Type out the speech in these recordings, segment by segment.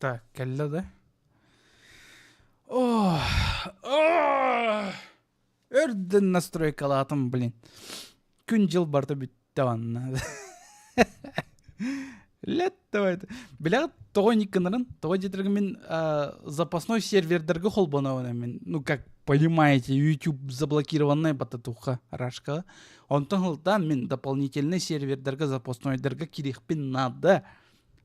Так, кэллэ да? Ох, ох! Өрдөн настройкалаатым, блин. Күн-дьыл барыта бүттэ манна. Лет давай. Билэҕит тоҕо инник гынарын? Тоҕо диэтэргэ мин запасной сервердэргэ холбонобун мин. Ну, как понимаете, YouTube заблокированная бататуха рашка. Онтон ылтаан мин дополнительный сервердэргэ запаснойдарга кириэхпин надо.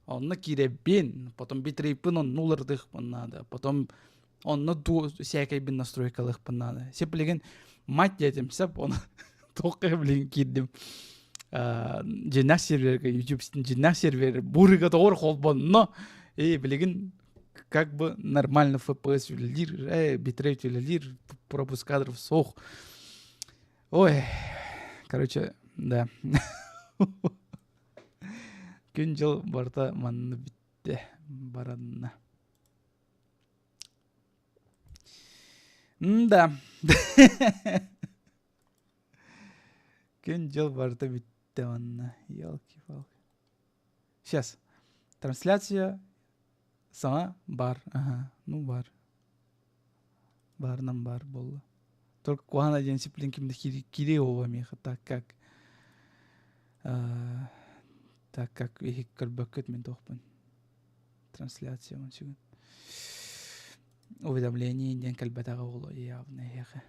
Онно киирэбин, потом битрейпин онно уларытыахпын наада, потом онно ду сээкэйбин настройкалыахпын наада. Сеп билигин мать диэтим, сеп оны туохха билигин киирдим. Дьиннээх серверге YouTube дьиннээх сервер бурыга тоҕор холбонно. И билигин как бы нормально FPS үлэлиир, битрейт үлэлиир, пропуск кадров суох. Ой, короче, да. Күн-дьыл барыта манна бүттэ, баранна. М-да. Күн-дьыл барыта бүттэ манна. Елки-палки. Сейчас. Трансляция саҥа бар. Ага, ну бар. Баарынан баар буолла. Только куһаҕан диэн сиплин кимде кириэ буолуо миэхэ так как так как иһик көрбөккүт мин туохпун трансляциябын сүгүн уведомление диэн кэлбэтэҕэ буолуо явно эһиэхэ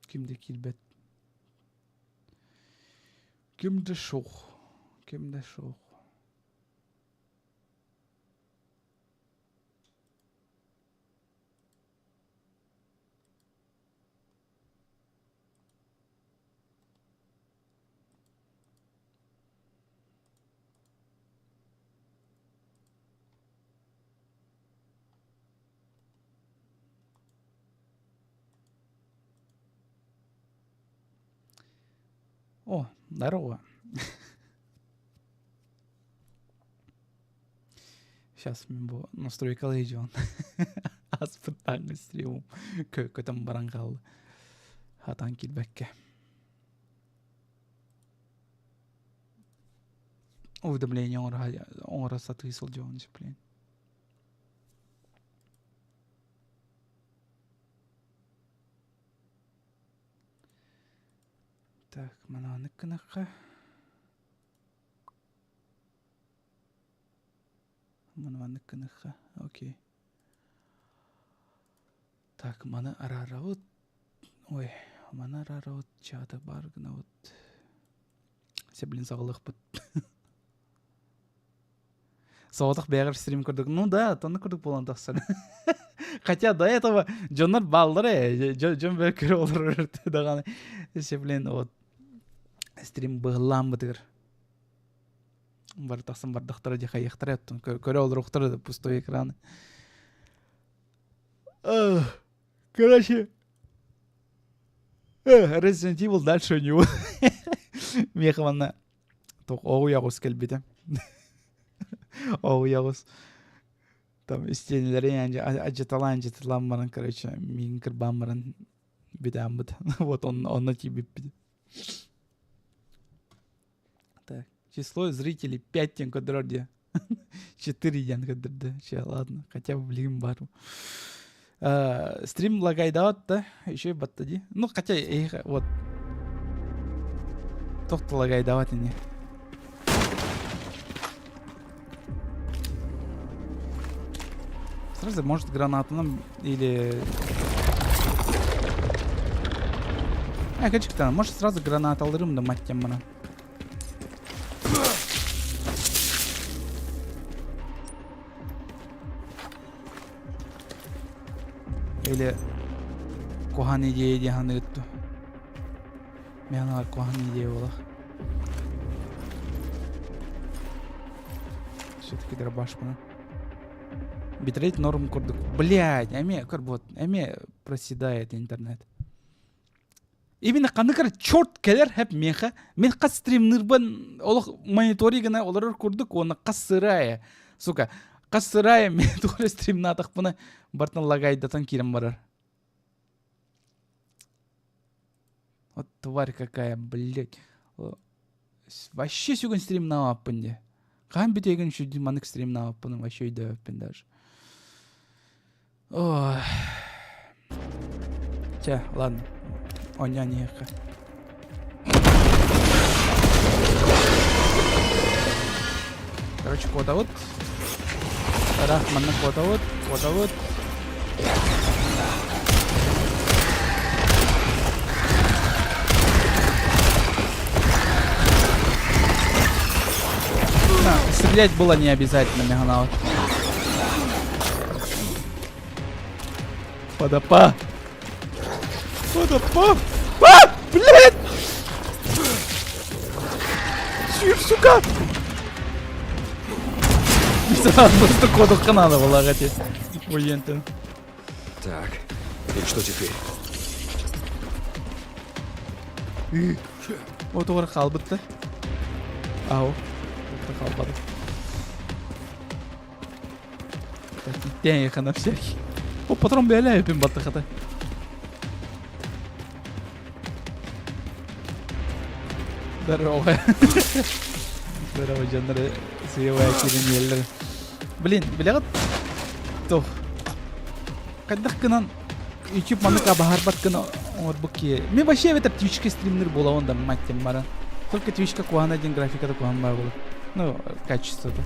Ким да киирбэт. Ким да суох. Ким да суох. О, здорово. Сейчас мин бу настройкалыы дьон. Аспыттааҥҥы стримум көтөн баран хаалла. Хатан киирбэккэ. Уведомление оҥоро сатыы сылдьабын блин. Так, манааны гынахха. Маны маннык гыныхха. Окей. Так, маны араарабыт. Ой, маны араарабыт. Чаата бар гынабыт. Себилин саҕалыахпыт. Соҕотох бэйэҕэр стрим курдук. Ну да, тонну курдук буолан тахсар. Хотя до этого дьоннор бааллар ээ. Дьон бэйэ көрө олорор даҕаны. Себилин вот стрим быһыллааммытыгар. Бары тахсан бардахтара дии хайыахтара оттон көрө олоруохтара да пустой экраны. Короче, Resident Evil дальше у него. Миэхэ манна оҕуйаҕус кэлбитэ. Оҕуйаҕус. Там истиэнэлэри адьыталаан адьыталаан баран, короче, миигин кырбаан баран бүтээммит. Вот он, онно тиийбиппит. Так, число зрителей 5 диэн көрдөрөр диye. 4 диэн көрдөрдө. Че, ладно, хотя бы билигин бар. Стрим лагайдаат да, еще и батта ди. Ну, хотя, вот, тохто лагайдаат ини. Сразу, может, гранату или... А, качыктан, может, сразу граната алырым да мать мана. Или куһаҕан идея дии саныыр дуу. Мин аналар куһаҕан идея буолар. Все-таки дробаш маны. Битрейт норм курдук. Блядь, эмиэ көр вот, эмиэ проседает интернет. Именно ханнык эрэ черт кэлэр хэп миэхэ. Мин хас стримныырбын олох мониторинг гына олорор курдук уонна хас сырая, сука, хас сырая мен туох эрэ стримнаатахпына бартан лагайдатан киирэн барар. Вот тварь какая, блядь. Вообще сүгүн стримнаабаппын дии. Хаһан бүтүөгүн сүдүн маннык стримнаабаппын вообще өйдөөбөппүн даже. Ой. Чэ, ладно. Оонньоон иһиэххэ. Короче, куотабыт. Ыраах манна куотабыт, куотабыт. Стрелять было не обязательно, Меганаут. Подопа! Подопа! А! Блядь! Сюр, сука! Просто кодухка надо было эти. Военты. Так, и что теперь? Отугар хаалбытта. Ау. Хаалбады. Так, на всякий. О, патрон бэйэлээ баттахата. Здорово. Здорово, дьоннор сыевая киирэн Блин, билэҕит туох хайдах гынан YouTube маннык абаһарбат гына оҥорбут киһи. Мен вообще эбэтэр Twitch'ка стримнер буолабын да мать баран. Только Twitch'ка куһаҕана диэн графиката куһаҕан баар буолар. Ну, качествота.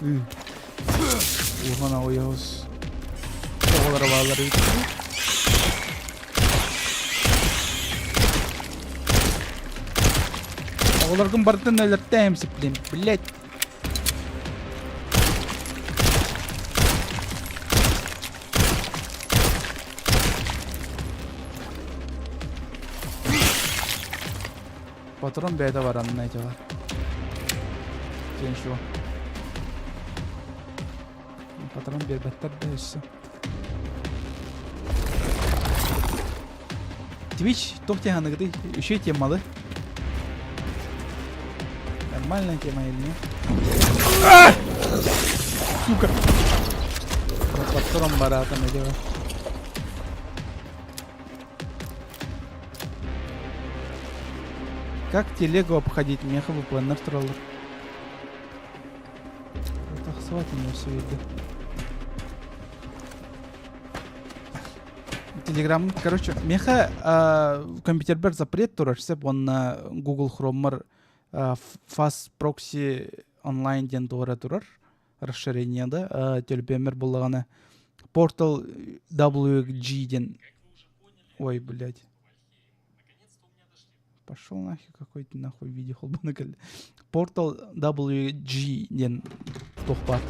Уһана ойоҕос. Оҕолоро бааллар эбит. Оҕолоргун барытын өлөртөөм сиплин, блять. Патрон бэйэтэ баранна ити бар. Ничего. Патрон биэрбэттэр да өссө. Twitch туох диэханыгытый? Үчүгэй темалы. Нормальная тема или нет? Сука! Патрон бараатан эти бар. Как телегу обходить? Меха VPN-нар тураллар. Тахсыбат мне все видно. Телеграм, короче, меха компьютербэр запрет турар сөп уонна Google Chrome'мар Fast Proxy онлайн диэн туора турар расширение да төлөпүөммэр буллаҕына Portal WG диэн ой блядь Пошел нахер какой-то нахуй видео холбоно кэллэ. Portal WG диэн туох баар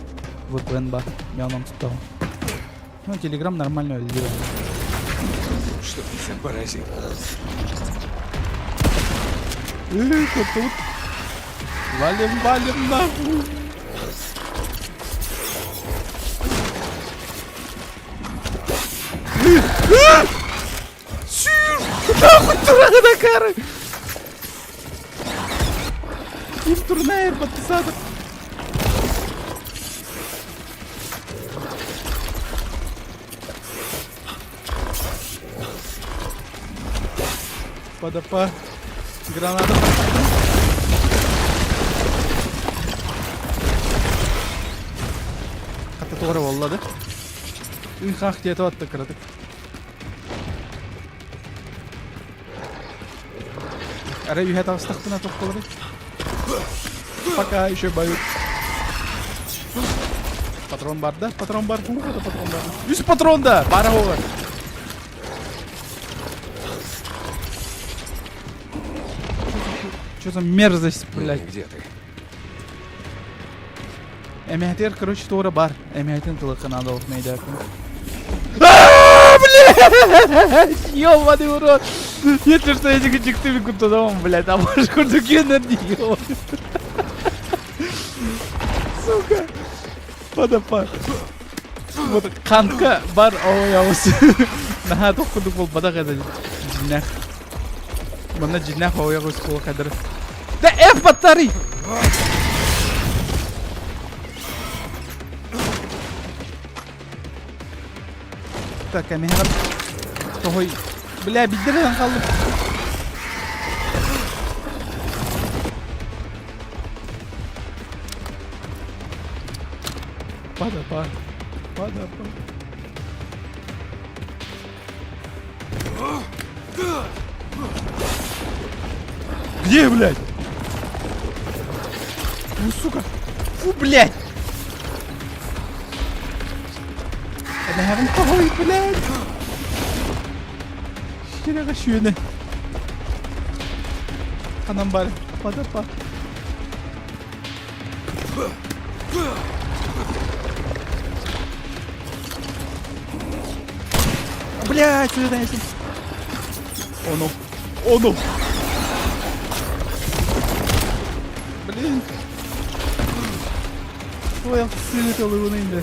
VPN баар мен онон туттаҕым. Ну, Telegram нормально үлэлиир. Что за паразит? Куттубут. Валим, валим нахуй. Сүр! Нахуй тураҕын акары! Ким турнайыр подписаться? Подопа. Граната. Хата туора буолла да. Ый-хах диэтэ атта кыратык. Арай үһэ таҕыстахпына тохтолору. Пока еще бою. Патрон бар да? Патрон бар. Патрон бар. Үс патрон да! Бара оҕор. Что за мерзость, блядь? Где ты? Эмэһэтигэр, короче, туора бар. Эмэһэтин тылыкка надо олох мэйдээппин. Блядь! Ёбаный урод! Если что, я дьиктими куттанабын, блядь, а может курдук үөнэр дии, Сука! Подопа. Вот ханка бар оойоҕус. Наһаа туох курдук буолбатах этэ дьиннээх. Манна дьиннээх оойоҕус буола кадыр. Да F баттарый! Так, эмиһэҕэ тоһой. Бля, билдирэн хааллым. Пада-па. Пада-па. Где, блядь? Ну, сука. Фу, блядь. Ой, блядь. Серега шүйені. Ханан бар. Пада-па. Блядь, сюда Оно. Оно. Блин. Ой, сыыталыбын инде.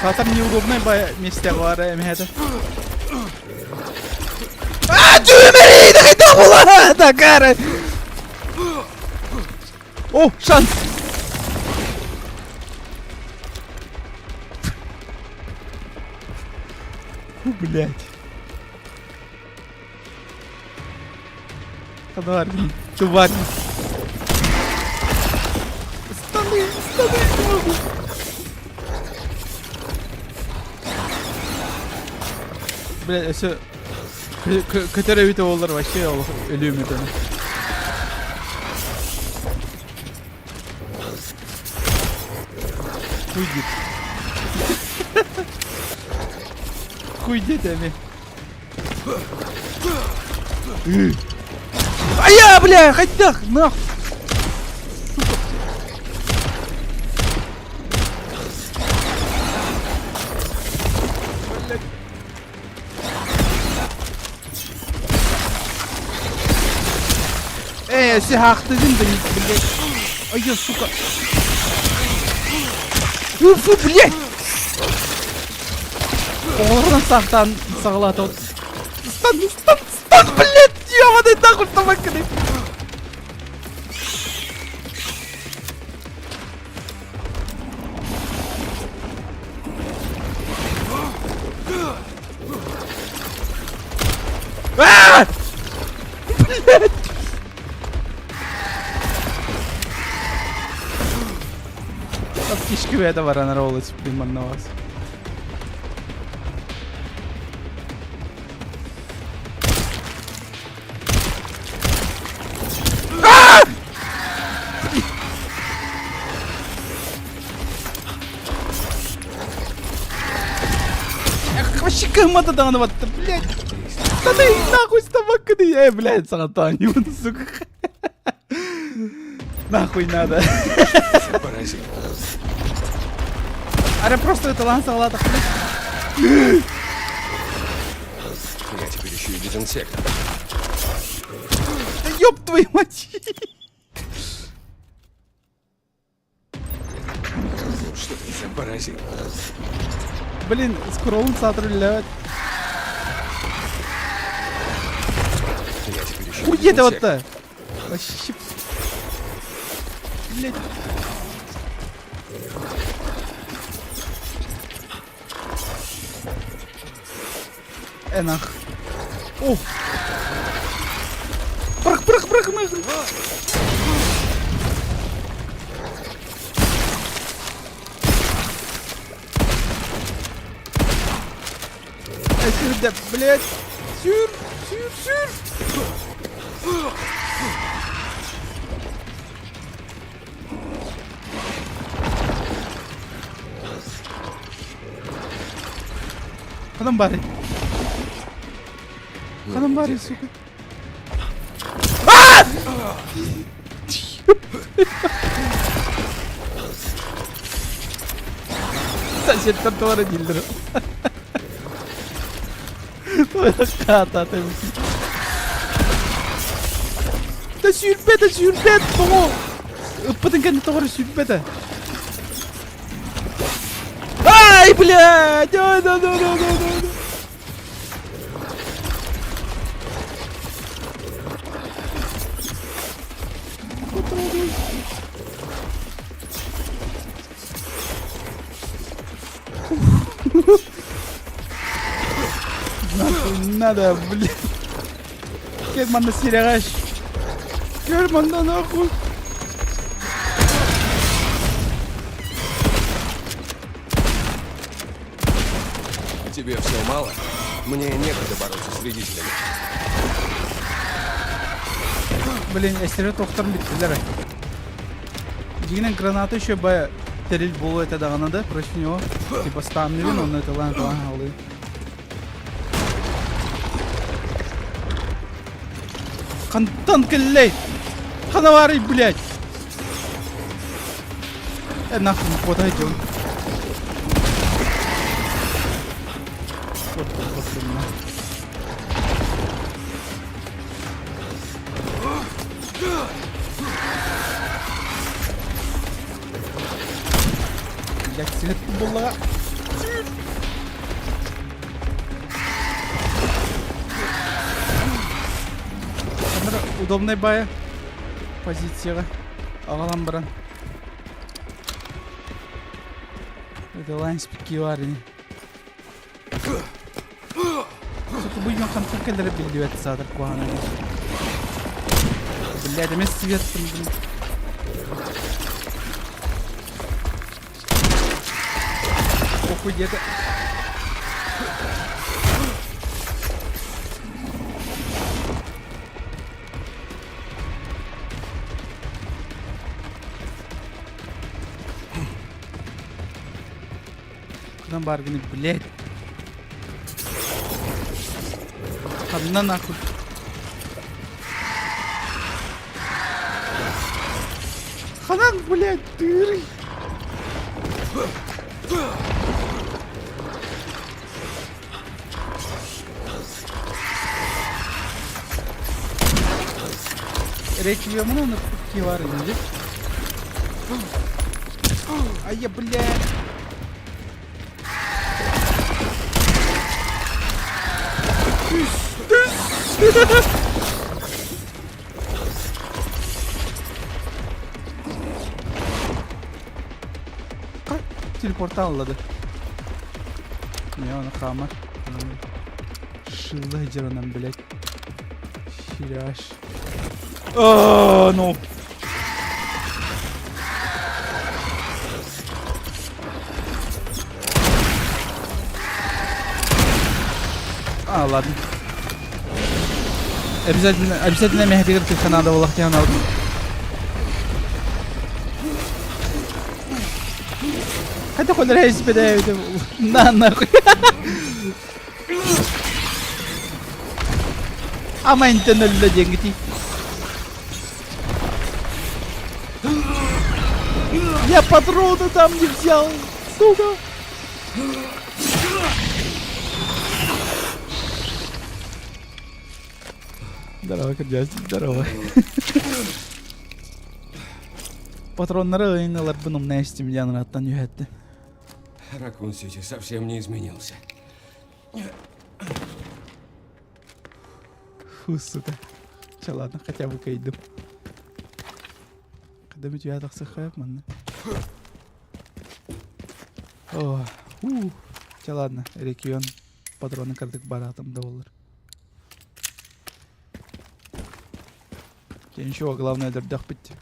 Саатар неудобный месте бар эмэһэтэ. А, дүүмэри хайдах була такара. О, шанс. Фу, блядь. Тварь, тварь. Станы, станы, не могу. Бля, все. Көтөр эбитэ буоллар вообще өлүөм этэ. Хуй дед. Хуй дед эми. А я, бля, хайдах, нах. Сука. Блядь. Эй, сихахтыгын да, блядь. Ай, я, сука. Фу, фу, блядь. Оҕолорунан саахтаан саҕалаата. Стан, стан, стан, блядь, ёбаный нахуй табаккыный. А! Блядь! Аптечка это баранар олус приманна вас. Эх, вообще кымата даҕаны батта, блядь. Да ты нахуй с табакканы, э, блядь, саҕатаан, сука. Нахуй надо. Паразит. Ара просто это лан саҕалаатах. Я теперь еще и дезинсектор. Да ёб твою мать! Что ты за паразит? Блин, скроллун саатар үлэлээбэт. Я теперь еще и Хуй это вот дезинсектор. Вообще... Блять. Энах. О! Прах, прах, прах, нахуй! Сюда, блядь! Сюр, сюр, сюр! Ханан баарый? Ханан баарый, сука? А! Соседтар туора дииллэр. Хаата Сүүрбэтэ, сүүрбэтэ, сүүрбэт, тоҕо? Ыппытын кэннэ тоҕо эрэ сүүрбэтэ. Ай, блядь! Да, да, да, да, да, да. Нахуй надо, блядь. Кэл манна сирэҕэш. Кэл манна нахуй. Тебе все мало? Мне некогда бороться с вредителями. Блин, эстере тохторун бүттүлэр. Дьиҥинэн граната еще бы тэрил буолуо этэ даҕаны да против него. Типа станныбын, онно ытылаан ытылаан хаалыы. Хантан кэллэй? Ханаварый, блядь! Э, нахуй, хватай дьон. Вот, вот, вот, Блядь, свет буоллаҕа. Камера удобный бая позицияҕа аҕалан баран. Это лайн спикивар ини. Сука, бу дьон хантан кэлэрэ биллибэт саатар куһаҕан. Блядь, эмиэ свет Похуй где-то. Ханан бааргыный, блядь. Ханна нахуй. Ханан, блядь, дыры. Речи на кивары, не А я, блядь. Телепортан ыллады. Не, оны хаамар. Шылла дьаранан, блядь. Херяш. А, ну. А, ладно. Обязательно, обязательно миэхэтигэр кыха надо буолах диэн алдым. Хайда холера испэдэ На нахуй. Ама интен өллө диэҥҥитий. Я патроны там не взял, сука. Здорово, кырдьаҕас, здорово. Патроннары ыйын ыларбын умна истим диэн аттан үһэттим. Ракун-Сити совсем не изменился. Фу, сука. Чэ, ладно, хотя бы кыайдым. Когда мы тахсыхайып манна. О, у. Чэ, ладно, регион патроны кырдык баратым да болар. Я ничего, главное өлөрдөхпүт.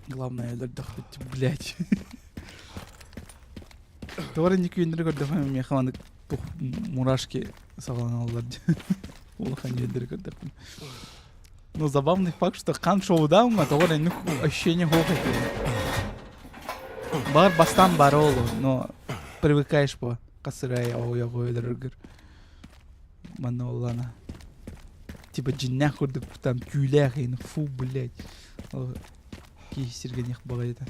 Главное өлөрдөхпүт, блядь. Тоҕо эрэ күөннэри көрдөхпүнэ миэхэ маннык тух мурашки саҕаланаллар дии. Улахан үөннэри көрдөхпүнэ. Ну, забавный факт, что хан шоудаунҥа тоҕо эрэ инник ощущение суох этэ. Баҕар бастаан баара буолуо, но привыкаешь по хасырай оҕуйа өлөрөргөр. Манна буоллаҕына типа дьиннээх курдук там түүлээх иһин фу блядь киһи сиргэниэх баҕайыта.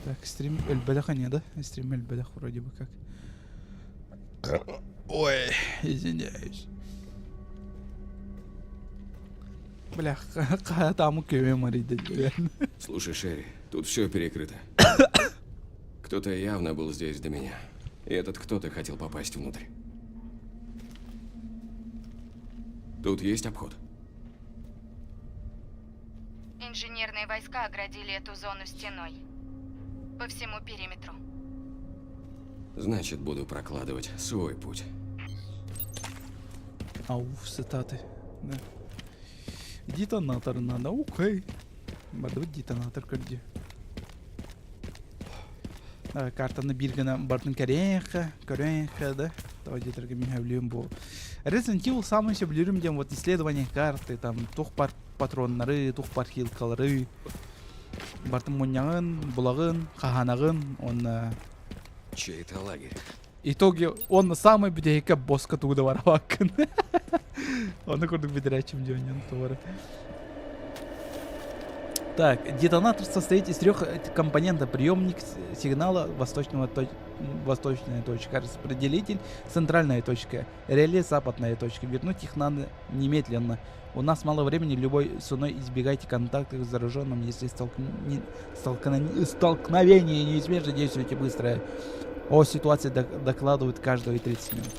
Так, стрим өлбөтөх ини да? Стрим өлбөтөх вроде бы как. Ой, извиняюсь. Бля, хаатаамы көмө марыйда диэн. Слушай, Шерри, тут все перекрыто. Кто-то явно был здесь до меня. И этот кто-то хотел попасть внутрь. Тут есть обход? Инженерные войска оградили эту зону стеной. По всему периметру. Значит, буду прокладывать свой путь. Ауф, цитаты. Да. Детонатор надо, окей. Бардыбыт детонатор көрдү. Картаны биир гына бартын кэриэхэ, көрүөхэ да. Тоҕо диэтэргэ мин сөбүлүүм бу. Resident Evil самый сөбүлүүрүм диэн вот исследование карты, там туох бар патроннары, туох бар хилкалары. Бартын мунньаҕын, булаҕын, хаһаанаҕын, уонна Чей-то лагерь. Итоге он самый бүтэһиккэ босска тугу да барабаккын. Ону курдук бүтэрээччим дьонньон туора. Так, детонатор состоит из трех компонентов. Приемник сигнала восточного восточная точка, распределитель центральная точка, реле западная точка. Вернуть их надо немедленно. У нас мало времени, любой ценой избегайте контактов с зараженным, если столкновение неизбежно, действуйте быстро. О ситуации докладывают каждые 30 минут.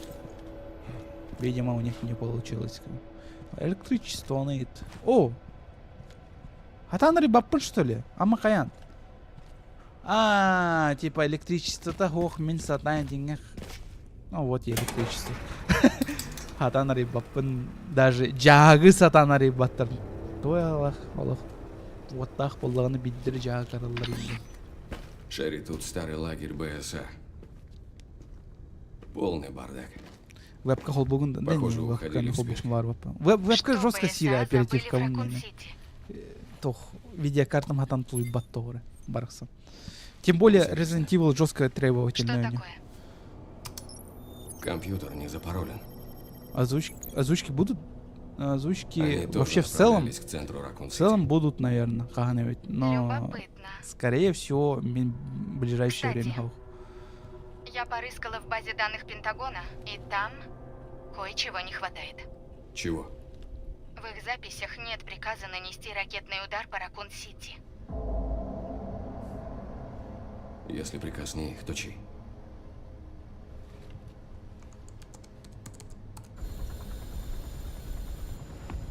Видимо, у них не получилось. Электричество ноет. О! Хатан рыбаппын, что ли? Ама хайаан? А, типа электричество-то ох, мин сатаан диҥҥэх. Ну вот и электричество. Хатан арыйбаппын даже дьаагы сатаан арыйбаттар. Той алах, олох. Уоттаах буоллаҕына биирдэр дьааҕы караллар инде. Шерри, тут старый лагерь БСА. Полный бардак. Вебка холбугун да Похоже, вебка уходили в холбугун бар Веб вебка Что жестко БСА сире забыли в оперативка Ракун-Сити? Тох видеокартам хатан тулуйбат тоҕура барахсан. Тем более Интересно. Resident Evil жестко Что требовательная. такое? Компьютер не запаролен. Озвучки, озвучки будут? Озвучки Они тоже вообще в целом, направлялись к центру в Ракун-Сити. целом будут, наверное, хаһан но Любопытно. скорее всего, в ближайшее Кстати. время. Я порыскала в базе данных Пентагона, и там кое-чего не хватает. Чего? В их записях нет приказа нанести ракетный удар по Ракун-Сити. Если приказ не их, то чей?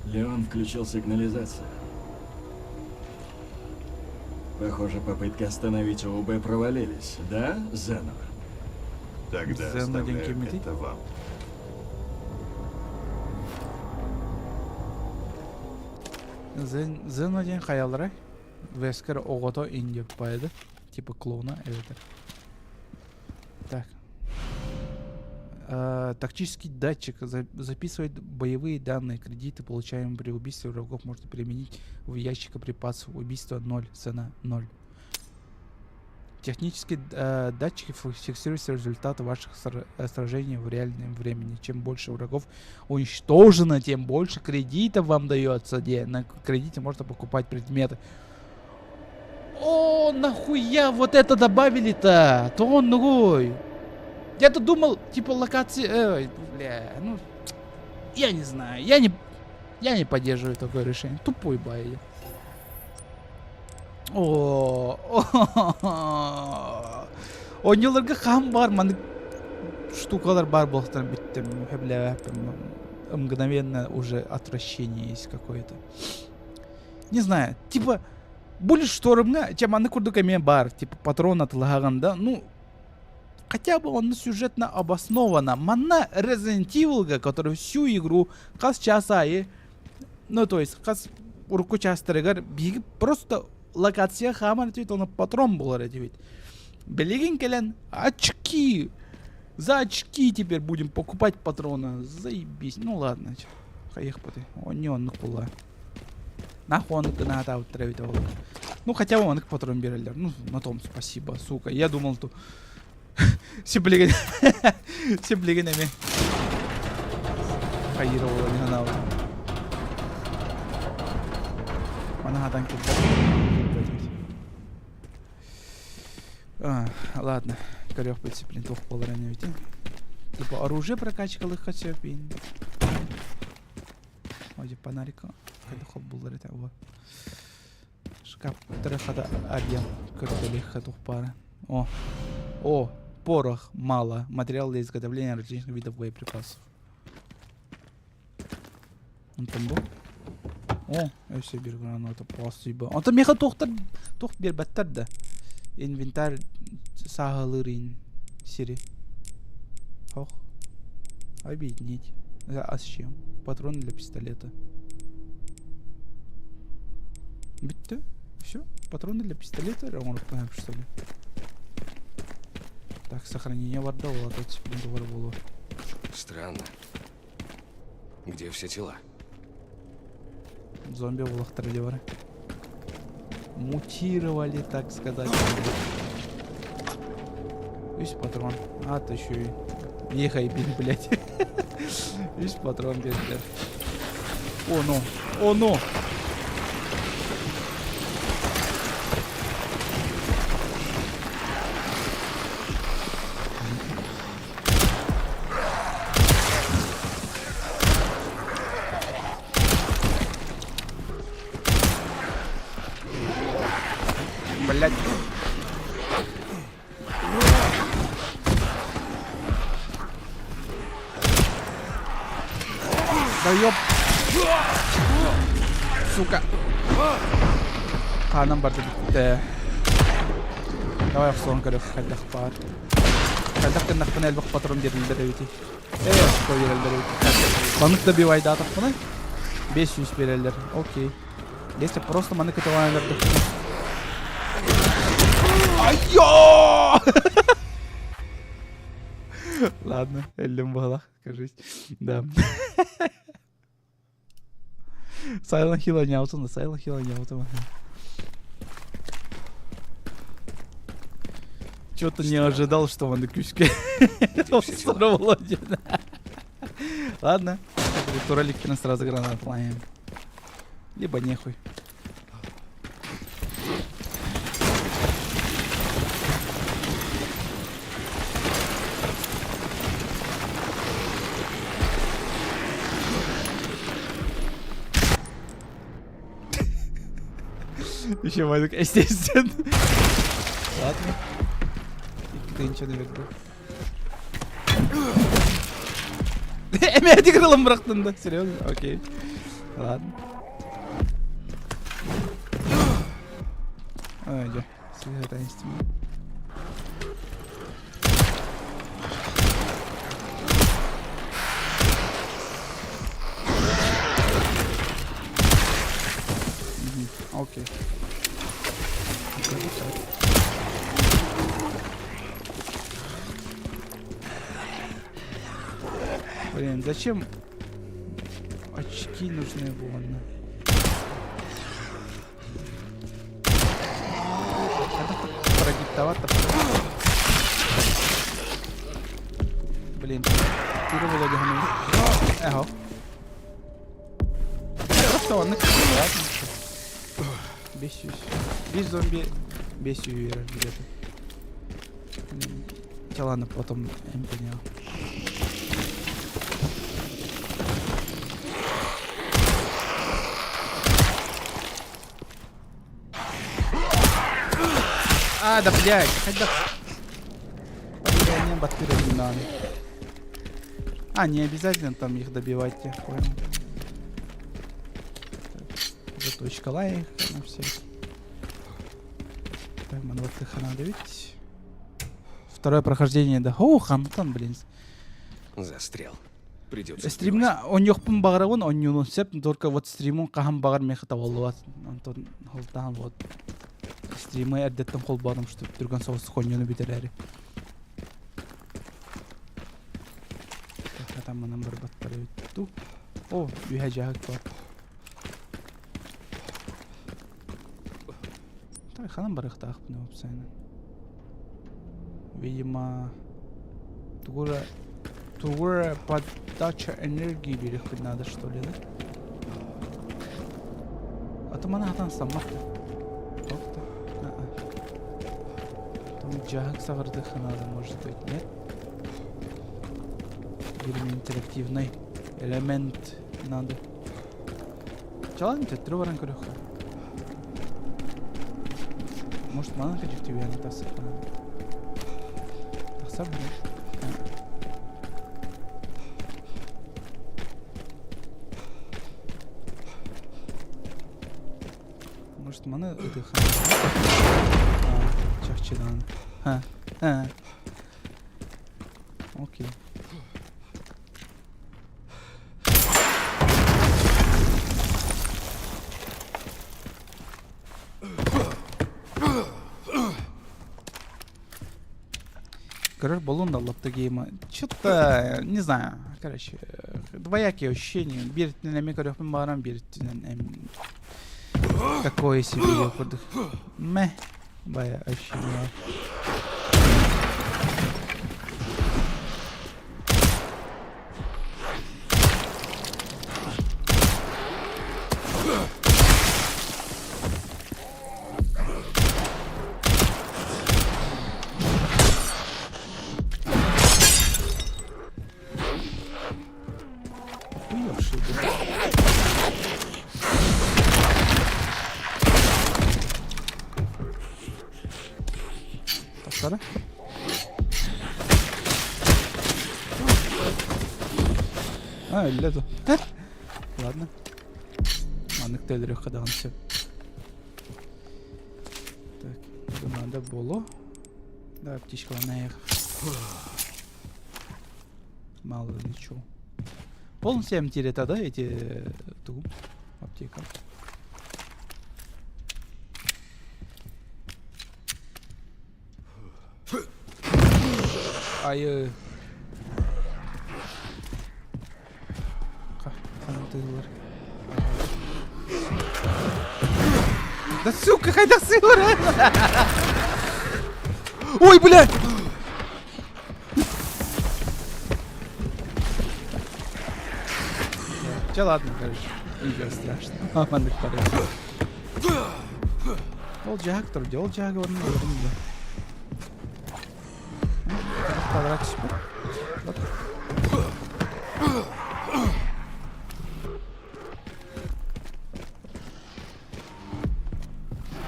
Леон включил сигнализацию. Похоже, попытки остановить ОУБ провалились, да, Зено? Тогда Зено оставляю деньги это вам. Зено диэн хайалара Вескер оҕото индиаппайды типа клона эбэтэр. Так. Тактический датчик записывает боевые данные, кредиты, получаемые при убийстве врагов, можно применить в ящик припасов. Убийство 0, цена 0. Технические датчики фиксируют результаты ваших сражений в реальном времени. Чем больше врагов уничтожено, тем больше кредитов вам дается. Где на кредите можно покупать предметы. О, нахуя вот это добавили-то? То он другой. Я-то думал, типа локации... бля, ну... Я не знаю. Я не поддерживаю такое решение. Тупой бай. О, Оонньууларга хаһан баар маннык штукалар баар буолуохтарын бүттүм. Бля, мгновенно уже отвращение есть какое-то. Не знаю, типа, Bulletstormҥа чэ маннык курдук эмиэ баар, типа патрон атылаһаҕын да, ну хотя бы он сюжетно обосновано. Манна Resident Evil, который всю игру хас час аайы, ну то есть хас урукку чаастарыгар биһиги просто локация хаамар этибит, оны патрон булар этибит. Билигин кэлэн очки! За очки теперь будем покупать патроны. Заебись. Ну ладно, хайыахпытый. Онньу оннук буолла. Нахуй оннук гына атаабыттар эбитэ буолла. Ну хотя бы оннук патрон биэрэллэр. Ну на том спасибо, сука. Я думал, то сиблигин сиблигин эми хайыыр буолла дии санаабытым. Маны хатан кэлбэт. А, ладно, көрүөхпүт блин туох буолар эбитин. Типа оружие прокачкалыхха сөп ин. Ой, фонарика хайдах холбууллар этэ вот. Шкафтары хата арыйан көрдөлүөххэ туох баара. О, о, порох мало. Материал для изготовления различных видов боеприпасов. Онтон бу? О, өссө биир граната спасибо. Онтон миэхэ туохтар туох биэрбэттэр да. Инвентарь сааһылыыр ин сири. Ох. Объединить. А с чем? Патрон для пистолета. Бүттү. Все. Патроны для пистолета оҥоруктаһым что ли? Так, сохранение барда ол ата буолуо. Странно. Где все тела? Зомби улахтар бар. Мутировали, так сказать. Үс патрон. А, ты еще и... Ехай, бин, блядь. Үс патрон биэрдилэр. О, ну! О, ну! Блядь. Да ёб... Сука. Хаанан барда бүттэ. Давай охсон көрөх хайдах баар. Хайдах гыннахпына элбэх патрон биэрэллэр эбитий. Э, очко биэрэллэр эбит. Маннык добивайдаатахпына 500 биэрэллэр. Окей. Если просто маны кытылаан өлөрдөхпүнэ. Айо! Ладно, өллүм буолах, кажись. Да. Silent Hill оонньообутум да, Silent Hill оонньообутум. Чё-то не ожидал, что он күүскэ Володя. Ладно, тураликпин сразу гранаталаем. Либо нехуй. Еще Вадик, естественно. Ладно. Ты ничего не верду. Эмиэ кырылым бырахтын да, серьезно? Окей. Ладно. Ой, дьэ, сыһыата истим. Окей. Блин, зачем очки нужны буолла? Прогиптовато. Блин, Кира Володя Эго. Просто он Бесюсь. Без зомби, без ювера где-то. Ладно, потом я не понял. А, да блядь, хотя... Не надо. А, не обязательно там их добивать, я понял. Так, заточка лайк на всех. Так, манваттыха надо ведь. Второе прохождение, да. О, хантан, блин. Застрял. Придется Стримҥа оонньуохпун баҕарабын, оонньуон сөп, только вот стримун хаһан баҕар миэхэ табыллыбат. Онтон холтаан вот стримы эрдэттэн холбоотум, что түргэн соҕус оонньууну бүтэрээри. Там манан барбаттар эбит дуу. О, үһэ дьааһык баар. Так, ханан барыахтаахпын уопсайынан. Видимо, тугура тугура подача энергии биэриэхпин надо, что ли, да? А то мана хатан саммат. Тоқта. Там дьааһык саҕардыахха надо, может быть, нет? Или интерактивный элемент надо. Чалан төттөрү баран көрүөххэ. Может, манан кэдьиктибиэни тахсыахха Тахсар нет? Может, маны ытыахха Чахчыдан. Ха. Ха. Окей. Көрөр буоллун да лапта гейма. Что-то, не знаю, короче, двоякие ощущения. Биир өттүнэн эмиэ көрүөхпүн баҕарам, биир өттүнэн такое себе курдук. Мэ, бая ощущение. Охуевший, блядь. Тахсара? А, өллө дуо? Ладно. Маннык да өлөрүөххэ даҕаны сөп. Так, бу надо буолуо. Давай птичкаланаях. Мало ли чего. Полностью эмтиир да, эти ту аптека. Айы. Хантыылар. Да сука, хайдах сыылар? Ой, блядь! Че, ладно, короче. Ничего страшного. Маннык барыа. Ол дьаһак тұр, ол дьаһагы орнын көрдүм да. Квадрат түспүт. Вот.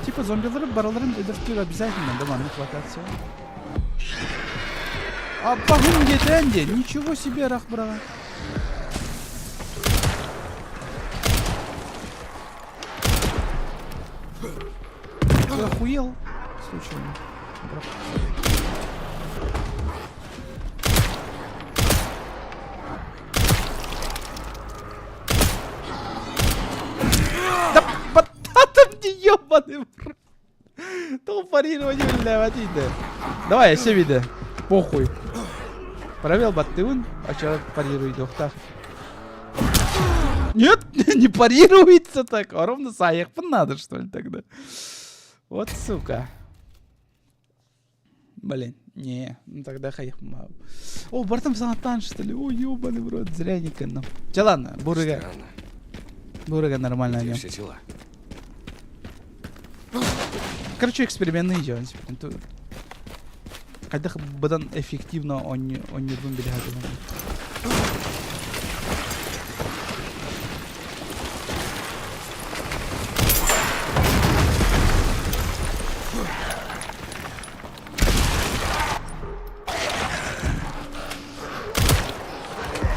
Типа зомбилары бараларын өлөртүүр обязательно, да, маннык локация. Аппахым диэтээн диэн, ничего себе рах быраҕан. Ты охуел? Случайно. Да потатом не ебаный в рот. Тоҕо парирование үлэлээбэтий да? Давай, өссө виде. Похуй. Провел баттыбын, а чё парируйдуохтаах. Нет, не парируется так. А ровно саайыахпын надо, что ли, тогда? Вот сука. Блин, не, ну тогда хайыахпын. О, бартым саҥаттаан, что ли? Ой, ебаный в рот, зря не кынным. Чэ ладно, бурыга. Странно. Бурыга нормально Где о нем. все тела? Короче, эксперименты идем. Хайдах быдан эффективно оонньуурбун билэ сатыыбын.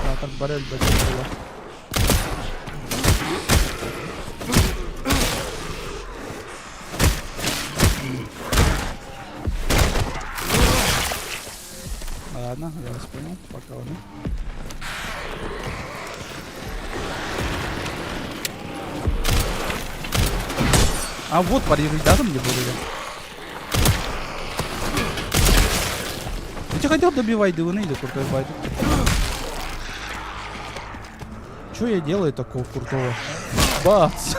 Саатар бары өлбөтө буолар. Ладно, я вас понял. Пока ладно. А вот парируй, да, там где были? Я тебя хотел добивать, да вы крутой байт. Что я делаю такого крутого? Бац!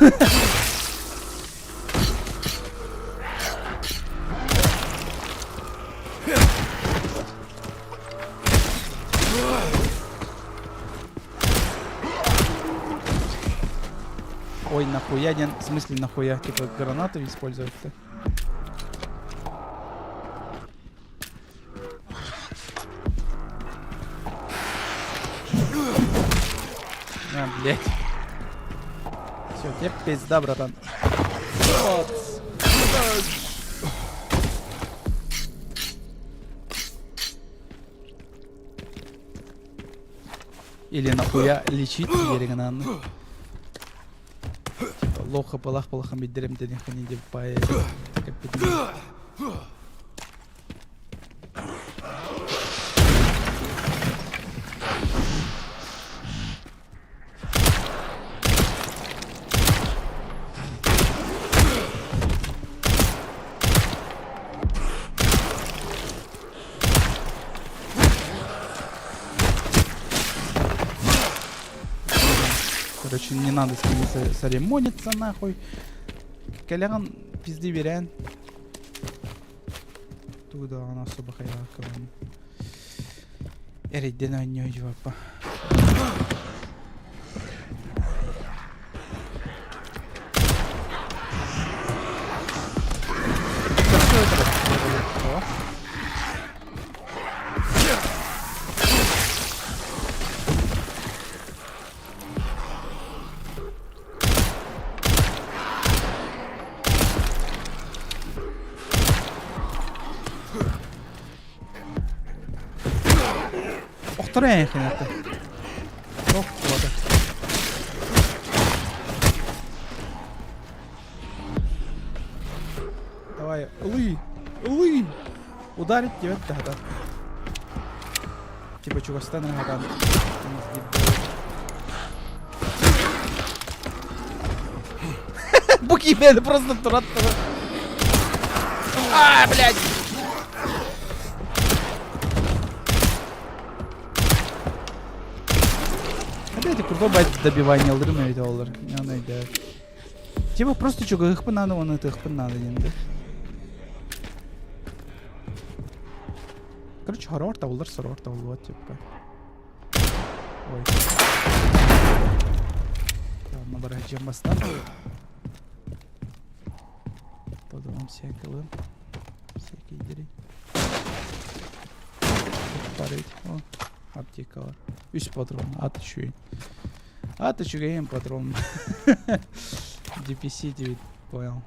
Ой, нахуя, не... В смысле нахуя? Типа гранату использовать-то? А, блядь. Все, тебе пизда, братан. Вот. Или нахуя лечить Ерегнан? Типа, лоха палах палахам бидерем денег не по Короче, не надо с ними церемониться нахуй. Кэлэҕин пизды биэрэн. Тугу даҕаны особо хайааккабын. Эрэйдэн оонньуу дьыбаппа. Охторо эйхинэтэ. Ох, куота. Давай, ылый, ылый! Ударить тебя да. Типа чугастан аҕатан Бу киһи просто турат А, блядь! Опять крутой байт добивание алдырым ведь олар. Не найдет. Типа просто чугахпын надо, он это надо, енді. Короче, хорор табылар, сорор табылбат типа. Ой. Ладно, барачым бастан. Подумаем всякого. Всякие дери. Парить. О, аптека бар. Үс патрон. Ат үчүгэй. Ат үчүгэйин патрон. DPC 9, понял.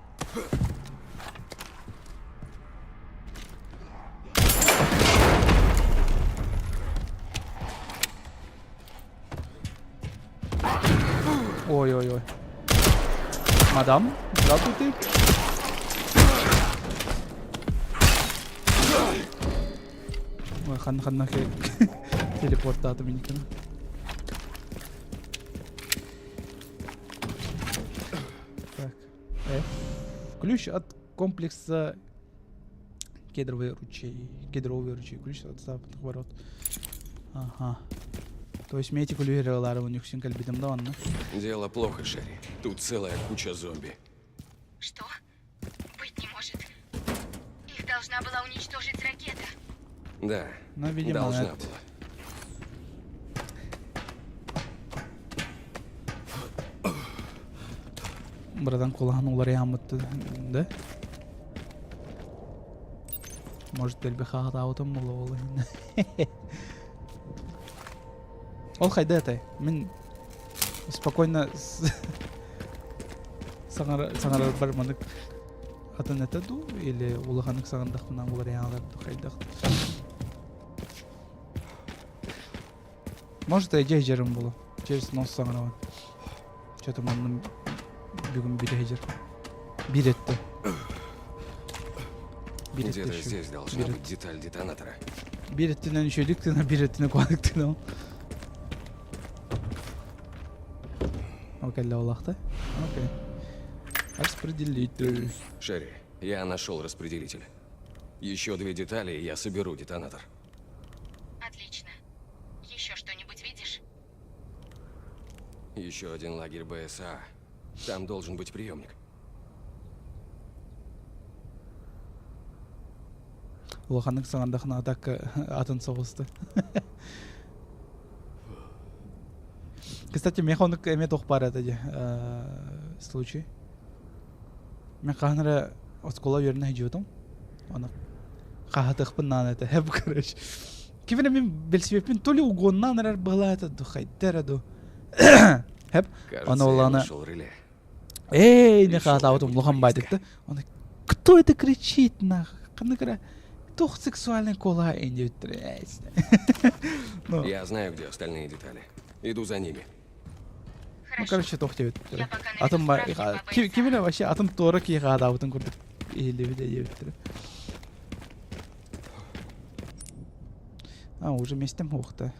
Ой-ой-ой. Мадам, здравствуйте. Ой, хан ханна телепортаатым инникина. Так, F. Ключ от комплекса Кедровый ручей. Кедровый ручей. Ключ от западных ворот. Ага. То есть метик үлүһэр у них кэлбитим да онно. Дело плохо, Шерри. Тут целая куча зомби. Что? Быть не может. Их должна была уничтожить ракета. Да, Ну, видимо, должна это- была. Братан кулаһын уларыйааммыт да? Может, дэлби хаһытаабытым буолуо ол иһин. Ол хайда этэй? Мин спокойно саҥарарбар маннык атын этэ дуу или улаханнык саҥардахпына уларыйаалар дуу хайдах? Может, эдьиэй дьарым буолуо. Через нос саҥарабын. Что-то манна бүгүн биир дьар. Биир өттө. Биир өттө Где-то үчүгэй. здесь должна Биир быть деталь детонатора. Биир өттүнэн үчүгэйдик тыына, биир өттүнэн куһаҕаннык тыынабын. Ол кэллэ буоллахта. Окей. Распределитель. Шерри, я нашел распределитель. Еще две детали, и я соберу детонатор. Отлично. Еще что-нибудь видишь? Еще один лагерь БСА. Там должен быть приемник. Улаханнык саҥардахына атака атын соҕуста. Кстати, миэхэ оннук эмиэ туох баар этэ дии случай. Мин хаһан эрэ оскуола үөрэнэ сылдьыбытым. Аны хаһатыахпын наада этэ, короче. Ким эрэ мин билсибэппин то ли угоннаан эрэр быһылаах этэ дуу, хайда эрэ дуу. Хэп. Кажется, Ону я улаана нашел реле. Эй, не Решил хаатаабытым я улахан быть баайдыкта. Оны кто это кричит нах? Ханнык эрэ туох сексуальный куолаһа ин диэбиттэр. Ну, Я знаю, где остальные детали. Иду за ними. ну Хорошо. короче туох диэбиттэр. Я пока наведу Атын справки по ким бойцам. эрэ вообще атын туора киһи хаатаабытын курдук иһиллибитэ диэбиттэр. А, уже местем уохта.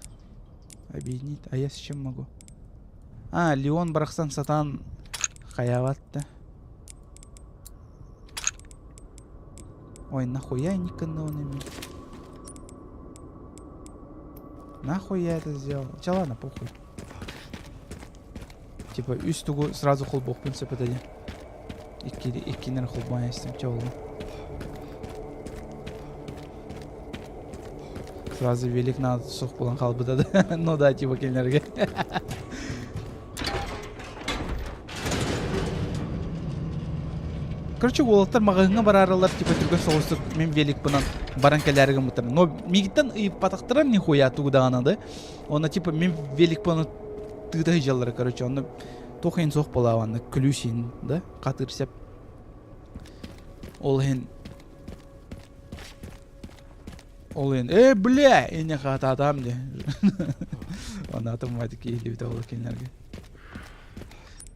Объединить. А я с чем могу? А, Леон барахсан сатаан хайаабат да. Ой, нахуя я никого не Нахуй я это сделал? Че, ладно, похуй. Типа, үс тугу сразу холбуохпун сөп этэ дии. Икки, иккинер холбоон истим, че буолла? Сразу велик надо суох буолан хаалбыта да. Ну да, типа кинилэргэ. Короче, уолаттар маҕаһыыҥҥа бараарылар, типа түргэн соҕустук мин великпынан баран кэлээри гыммыттар. Но миигиттэн ыйыппатахтара нихуя тугу даҕаны да. Онно типа мин великпынан тыыта сылдьаллара, короче, онно туох иһин суох буолаабанна күлүүс иһин да хатыыр сеп. Ол иһин Ол иһин «Э, бля!» инньэ хаатаатаам дии. Ону атым киһилибитэ ол кинилэргэ.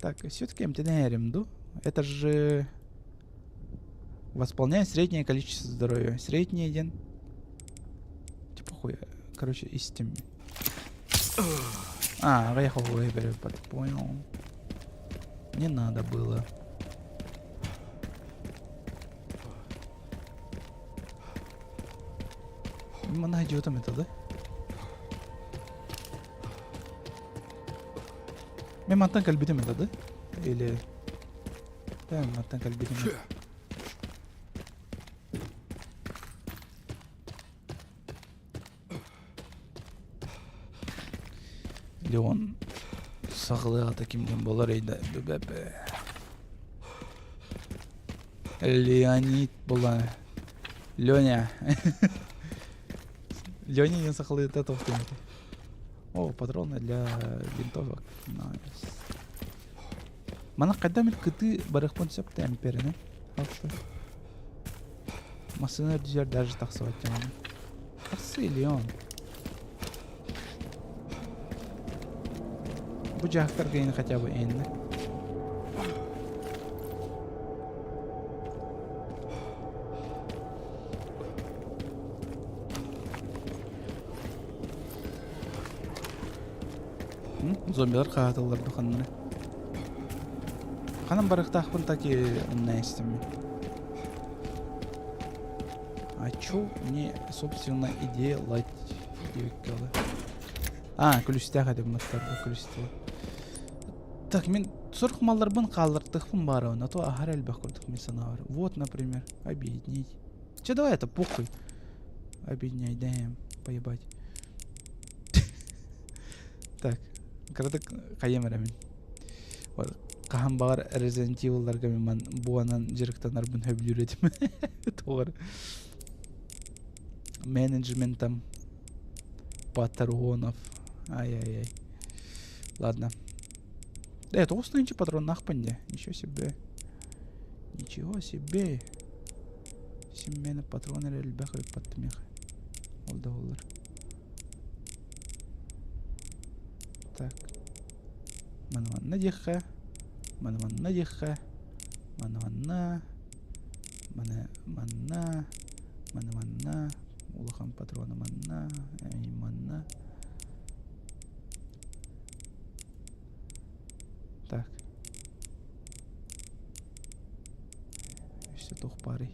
Так, все-таки эмтэнээрим ду. Это же восполняет среднее количество здоровья. Средний диэн типа хуй, короче, истим. А, я хуй понял. Не надо было. Манна идиотом это, да? Мен мантан кэлбитим это, да? Или... Да, мантан кэлбитим. Леон саҕалыаҕа кимден болар эйда Леонид була Леня Леня диэн сахалыыта туох диэн О, патроны для винтовок. Найс. Мана хайда эмит кытыы барыахпын сөп да эмпэринэ. Массыына үрдүгэр даже тахсыбат дьаҥана. Тахсыы Леон. Бу дьаһахтарга ини хотя бы иннэ. Зомбилар хаһааталлар духаннары. Ханан барыахтаахпын так и умна истим. А чё мне, собственно, и делать? А, күлүстээх этим маттарда күлүстээх. Так, мин сорох малларбын хааллартыахпын баарабын, а то аһара элбэх курдук мин санаабар. Вот, например, объединить. Че, давай это похуй. Объединяй, дэм, поебать. Так, кыратык хайым эрэ мин. Хаһан баҕар Resident Evil-ларга мин буонан дьарыктанарбын сөбүлүүр этим. Тоҕор менеджментом патронов. Ай-яй-яй. Ладно. Э, тоҕус тыһыынча патроннаахпын дии. Ничего себе. Ничего себе. Симмена патрон эрэ элбэх ыыппаттым миэхэ. Ол да буоллар. Так. Маны манна диэххэ. Маны манна диэххэ. Маны манна. Маны манна. Маны манна. Улахан патрона манна. Эй, манна. Так. Өссө туох баарый?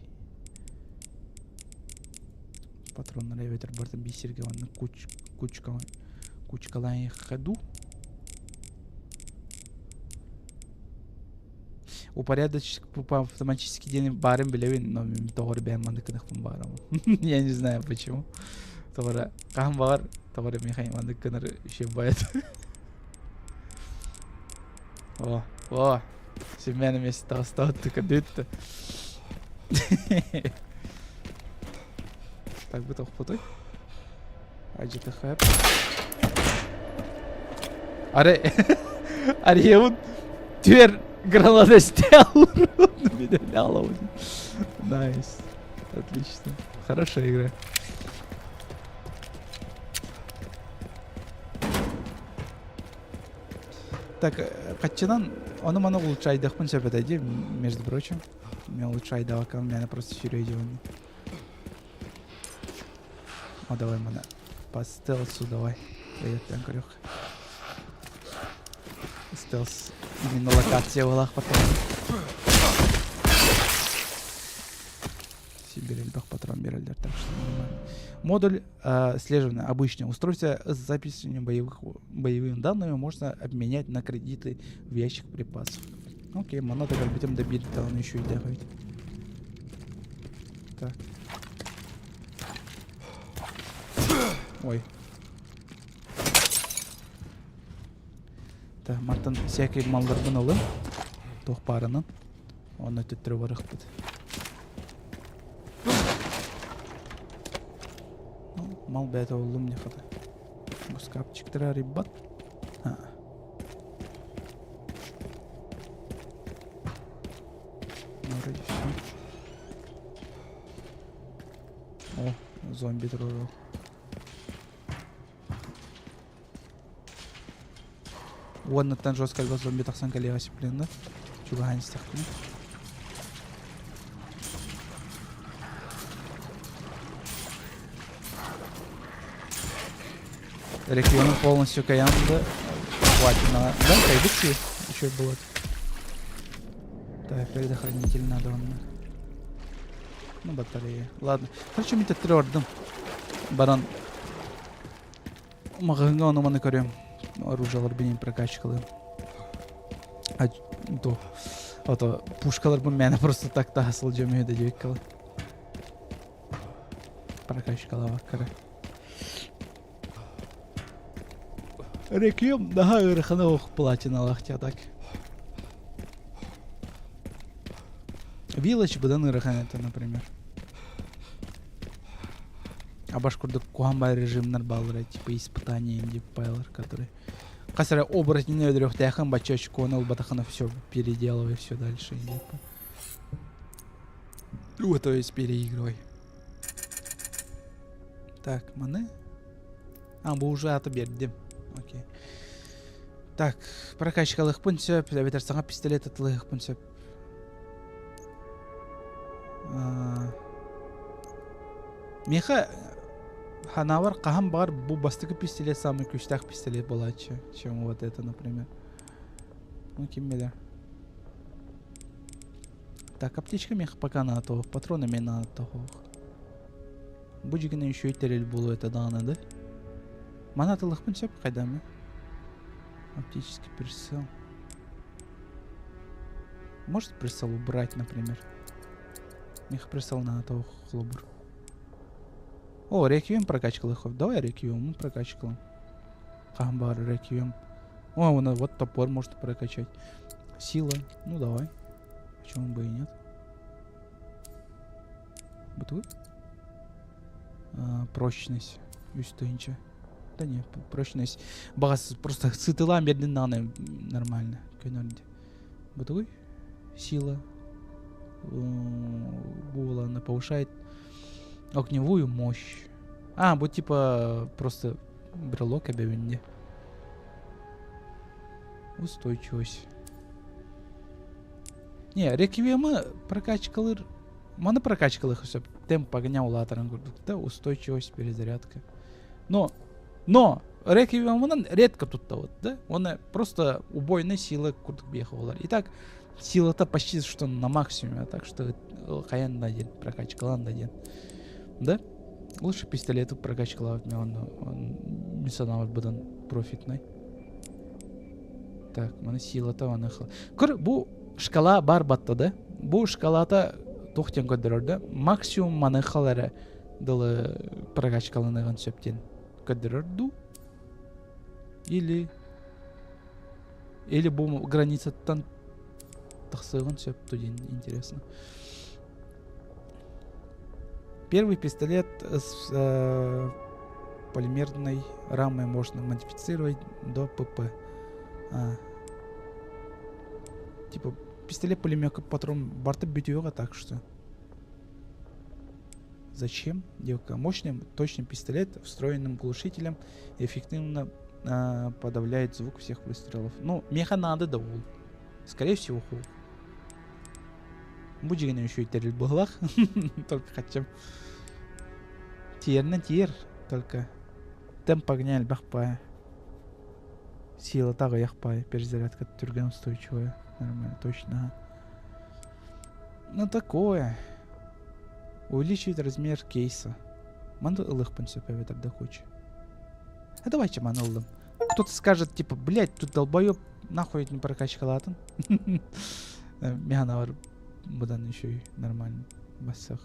Патроннары эбэтэр барытын биир сиргэ маннык куч, кучка, кучкалаан ходу. Упорядочить по автоматически диэн баарын билэбин, но мин тоҕо эрэ бэйэм маннык гыныахпын баҕараммын. Я не знаю почему. Тоҕо эрэ хаһан баҕар тоҕо эрэ миэхэ маннык гынар еще бывает. О, о, Семен вместе таҕыстаҕыт бүттэ. Так бы тохпутуй. АЖТХ. Аре Арьеун түөр граната сделал. Nice. Отлично. Хорошая игра. Так, хаччынан ону маны улучшайдахпын сөп этэ дии, между прочим. Мен улучшайдавакам, мені просто сюрейдеван. О, давай маны по стелсу давай. Өйөттөн көрүөх. Стелс именно локация буолаах потом. Сибирь элбэх патрон берэллэр, так что нормально. Модуль слеживания обычное. Устройство с записью боевыми данными можно обменять на кредиты в ящик припасов. Окей, манна так бүтем да биир даҕаны еще идэх эбит. Так. Ой. Так, мантан всякий малларбын ылын. Туох баарынан. Онно төттөрү барыахпыт. Ну, мал бэйэтэ оллум не хата. Бу скапчиктара арыйбат. А. Ну, вроде все. О, зомби дружок. Уоннаттан жестко элбэх зомби тахсан кэлиэҕэ сиплэннэ. Чугаһаан истэхпинэ. Реквием полностью каянды. Хватит на... Да, кайбытси еще было. Так, предохранитель надо он. Ну, батарея. Ладно. Короче, мен төттөрү ордум. Баран маҕаһыыҥҥа ону маны көрүөм. Оружиелар бинин прокачкалыым. А то ото пушкаларбын мээнэ просто так таһа сылдьыам үһү да диэбиккэ Прокачкалаабаккара. Реквием наһаа ыарахана ох платиналаах так. Вилач быдан ыарахан это, например. Абаш курдук куһаҕан баар режимнар бааллара, типа испытания деп байлар, которые хас эрэ оборотнины өлөрүөхтээхин бачча очкону ылбатахына все переделывай все дальше типа. Ну, то есть переигрывай. Так, маны. А, бу уже аты бердим. Окей. Так, прокачкалыахпын сөп, эбэтэр саҥа пистолет атылыахпын сөп. Миэхэ ханаабар хаһан баҕар бу бастакы пистолет самый күүстээх пистолет буолааччы, чем вот это, например. Ну, ким билэр. Так, аптечка миэхэ пока надо того, патроны мне надо того. Бу дьигинэ үчүгэй тэрил буолуо этэ даҕаны да. Маны атылыахпын сөп хайдамы? Оптический прицел. Может прицел убрать, например? Миэхэ прицел надо того холобур. О, реквием прокачкалыах. Давай реквием прокачкалым. Хаһан баҕар реквием. О, он вот топор может прокачать. Сила. Ну давай. Почему бы и нет? Бытовой? Прочность. Үс тыһыынча. Да не, прочность. Баҕас просто сытылаан биэрдин даҕаны нормально. Көнөрдө. Бытовой? Сила. Буолана повышает огневую мощь. А, бу типа просто брелок эбэбинди. Устойчивость. Не, реквиемы прокачкалыр маны прокачкалых сөп темп огня улаатарын курдук да устойчивость перезарядка но реквиемынан редко туттабыт да оны просто убойная сила курдук биэхэ буолар и так силата почти что на максимуме так что хайан да диэн прокачкалаан да диэн да лучше пистолеты прокачкалаабыт мен мин санаабар быдан профитный так маны силата маны көр бу шкала бар батта да бу шкалата туох диэн көрдөрөр да максимум маны хал эрэ дылы прокачкаланыгын сөп диэн көрдөрөр дуу или или бу границаттан тахсыгын сөп диэн интересно Первый пистолет с полимерной рамой можно модифицировать до ПП. А. Типа пистолет пулемётка патрон барыта бүтүөҕэ так что. Зачем? Девка, мощный, точный пистолет, встроенным глушителем, эффективно подавляет звук всех выстрелов. Ну, меха надо да ол. Скорее всего, ху. Бу дьигинэ үчүгэй быһылах. Только хотим. Тиэрнэн тиэр, только темп огня элбэх баай. Силата аҕыйах баай, перезарядка түргэн устойчивая. Нормально, точно. Ну такое. Увеличивает размер кейса. Маны ылыахпын сөп эбэтэр да куча. А давайте маны ыллым. Кто-то скажет, типа, блядь, тут долбоеб, нахуй не прокачкалатын. Миһана быдан еще и нормально. Бассах.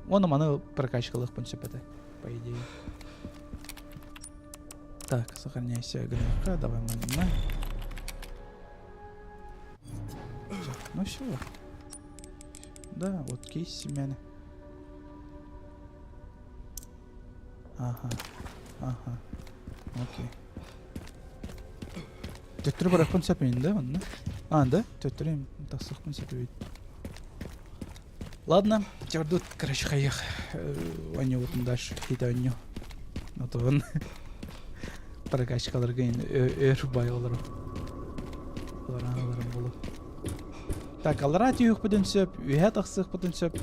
Оны маны прокачкалыахпын сөп этэ, по идее. Так, сохраняйся графика, давай маны. Ну все. Да, вот кейс семяны. Ага, ага, окей. Төттөрү барыахпын сөп мин да онно? А, да? Төттөрү тахсыахпын сөп эбит. Ладно, жардут, короче, хайах. Оонньуубутун дальше хите оонньуу. Отон прокачкаларга өр бай олору. Олорон болу. Так, аллараа түһүөхпүтүн сөп, үөһэ тахсыахпытын сөп.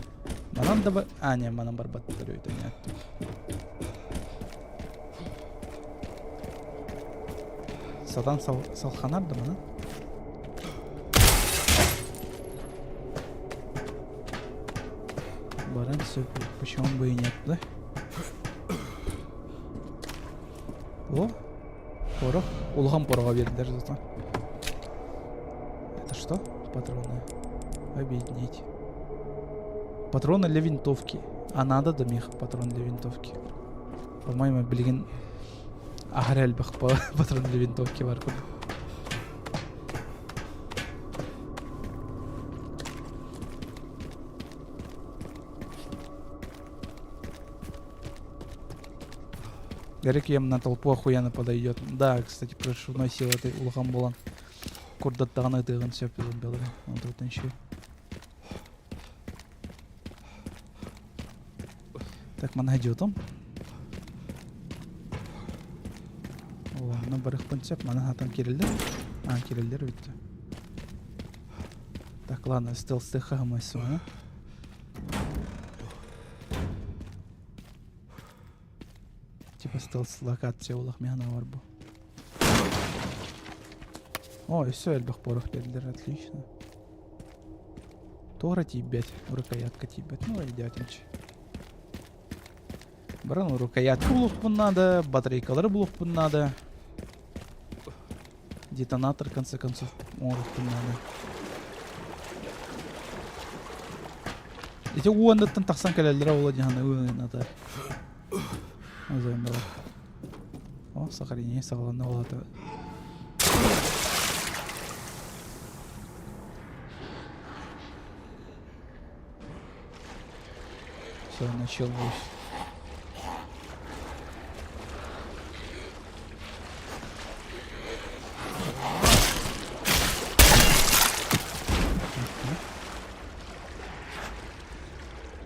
Манан да А, не, манан барбаттар өйтөн Сатан салханар да манан. Баран сөп, почему бы и нет, да? О, порох. Улахан пороҕа биэрдилэр зато. Это что? Патроны. Объединить. Патроны для винтовки. А надо да мех патрон для винтовки. По-моему, билигин аһара элбэх патрон для винтовки бар курдук. Гарик на толпу охуенно подойдет. Да, кстати, прошивной силы этой улахан буолан курдаттаҕына ытыаҕын сөп зомбилары. Онтон еще. Так, манна идиотом. О, барыхпын сөп, маны хатан кирилдер. А, кирилдер бүттү. Так, ладно, стелсты хаһымайсың, Типа стелс локация олох механа бар бу. О, все, элбэх порох бердилер, отлично. Тора тиийбэт, рукоятка тиийбэт. Ну, идиотинчи. Баран рукоятка булуохпун надо, батарейкалары булуохпун надо. Детонатор, в конце концов, оҥоруохпун надо. Ити уоннаттан тахсан кэлэллэрэ буолла дьаһана ата. О, сохранение саҕаланна буолата. Все, началось.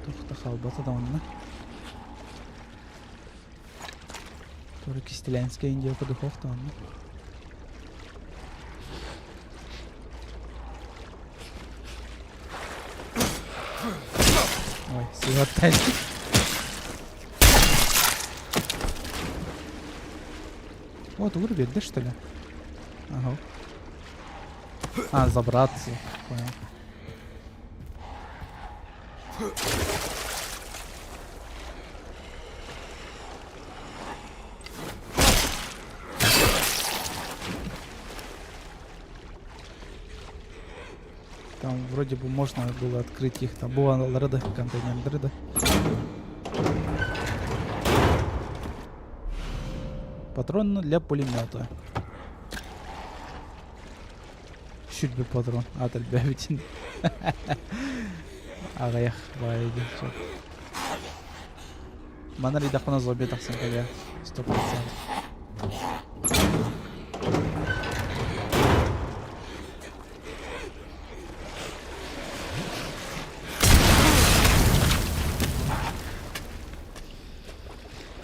Туох хаалбата да онно. Тура Кистелянская Индия духов да онно. Ой, сыһыаттай. Вот уровень, да, что ли? Ага. А, забраться. Понял. Там вроде бы можно было открыть их. Там была да, контейнеры, да. Патрон для пулемета. Сүрбэ патрон. Аат элбээбитин. Аҕыйах баайы диэн. Манна рейдахпына зомби тахсан кэлиэ. 100%.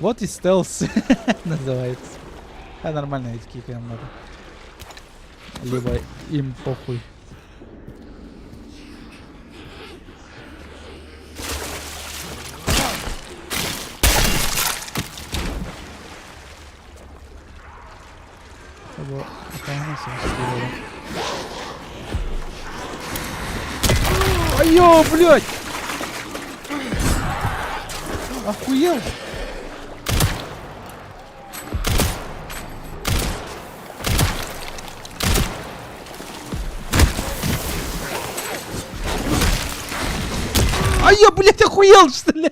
Вот и стелс называется. А нормально эти кикаем надо. Либо им похуй. Айо, блядь! Охуел? А я, блядь, охуел, что ли?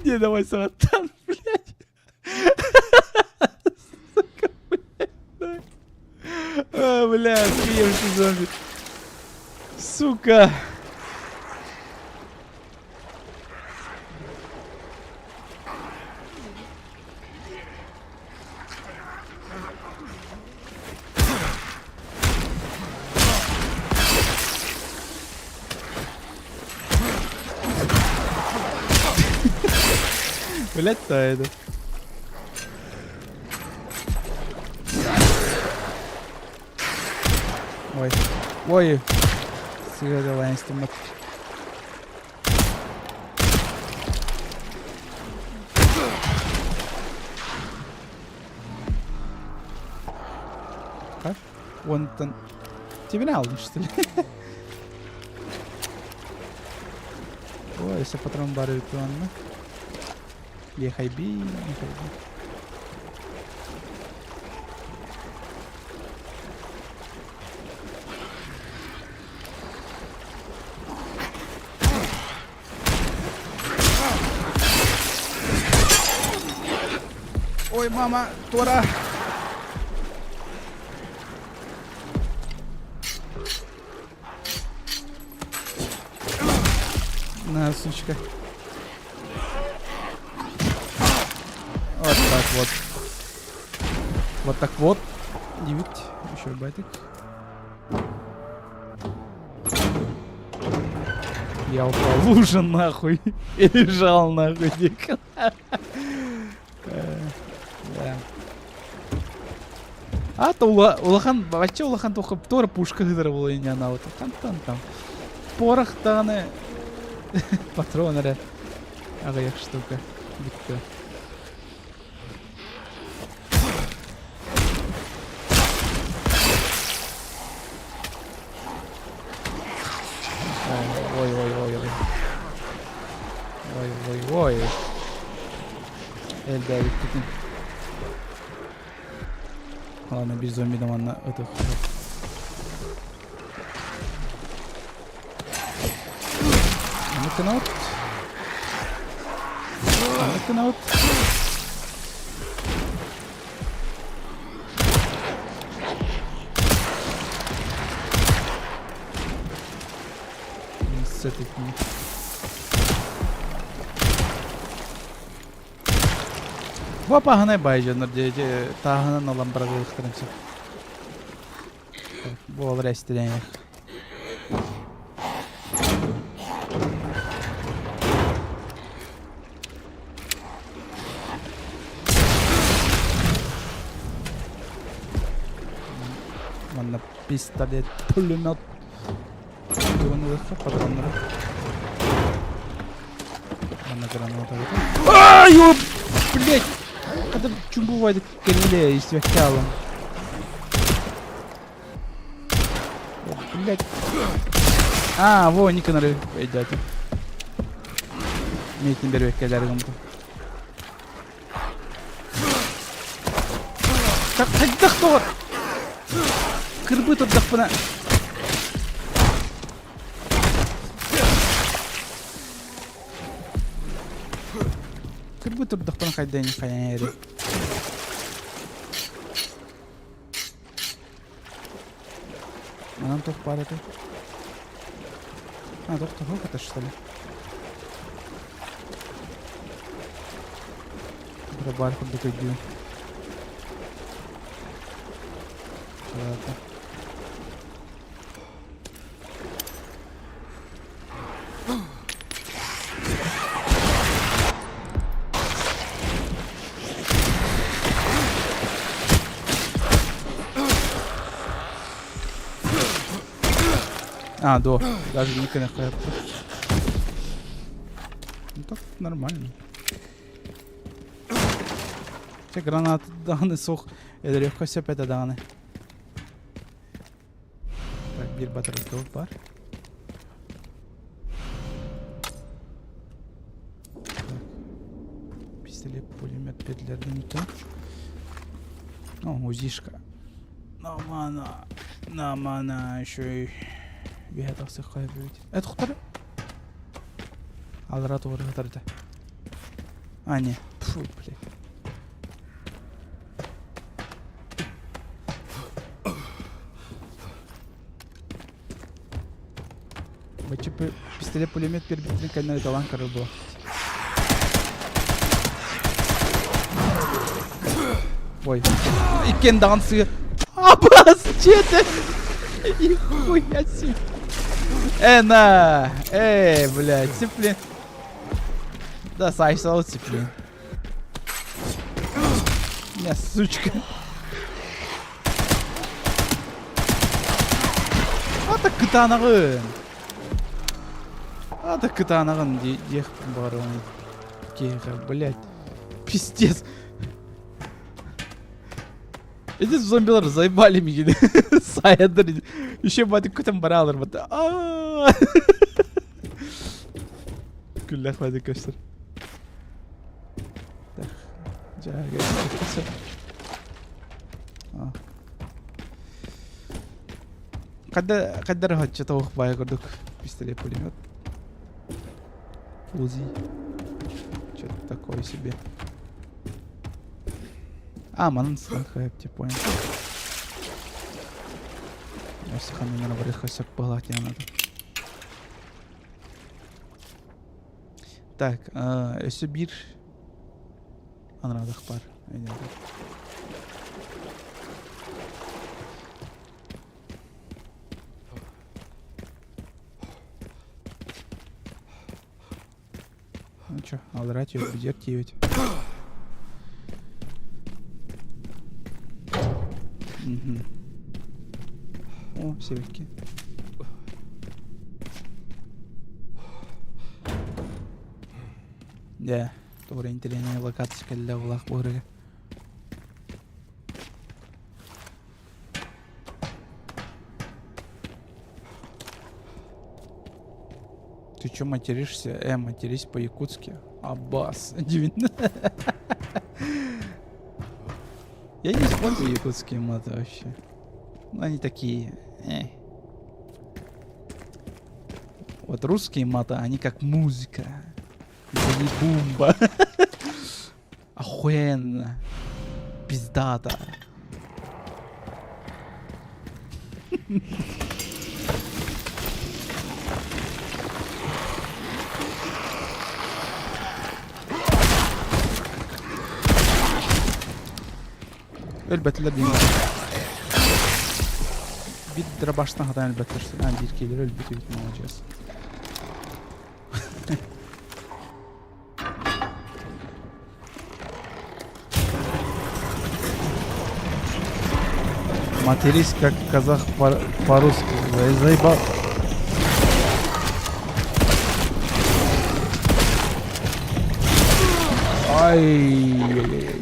Не, давай, сатан, блядь. Сука, блядь. Давай. А, блядь, охуевший зомби. Сука. Блять, да это. Ой. Ой. Сыграла инструмент. Онтон Тебе алдым, что ли? Ой, если патрон бары үтүөннэ. Ехайби, ехайби. Ой, мама, Тора! На, сучка. Вот так вот. Вот так вот. Девять. Еще байтик. Я упал в лужу нахуй. И лежал нахуй дико. Да. А то улахан, вообще улахан только тора пушка гыдыр була не она вот там там. Порох таны патрон эрэ аҕыйах штука бүттэ. Ой, ой, ой, ой. Ой, ой, ой. Элбээбиккитин. Ладно, биир зомби манна ытых. Looking out. Looking out. С этой Бу паһанай бай дьоннор дьэ тааһынан ылан быраҕыахтарын сөп. Бу ол эстилэниэх. Манна пистолет, пулемет. Тугун патроннары. Манна граната. Ай, ё, блядь! Когда чумбувайды кэллэ истибэккэ Блядь. А, во, Никоноры өйдөөтүм. Миитин бербеккелер гыммытым. Так, хайдах тоҕор? Кырбыы турдахпына. Кырбыы турдахпына хайдайын хайан Манан туох баар этэй? А, туох туох это что ли? Баар курдук өйдүүн. Ладно. А, до. Даже не кэнэххэ. Ну так нормально. Чэ граната даҕаны суох. Өлөрүөххэ сөп этэ даҕаны. Так, биир батарейкабыт бар. Так. Пистолет, пулемет петлерден иккен. О, УЗИшка. Намана, намана, еще и биһэ тахсыахха эбит. Эт хуттары? Алра тугары хатарда. А, не. Фу, блядь. Бачча пистолет пулемет биэрбиттэрин кэннэ ыталаан көрөр буо. Ой. Иккиэн даҕан сыа. Абас дьиэтэ! Нихуя себе! Э, на! Эй, блядь, цыплин. Да, сайсал цыплин. Не, сучка. Ата кытаанаҕын. Ата кытаанаҕын диэхпин баҕарабын. Киһиэхэ, блядь. Пиздец. Эти зомбилар заебали меня. Сайдер. Еще батик көтөн баралар бата. Күллэх бадик көстөр. Когда когда хочет тоох бай курдук пистолет пулемет. УЗИ. Что-то такое себе. А, манан хэпти понял. Өссө ханна барыха сөп буолаат надо. Так, өссө биир анараадах баар. Ну чё, алрать ее где тиють. Угу. О, севики. Дьэ, тугура интэриэһинэй локация кэллэ булаах буһарыга. Ты чё материшься? Матерись по-якутски. Аббас. Я не использую якутские маты вообще. Ну, они такие. Вот русские маты, они как музыка. Это не бумба. Охуенно. Пиздато. Өлбөтүлэр диэн Биир дробаштан хатан өлбөттөр. А, биир киилэр өлбүт эбит, молодец. Матерись как казах по-русски. Заебал. Ай-яй-яй.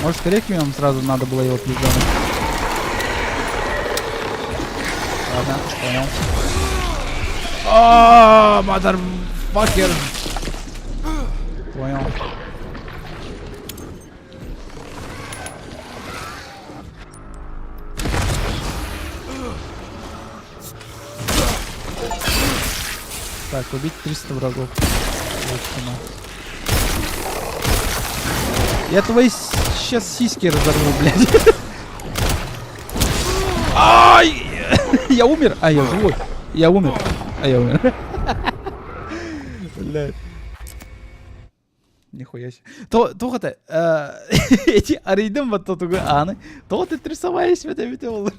Может, реквием сразу надо было его пиздануть? Ладно, понял. А, motherfucker! Понял. Так, убить 300 врагов. Вот она. Я твои сейчас сиськи разорву, блядь. Ай! Я умер! А, я живой. Я умер. А, я умер. Блядь. Нихуя себе. То, туох это, эти арыйдым вот тугу ааны. Тоҕо төттөрү эбит эбитэ ол.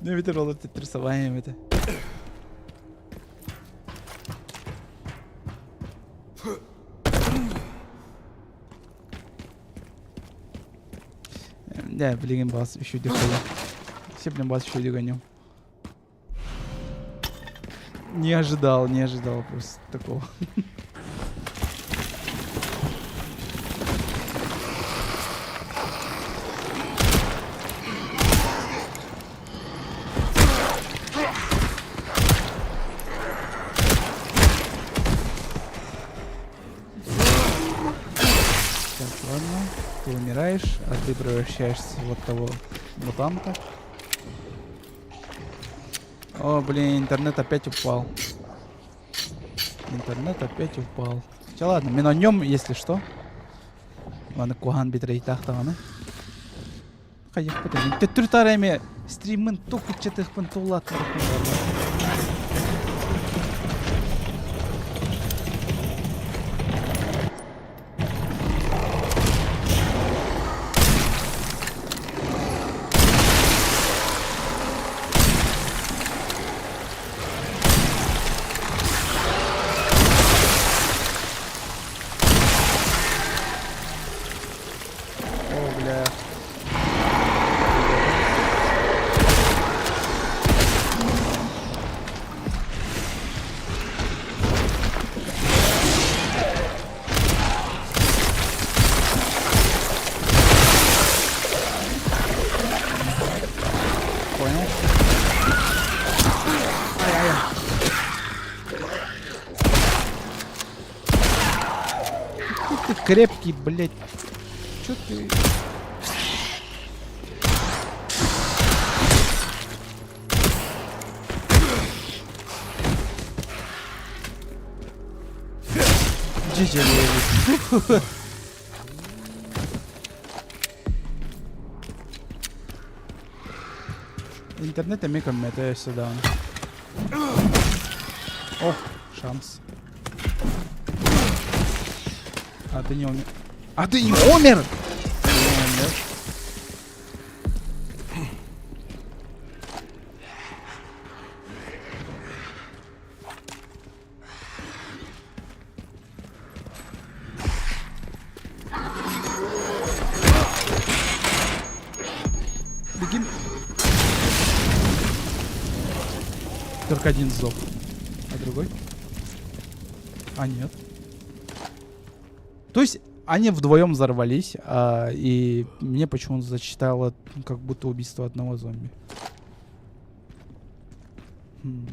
Эбитер ол төттөрү сабайым эбитэ. Да, билигин баас үчүгдүк буолла. Сиплин баас үчүгдүк ойнуом. Не ожидал, не ожидал просто такого. Так, ладно. Ты умираешь, а ты превращаешься в вот того мутанта. О, блин, интернет опять упал. Интернет опять упал. Все, ладно, мы на нем, если что. Ладно, кухан битрей тахтағаны. Хайықпыт Төттүр тареме стриммин тук иччетыхпын туллаттарыхпын О, бля. Понял. Ай-ай-ай. Ты крепкий, блядь. Чё ты... GG. Интернет эмиэ көммөтө өссө даҕаны. О, шанс. А ты не умер. А ты не умер! Ты не умер. Бегим. Только один сдох. А другой? А, нет. То есть они вдвоем взорвались, и мне почему-то зачитало, как будто убийство одного зомби. Хм,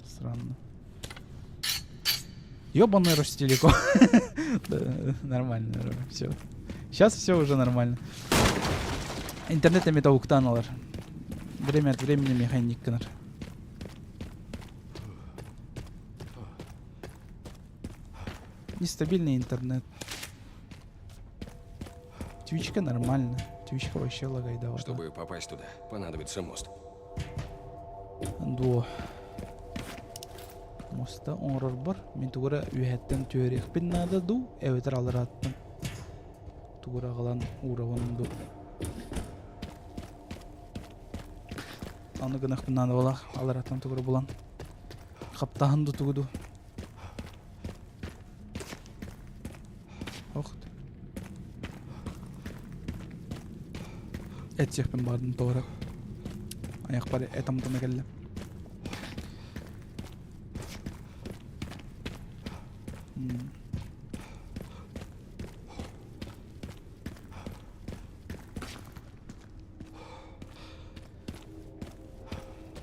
странно. Ёбаный Ростелеком. Нормально, все. Сейчас все уже нормально. Интернет эмиэ тобуктаан ылар. Время от времени механик гынар. Нестабильный интернет. Твичка нормально. Твичка вообще лагайдовата. Чтобы попасть туда, понадобится мост. Дуо. Моста оҥорорбор мин тугу эрэ үөһэттэн түһэриэхпин наада дуу, эбэтэр алларааттан тугу эрэ аҕалан уурабын дуу. Аны гыныахпын наада буолаах, алларааттан тугу эрэ булан хаптаһын дуу тугу дуу. Ох ты. Эт сиэхпин баҕардым тоҕо эрэ. Айахпар эт амтана кэллэ.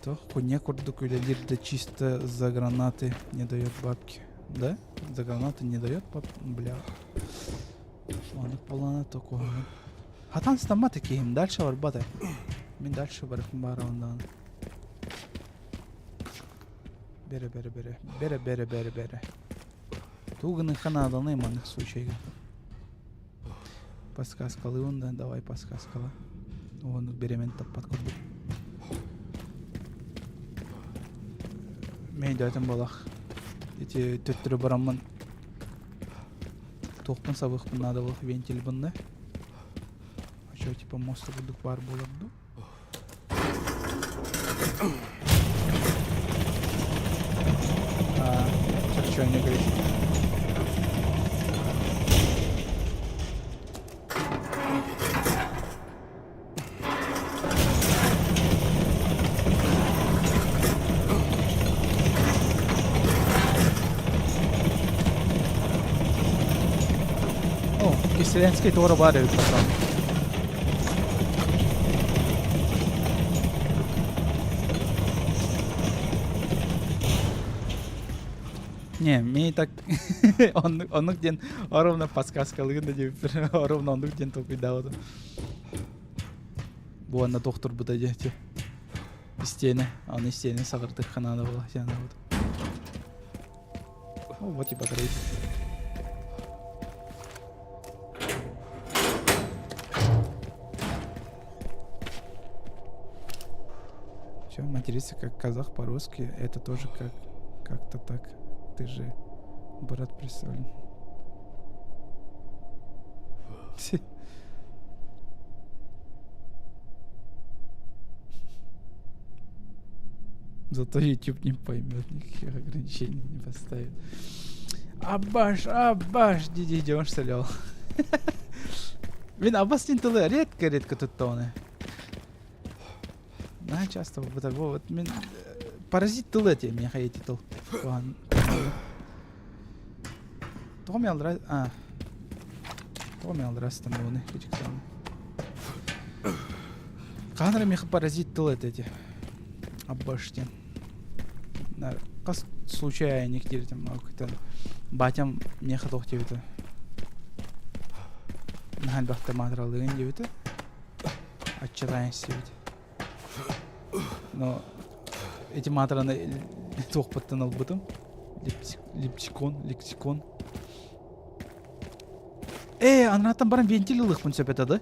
То хуйня курдук үлэлиир да чисто за гранаты не дает бабки. Да? За гранаты не дает бабки? Бля. Маннык буоллаҕына токуһаҕын. Хатан сытаммат киһим дальше барбат ээ. Мин дальше барыахпын баҕарабын даҕаны. Бэрэ бэрэ бэрэ бэрэ бэрэ бэрэ бэрэ. Тугу гыныахха нааданый маннык случайга? Подсказкалыыбын да, давай подсказкала. Уоннук бириэмэни таппат курдук. Мэйдөөтүм буолах. Ити төттөрү бараммын туохпун сабыахпын наада буолах вентильбын да. Очо типа моста курдук баар буолар дуу? А, чорчуонньа короче. Киселенский туора баар эбит пацан. Не, мне так оннук диэн ровно подсказкалыгын да диэбиппэр ровно оннук диэн толкуйдаабытым. Бу уонна туох турбута диэти. Истиэнэ, аны истиэнэ саҕырдык ханаада була сианабыт. О, вот и батарейка. Все, материться как казах по-русски, это тоже как как-то так. Ты же брат представлен. Зато YouTube не поймет, никаких ограничений не поставит. Абаш, абаш, диди идешь, солел. Блин, абас диэн тылы редко-редко туттаҕына. Наһаа часто вот мин паразит тылы этэ миэхэ ити тыл. Тоҕо миалдыра а тоҕо миалдырастан буолуну кичиксааны. Хаһан эрэ миэхэ паразит тыл этэ ити. Аббаш диэн. Хас случайник диэбитим батям миэхэ туох диэбитэ. Наһаа элбэхтэ маатыралыыгын диэбитэ. Аччатаан истибит. Но эти маатыраны туохпуттан ылбытым. Липсикон, лексикон. Ээ, анааттан баран вентиль ылыахпын сөп этэ да?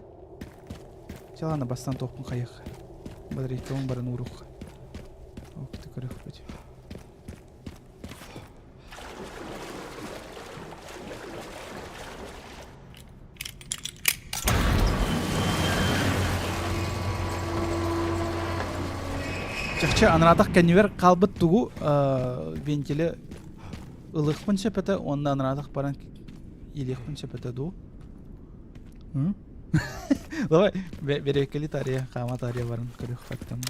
Чэ ладно, бастаан туохпун хайыах. Батарейкабын баран ууруох. Ок, ты көрүөхпүт. Чахчы анараатах кэннибэр хаалбыт тугу вентили ылыахпын сөп этэ уонна анараатах баран илиэхпин сөп этэ дуу? Давай бэрэккэли таарыйа хаама таарыйа баран көрүөхпэттэн.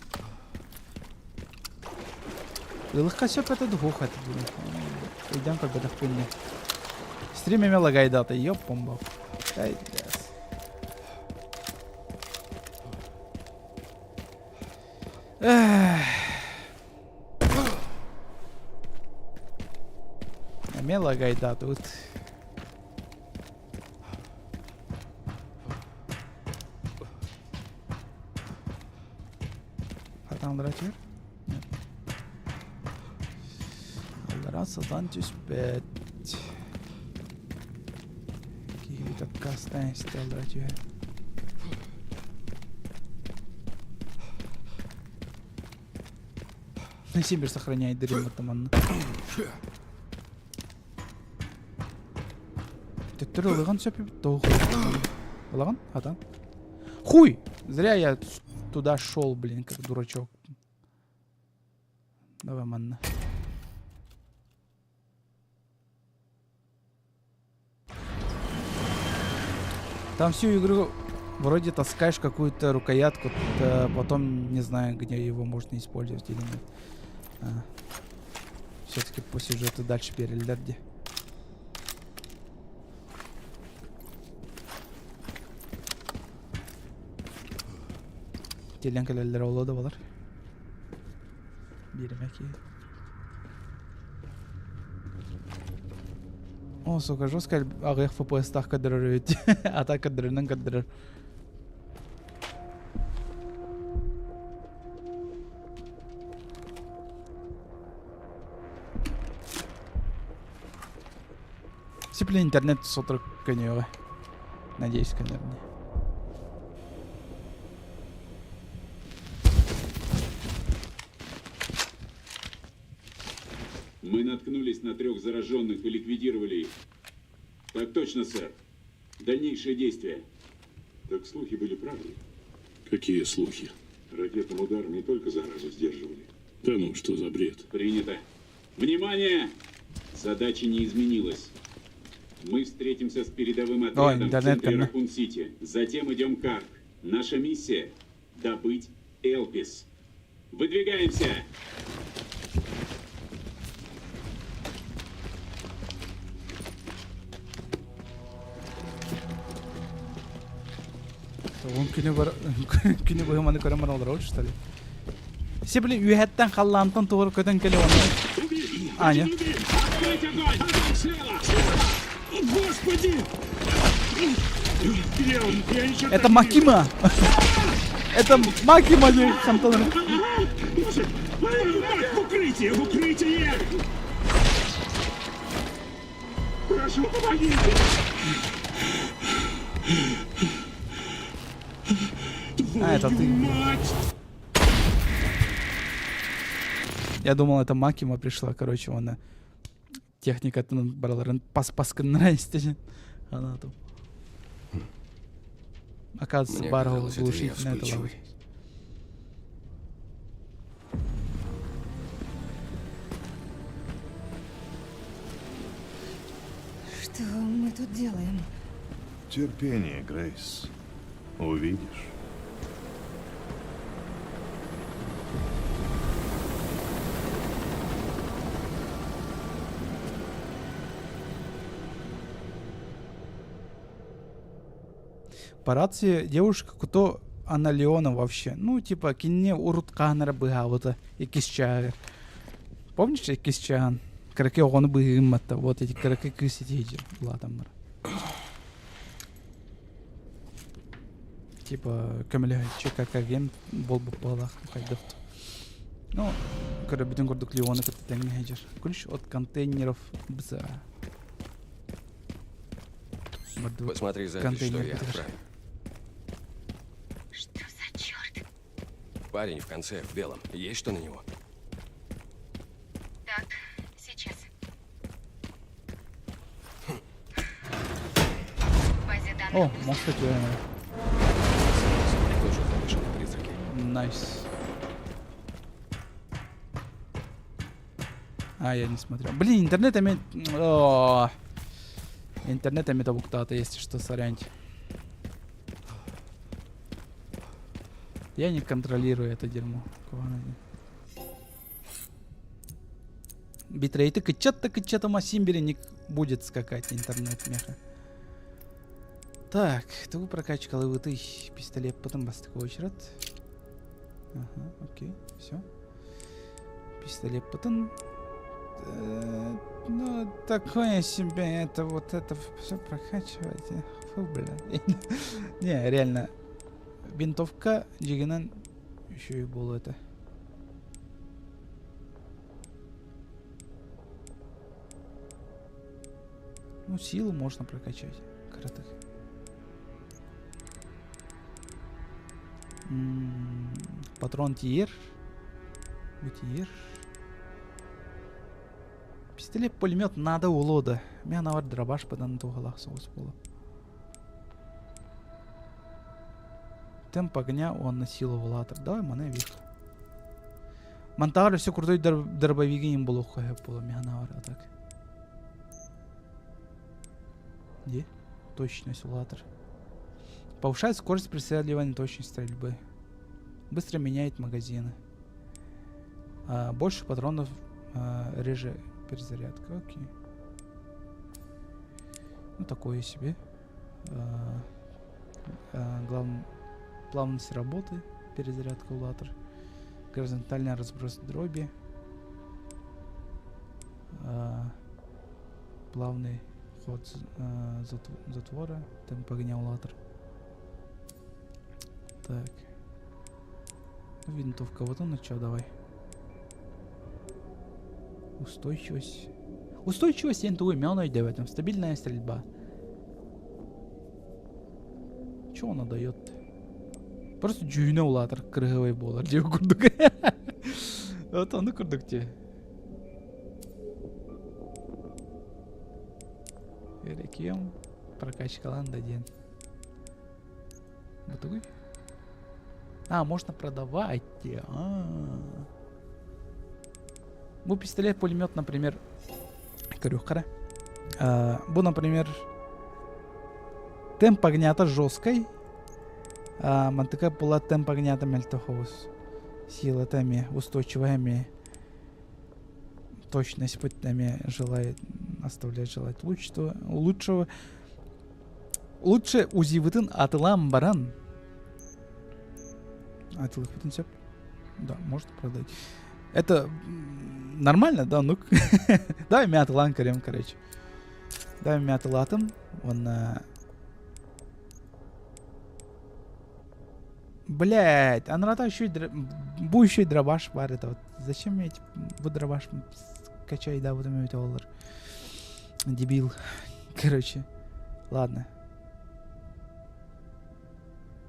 Ылыхха сөп этэ дуу, этэ дуу. Өйдөөн көрбөтөхпүн дии. Стрим эмэ лагайдаата, ёппомбо. Ай, Эмиэ лагайдаатыбыт. Хатааллара түһэр. Аллараа сатаан түспэт. Киһибит отказтаан истэ аллара түһэр. Сибирь сохраняет дырым манна. Төттөрү ылыган сөп эбит тоҕо Ылаҕын? Хатан. Хуй! Зря я туда шел, блин, как дурачок. Давай манна. Там всю игру вроде таскаешь какую-то рукоятку, потом не знаю, где его можно использовать или нет. А. Все-таки по сюжету дальше берилдер дии. Тиэллэн кэлэллэрэ буолуо да балар. Биэримэ киһи. О, сука, жестко аҕыйах FPS-таах көрдөрөр эбит. А так көрдөрөрүнэн көрдөрөр. Сипле интернет сотору көнүөҕэ. Надеюсь, көнөрүнэ. Мы наткнулись на трех зараженных и ликвидировали их. Так точно, сэр. Дальнейшие действия. Так слухи были правдой. Какие слухи? Ракетным ударом не только заразу сдерживали. Да ну, что за бред? Принято. Внимание! Задача не изменилась. Мы встретимся с передовым отрядом в центре Ракун-Сити. Затем идем к Арк. Наша миссия – добыть Элпис. Выдвигаемся! Уон күнү бар күнү быһа маны көрөн баран олоробут что ли? Все блин үөһэттэн халлаантан тугур көтөн кэле онно. Аня. Открыть огонь! Огонь слева! Слева! Господи! Где он? Я ни черта Это не вижу. Макима! Это Макима диэн хантан Боже! Мать, в укрытие! В укрытие! Прошу, помогите! А, это ты. Мать! Я думал, это Макима пришла, короче, она техникатын бараларын пас-пас гыннара истэ Она там. Оказывается, Мне бар казалось, это я глушительная вспыльчивый. Что мы тут делаем? Терпение, Грейс. Увидишь. По рации девушка, кто она Леона вообще? Ну, типа, кине урут хаһан эрэ быһаабыта иккис чааһыгар. Помнишь иккис чааһын? Кыракый оҕону быһыымматта. Вот эти кыракый кыыс ити улаатан бар. Типа, көмөлөһөччү как агент буолбут буолаах хайдах. Ну, көрөбүтүн курдук Леоны кытта тэҥҥэ сылдьар. Ключ от контейнеров БЗА. Посмотри запись, что я отправил. Что за черт? Парень в конце, в белом. Есть что на него? Так, сейчас. В базе данных О, пусто. мостик э, Тоже замешаны призраки. Nice. А, я не смотрел. Блин, интернет имеет... О, Интернет имеет обуктата, если что, соряньте. Я не контролирую это дерьмо. Битрейты кычат-то кычатом асимбере будет скакать интернет меха. Так, тугу прокачкалыбытый пистолет потом бастакы очерет. Ага, окей, все. Пистолет потом. Э, ну, такое себе, это вот это все прокачивать. Фу, бля. Не, реально. Винтовка дьиҥинэн еще и было это. Ну, силу можно прокачать. Кратых. Патрон тиер. Тиер. Пистолет пулемет надо улода. Мен бар дробаш подан туһалаах соҕус буолуо. Темп огня он силу улаатар. Давай маны вих. Мантаар все крутой дробовиги им было хуя было механавар, а так. Где? Точность улаатар. Повышает скорость преследования точность стрельбы. Быстро меняет магазины. А, больше патронов, а, реже перезарядка. Окей. Ну, такое себе. А, а, глав... Плавность работы, перезарядка улаатар. Горизонтальный разброс дроби. А, плавный ход а, затвора, темп огня улаатар. Так. Ну, винтовка, вот он, ну чё, давай. Устойчивость. Устойчивость НТУ в этом. Стабильная стрельба. Чё она дает? Просто дьүһүнэ улаатар кырыһыбай буолар диэ курдук. Вот ону курдук дии. Рекием прокачкалан да диэн. Бутугуй. А, можно продавать. А-а-а. Бу пистолет, пулемет, например, көрүөххэ. Бу, например, темп огнята жесткой. А, мантыка была темп огнята мөлтөх соҕус. Сила эмиэ, устойчивая эмиэ. Точность эмиэ желает оставлять желать лучшего. Лучшего. Лучше УЗИвытын атыылаан баран. Атылыхпытын сөп. Да, может продать. Это нормально, да, ну Давай мятылаан көрөм, короче. Давай мятылаатым. Уонна Блять, анрата еще и др... бу еще и дробаш бар это вот. Зачем мне эти бу дробаш качай да вот эти олар. Дебил. Короче, ладно.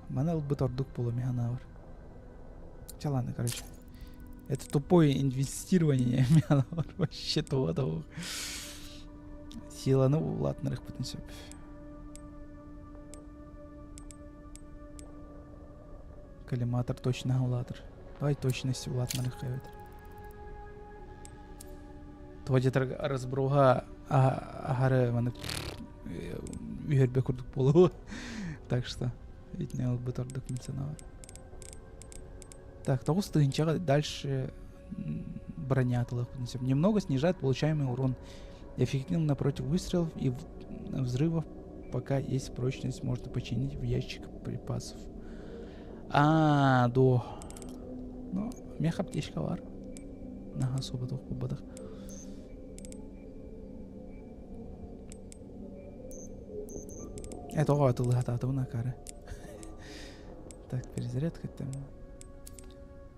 Маны ылбыт ордук буолуо мин санаабар. Чэ ладно, короче. Это тупое инвестирование мин санаабар вообще того того. Силаны улаатынарыахпытын сөп. Коллиматор точно улаатар. Давай точность улаатынарыахха эбэтэр. Тоҕо диэтэр разброһа аһары маннык үһөрбэ курдук буолуо. Так что итини ылбыт ордук мин санаабар. Так, 9 тыһыынчаҕа дальше броня атылыахпытын сөп. Немного снижает получаемый урон. Эффективно против выстрелов и взрывов, пока есть прочность, можно починить в ящик припасов. А, до. Ну, мех аптечка бар. Наһаа суобатах буолбатах. Э, тоҕо атылыһатаатыбын акаары. Так, перезарядка там.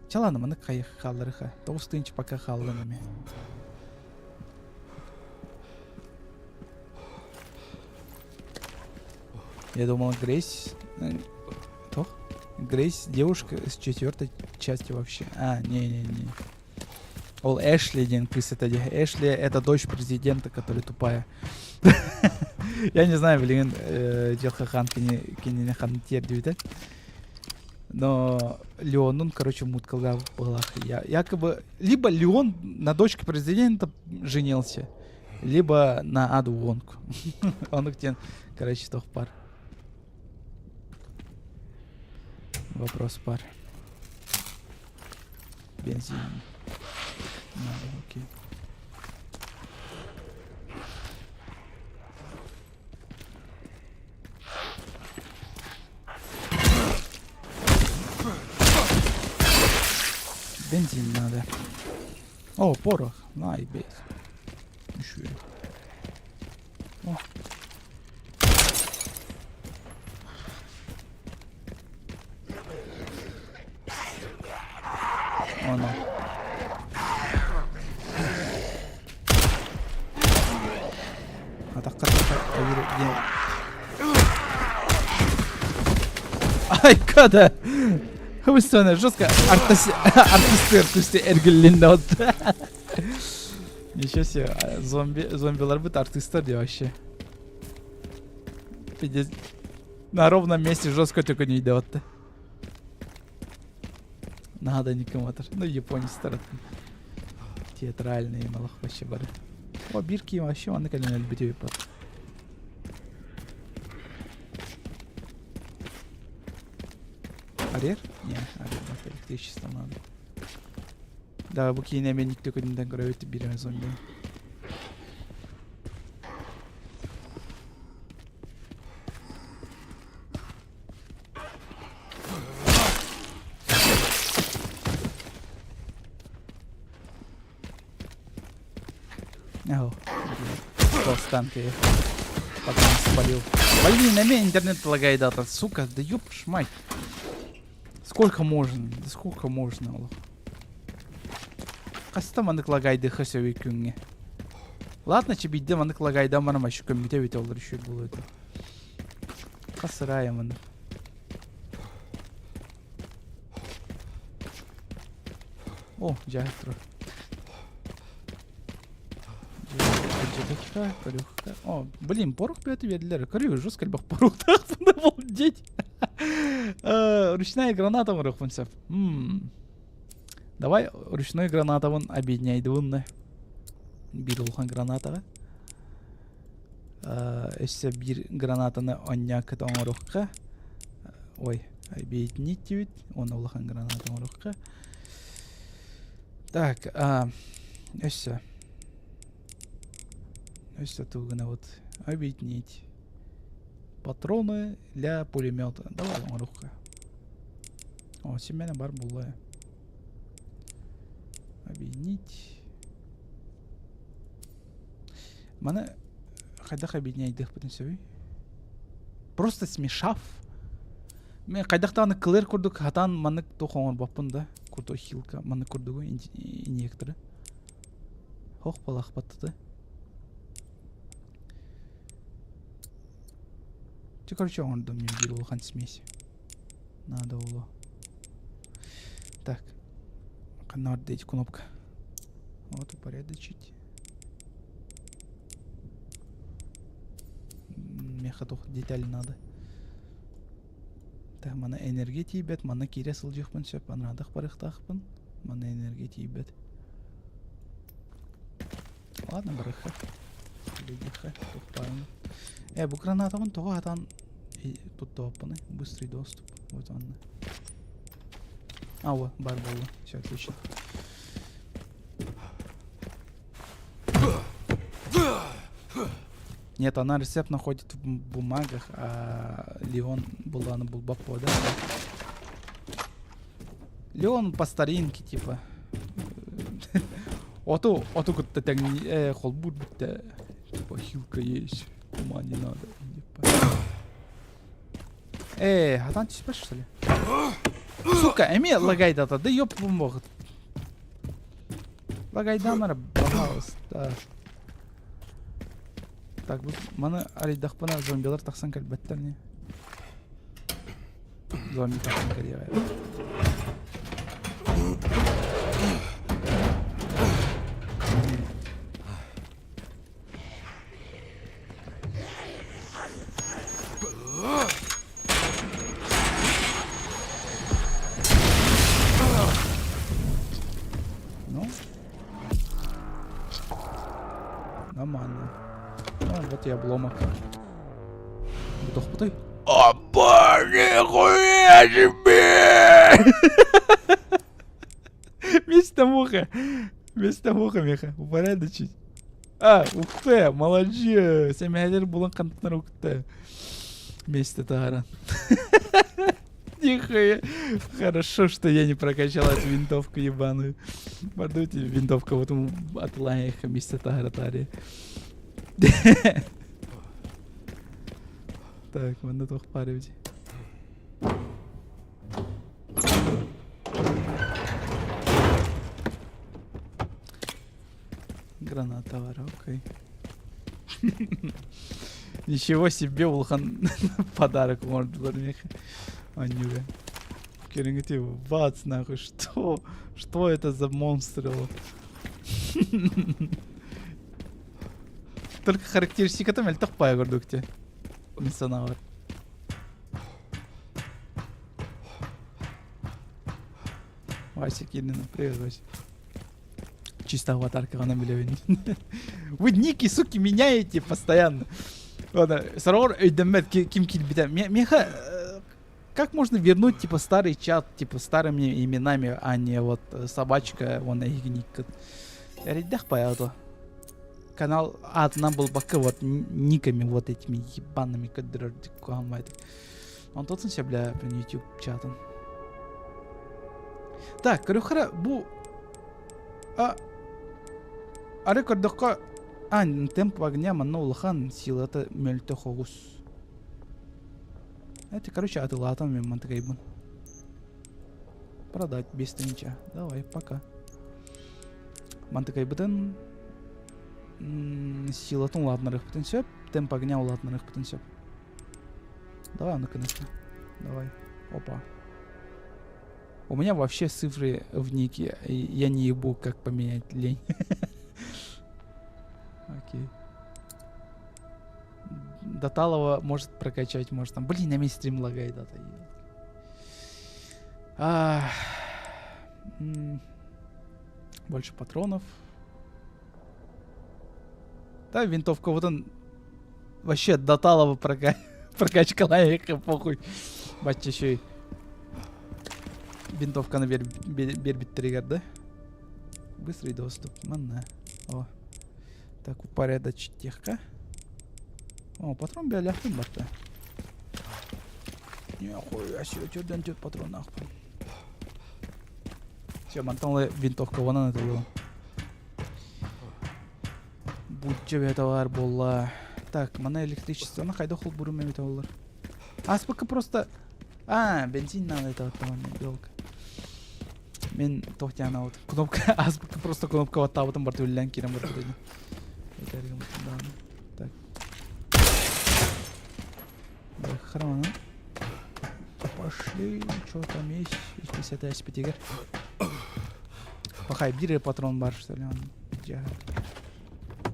Чаланы маны хаалларыха. 9 тыһыынча пока хааллын эми. Я думал, Грейс... Тох? Грейс девушка с четвертой части вообще. А, не-не-не. Ол Эшли диэн кыыс это Эшли это дочь президента, которая тупая. Я не знаю, блин, Дьылҕа Хаан кинини ханна тиэрдибитэ. Но Леонун, короче, муткалга была. Я, якобы, либо Леон на дочке президента женился, либо на Аду Вонг. Он где, короче, тох пар. Вопрос пар. Бензин. Надо, окей. Бензин надо. О, порох. На, и бейс. Еще. О. Оно. Атахха Айка да! Хыбыстана жестко артисты артисты эргиллиннэ вот. Ничего себе, зомби, зомбиларбыт артистар дии вообще. Пиздец. На ровном месте жестко только не идет. Надо никому. Ну, японецтар театральные малах вообще бары. О, бирки вообще манна кэлэн өлбүт эбит Арер? Не, арер электричество надо. Да, бу киинэ мен төкөнүнтэн көрөбүт биир зомби. Толстанки. Потом спалил. Блин, на меня интернет лагает дата. Сука, да ёб ж мать. Сколько можно? Да сколько можно? Олох. Хаста маннык лагайды хөсөбүй күҥҥэ. Ладно, чебидде маннык лагайдан баран вообще көммүтэ эбитэ олор еще буолуо этэ. Хасырая маннык. О, дьэ турар. Дьэ, көрүөххэ. О, блин, порох бөтө биэрдилэр. Көрү, жестко элбэх порохтаахпын обалдеть. Ручная граната оҥоруохпун сөп. Давай ручной гранатабын объединяйдыбын биир улахан гранатаҕа. Өссө биир гранатаны онньааккыта оҥоруохха. Ой, объединить диэбит. Уонна улахан граната оҥоруохха. Так, өссө. Өссө тугу гынабыт? Объединить. Патроны для пулемета. Давай оҥоруохха. О, симэнэ бар булла. Объединить. Маны хайдах объединяйдыахпытын сөбүй? Просто смешав. Мен хайдах даҕаны Клэр курдук хатаан маннык туох оҥорбоппун да. Курдук хилка маннык курдугу инъекторы. Хох балахпаттыты. Ти короче оҥордум мен биир улахан смесь. Надо было. Так. Ханна эти кнопка. Вот упорядочить. Меха туох деталь надо. Так, мана энергия тиийбэт, манна киирэ сылдьыахпын сөп, анаадах барыахтаахпын. Манна энергия тиийбэт. Ладно, барыахха. Билиэххэ, тохтоойун. Э, бу гранатабын тоҕо хатан туттубаппыный? Быстрый доступ. Вот он. А, вот, бар буолла. Все отлично. Нет, она рецепт находит в бумагах, а Леон была на булбапо, да? Леон по старинке, типа. Оту, оту кытта тэҥ э, холбуур бүттэ. Типа хилка есть, ума не надо. Типа. Э, хатан түспэт что ли? Сука, эмиэ лагайдата, да ёб бумбохут. Лагайдаанара, пожалуйста. Так, бу маны арыйдахпына зомбилар тахсан кэлбэттэр не? Зомби тахсан кэлиэҕэ. Ну, нормально. Ну, вот и обломок. Тохпутай. Опа, нихуя себе! Вместо муха. Вместо муха, меха. Упорядочить. А, ух ты, молодец. Сэмэһэлэр булан хантан укта. Вместе тааран. Нихуя. Хорошо, что я не прокачал эту винтовку ебаную. Бардуйте винтовка вот от лайха вместе тааратари. Так, манна туох баар эбит. Граната баар, окей. Ничего себе улахан подарок оҥордулар миэхэ. Анньыга. Көрүҥүтүй, бац нахуй, что? Что это за монстр? Только характеристиката мөлтөх баайа курдук дии. Мин санаабар. Вася Кирина, привет, Вася. Чисто аватаркаҕынан билэбин. Вы ники, суки, меняете постоянно. Ладно, сороҕор өйдөммөт ким киирбитэ. Меха, как можно вернуть, типа, старый чат, типа, старыми именами, а не вот собачка, вон эһиги никкыт. Эрэйдэх баягы Канал аатынан булбакка вот никами вот этими ебаными көрдөрөр куһаҕан Онтон сөбүлээппин YouTube чатын. Так, көрүөххэ бу а ары көрдөххө а темп огня манна улахан силата мөлтөх оҕус. Это, короче, атылаатан мен мантыкайбын. Продать без тысяча. Давай, пока. Мантыкайбытын силатын улаатынарыахпытын сөп, темп огня улаатынарыахпытын сөп. Давай, ну-ка, Давай. Опа. У меня вообще цифры в нике. Я не ебу, как поменять лень. Окей. Даталова может прокачать, может там. Блин, на стрим лагает. А, больше патронов. Да, винтовка вот он вообще Даталова прока... прокачкала, похуй. Бачча еще винтовканы биэрбиттэригэр да? Быстрый доступ. Манна. О. Так, упорядочить-техка. О, патрон бэлэхтин барта. Нихуя себе, төрдөн төрт патрон ахпын. Все, мантан ыла винтовкабынан ытыллым. Будья бэйэтэ баар буолла. Так, мана электричествоны хайдах холбуурум эбитэ буоллар. Ааспыкка просто... А, бензин надо это вот там, белка. Мен тохтяна вот кнопка ааспыкка просто кнопка баттаабытым барыта үллээн киирэн барбыт Так. Храмана. Пошли, что там есть? 50 спитигер. Пахай, биир патрон бар, что ли, он.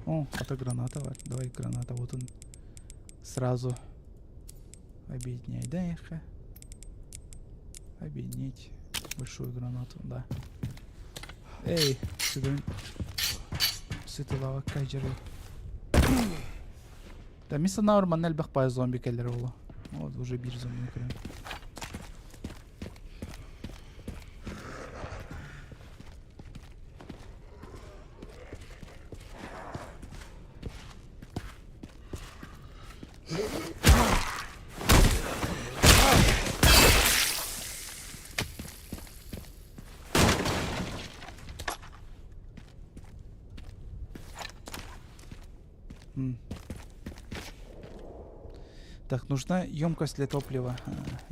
О, это граната бар. Давай граната, вот он сразу объединяй, да, эхо? Объединить большую гранату, да. Эй, сюда. Сытылава кайжары. Да, мин санаабар манна элбэх баай зомби кэлэр буолуо. Вот уже биир зомбины көрөм. Так, нужна емкость для топлива.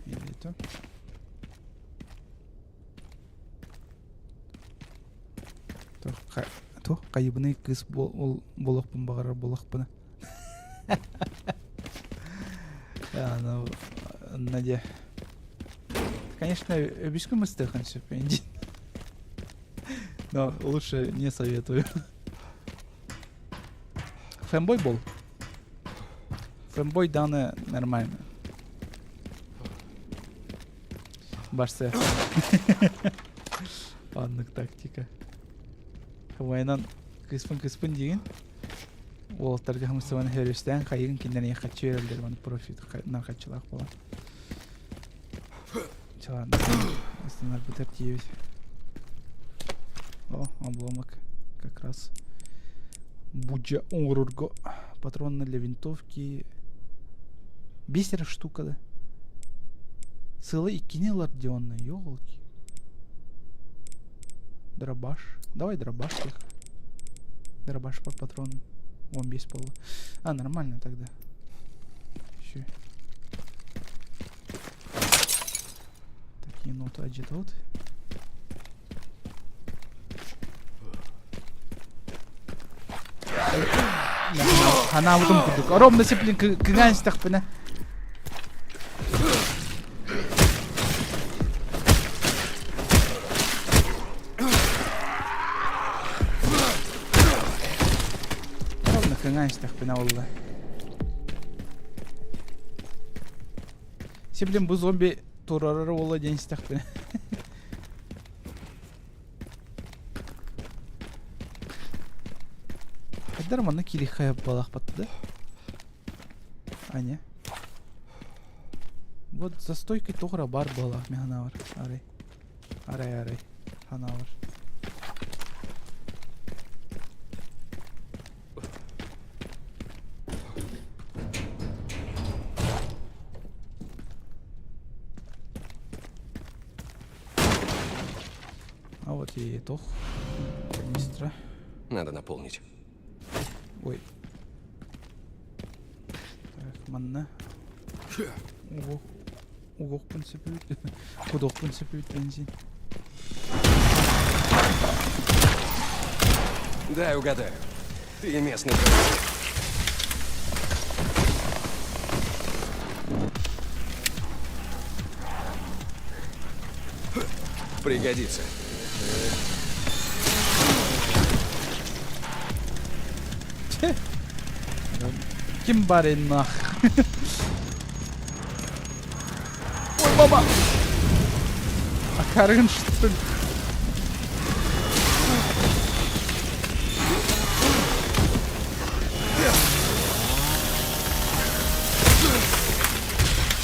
Или это? Туох хайыбыный кыыс буолуохпун баҕарар буолахпына. Надя. Конечно, өбүскү мыстыахын сөп Но лучше не советую. Фэмбой был. Фэмбой даны нормально. Барса. Аннык тактика. Войнан кыспын-кыспын диин. Уолаттарга хамсыбан хөрүстээн хайыгын кинилэр хаччы үөрэллэр маны профит нархаччылаах буолан. Чалан ыстанарбытар тиийэбит. О, обломок как раз. Будья оҥорорго патроны для винтовки. Бисер штука да. Сыла иккини ылар дионна, ёлки. Дробаш. Давай дробаш их. Дробаш по патрон. Вон без пола. А, нормально тогда. Еще. Такие ноты аджитот. Ханаабытым курдук. Ровно сиплин кыҥаан истэхпинэ. Ровно кыҥаан истэхпинэ буолла. Сиблин бу зомби турарар уола диэн истэхпинэ. Хайдар манна киириххэ балахпатты да? Аня. Вот за стойкой тоҕо бар буолаах мен ханаабар. Арай. Арай арай. Ханаабар. А вот и тох. Канистра. Надо наполнить. Ой. Так, манна. Ого. Угохпун сөпүбүт. Кудохпун сөпүбүт бензин. Дай угадаю. Ты местный. Пригодится. Ким барин нах. Ой, баба! А Карен, что ли?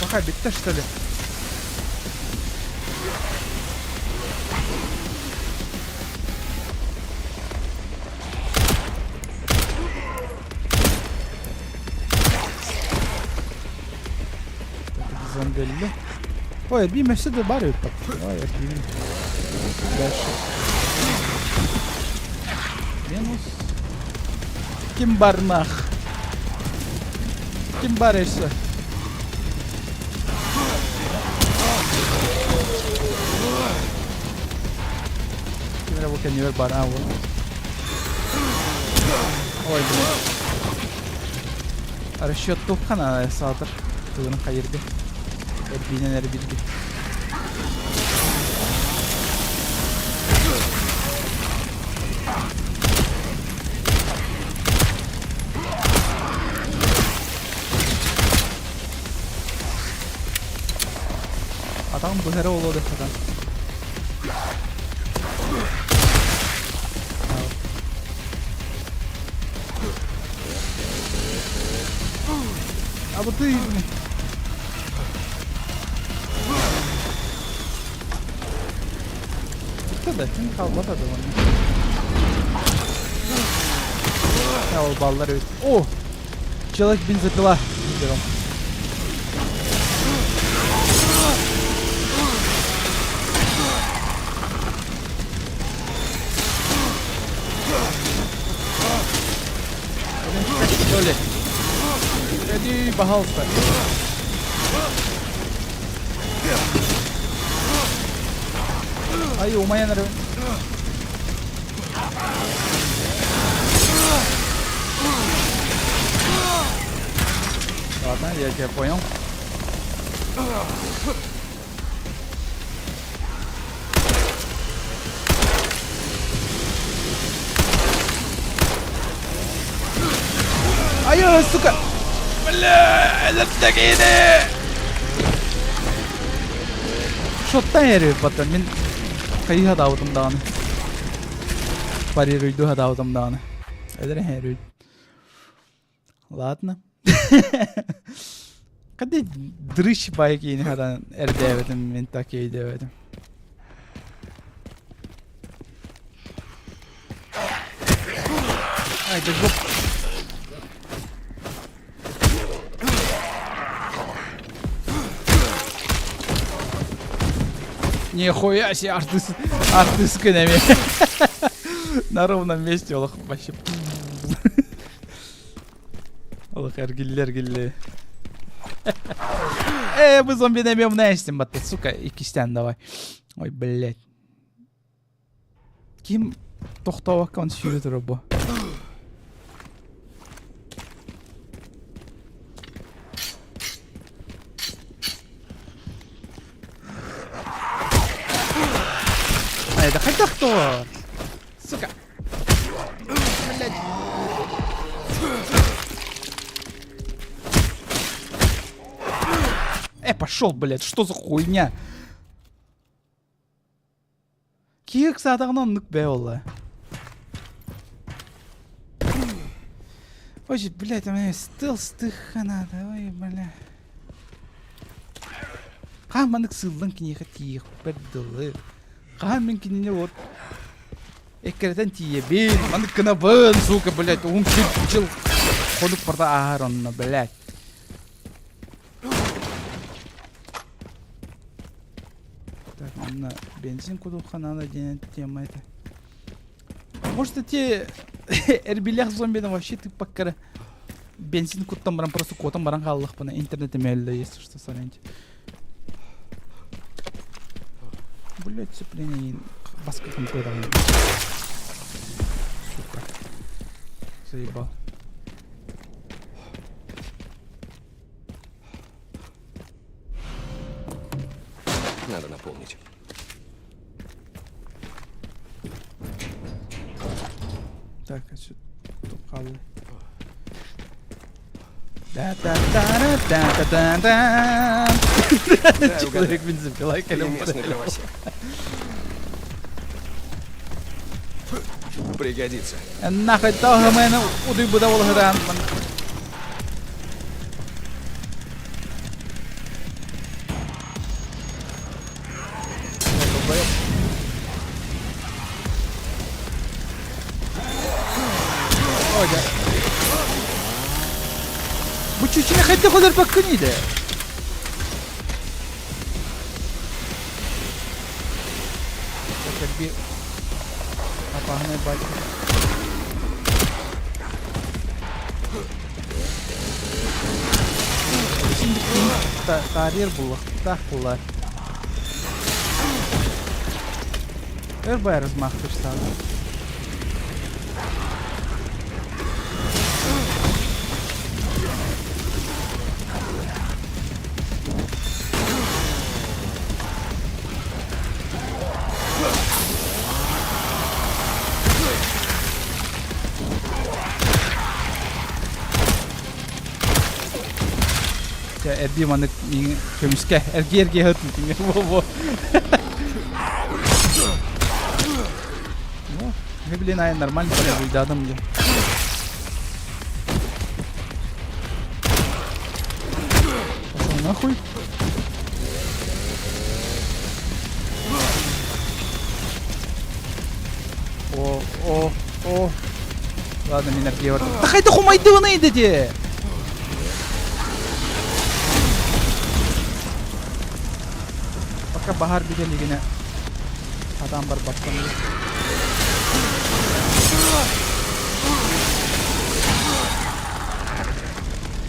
Пока битте, что ли? Зомбелли. Ой, эрбиим өссө да баар эбит. Ой, эрбиим. Дальше. Минус. Ким барнах? Ким бар өссө? Ким эрэ бу кэннибэр бар, а вот. Ой, блин. Расчет туххана саатар. Тыгын хайырга. Эрбиинэн эрбиргэ. Атаҕым быһара буолуо да сатан. А вот ты... Да, ким хаалбата да манна. Ол баллар эбит. О! Человек бензопила. Берем. Что ли? Иди, пожалуйста. Ай, умайан эрэ. Ладно, я тебя понял. Ай, сука! Бля, өлөртөгини! Шоттан эрэ потом мин хайыһа даабытым даҕаны. Парируйду хадаабытым даҕаны. Эдэр эһэрүй. Ладно. Когда дрыщ байкини хадан эрдээбитим мин так өйдөөбөтүм. Ай, да жоп. Нихуя себе, артист, артист кэнэми. На ровном месте олох вообще. Олох эргиллэ-эргиллэ. Э, бу зомбины эмиэ умна истим батта, сука, иккистээн давай. Ой, блядь. Ким тохтообокко он сүүрэ турар бу. Ай, да хайдах то? Сука. Блядь. Э, пошел, блядь, что за хуйня? Киһи ыксаатаҕына оннук бээ буолла. Ой, блядь, у меня стелс тыха надо, ой, бля. Хаһан маннык сыыллан киниэхэ тиийиэхпэр дылы. Хаһан мин кинини вот эккирэтэн тиийэбин, маннык гынабын, сука, блядь, уһун жыл хонук барда ааһар онно, блядь. Так, манна бензин кудухха надо диэн тема это. Может, эти эрбилэх зомбины вообще ты пока бензин куттан баран просто куотан баран хааллахпына интернет эмэллэ если что соряньте. Блять, сцепление баска там Сука. Заебал. Надо наполнить. Так, а что тут хаалла? Да-да-да-да-да-да-да. Человек бензопила Или кэлэн местный дровосек. Пригодится. Нахуй того мене удуйбуда волгран. Бу чүчүнэ хайдах өлөрбөккүн иде? Кэлби апаһынай баай. Таарыйар буллахтаах буллар. Өр бай размахтыр саада. Чэ, эрдии маннык көмүскэ, эргий-эргий ыһыт во-во. Ну, блин, ай нормально подождадым дьэ. Пошел нахуй. О, о, о. Ладно, мин эргийэ бардым. Да хайда хумайдыбыный дети? Пока баһар бүтэлигинэ атаан барбаппын.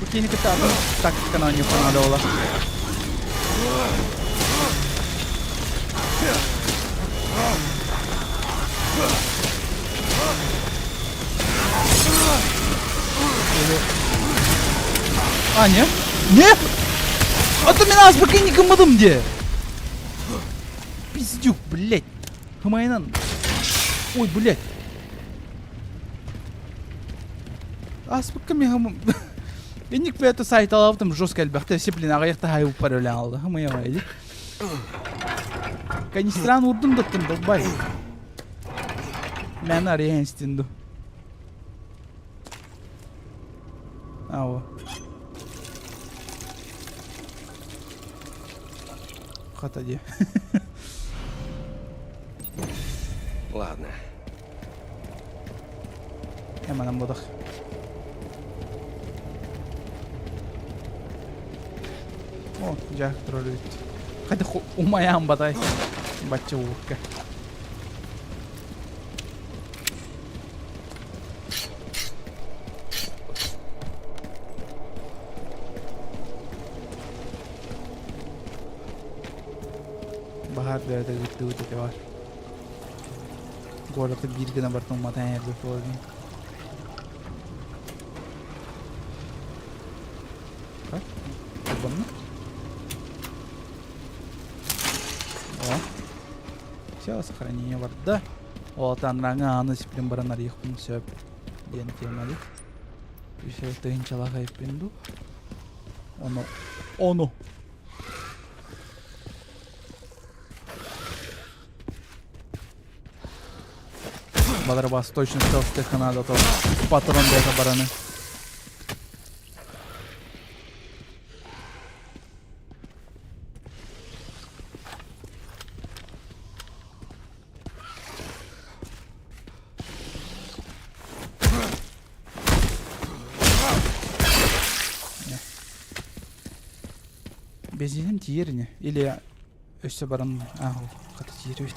Бу киһини кытта атын тактиканы оонньуохха наада буолар. А, не? Не? А то мен азбыкы не гыммадым де. Пиздюк, блядь. Хымайынан. Ой, блядь. Аспыкка мен Инник бэйэтэ сайталаабытым жестко элбэхтэ все блин аҕыйахта хайыппар өлөн алды хымыйа иди Канистран урдум даттым долбай Мен арыйан истин Ао. Хата дии. Ладно. Эманан бодох. О, дьаах турар эбит. Хайда умайаан батай. Бачча уукка. Баһаар бэйэтэ ыыттыбыт этэ бар. Городка биир гына бартын уматан эрбит буолар. Холбонно? О. Все, сохранение барда. Ол анраҥа аны сиппин баран арыйыахпын сөп диэн тиэмэли. Үс тыһыынчалаах айыппын дуу. Ону. Ону. Баларбас точно селфтеха надо, то патрон бэйэтэ бараны. Бензиним тиийэр ини или өссө баран аа хата тиийэр эбит.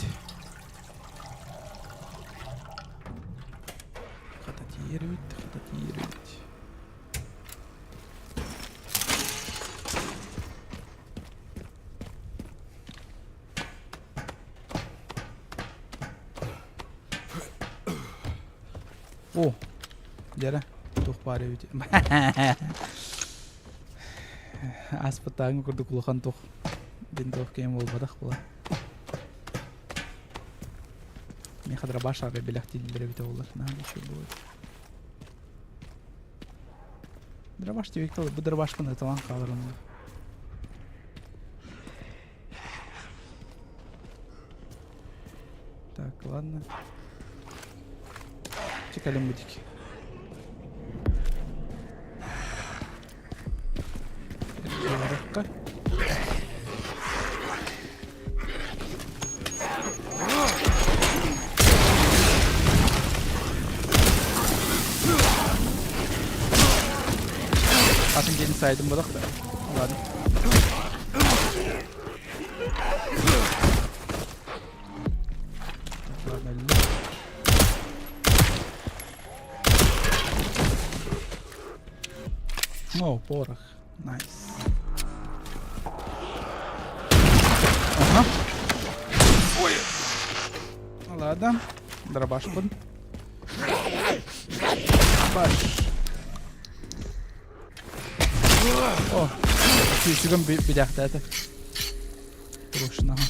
Хата тиийэр эбит, хата тиийэр эбит. О, дьэрэ, туох баар эбит. Ааспыттааҥҥы курдук улахан туох винтовка кэм буолбатах була. Миэхэ дробаш аҕай бэлэхтииллэр эбитэ буоллар, наһаа үчүгэй буолуо. Дробаш диэбиккэ бу дробашпын ыталаан хаалар онно. Так, ладно. Чэ, кэлин бутик. Барыкка. Атын диэн сайдым бодох да. Ладно. О, порох. Найс. Ага. Ой. Ладно. Дробаш под. Баш. О, күүсүгүн билээхтээтэ. Турошнаҕа.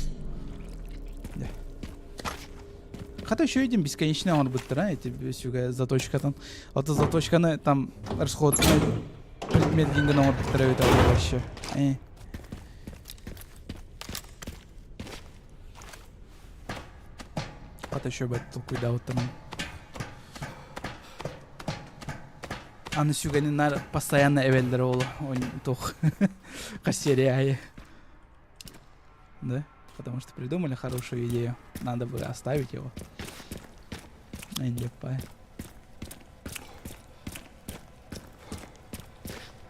Хата еще един бесконечный оҥорбуттара эти сүгэ заточкатын. А то заточканы там расходный предмет диэн гына оҥорбуттара эбит вообще. Э. Хата еще бэт толкуйдаабыттар. Аны сүгэни нар постоянно эбэллэр ол туох серия айы. Да? Потому что придумали хорошую идею. Надо бы оставить его. Эндеппай.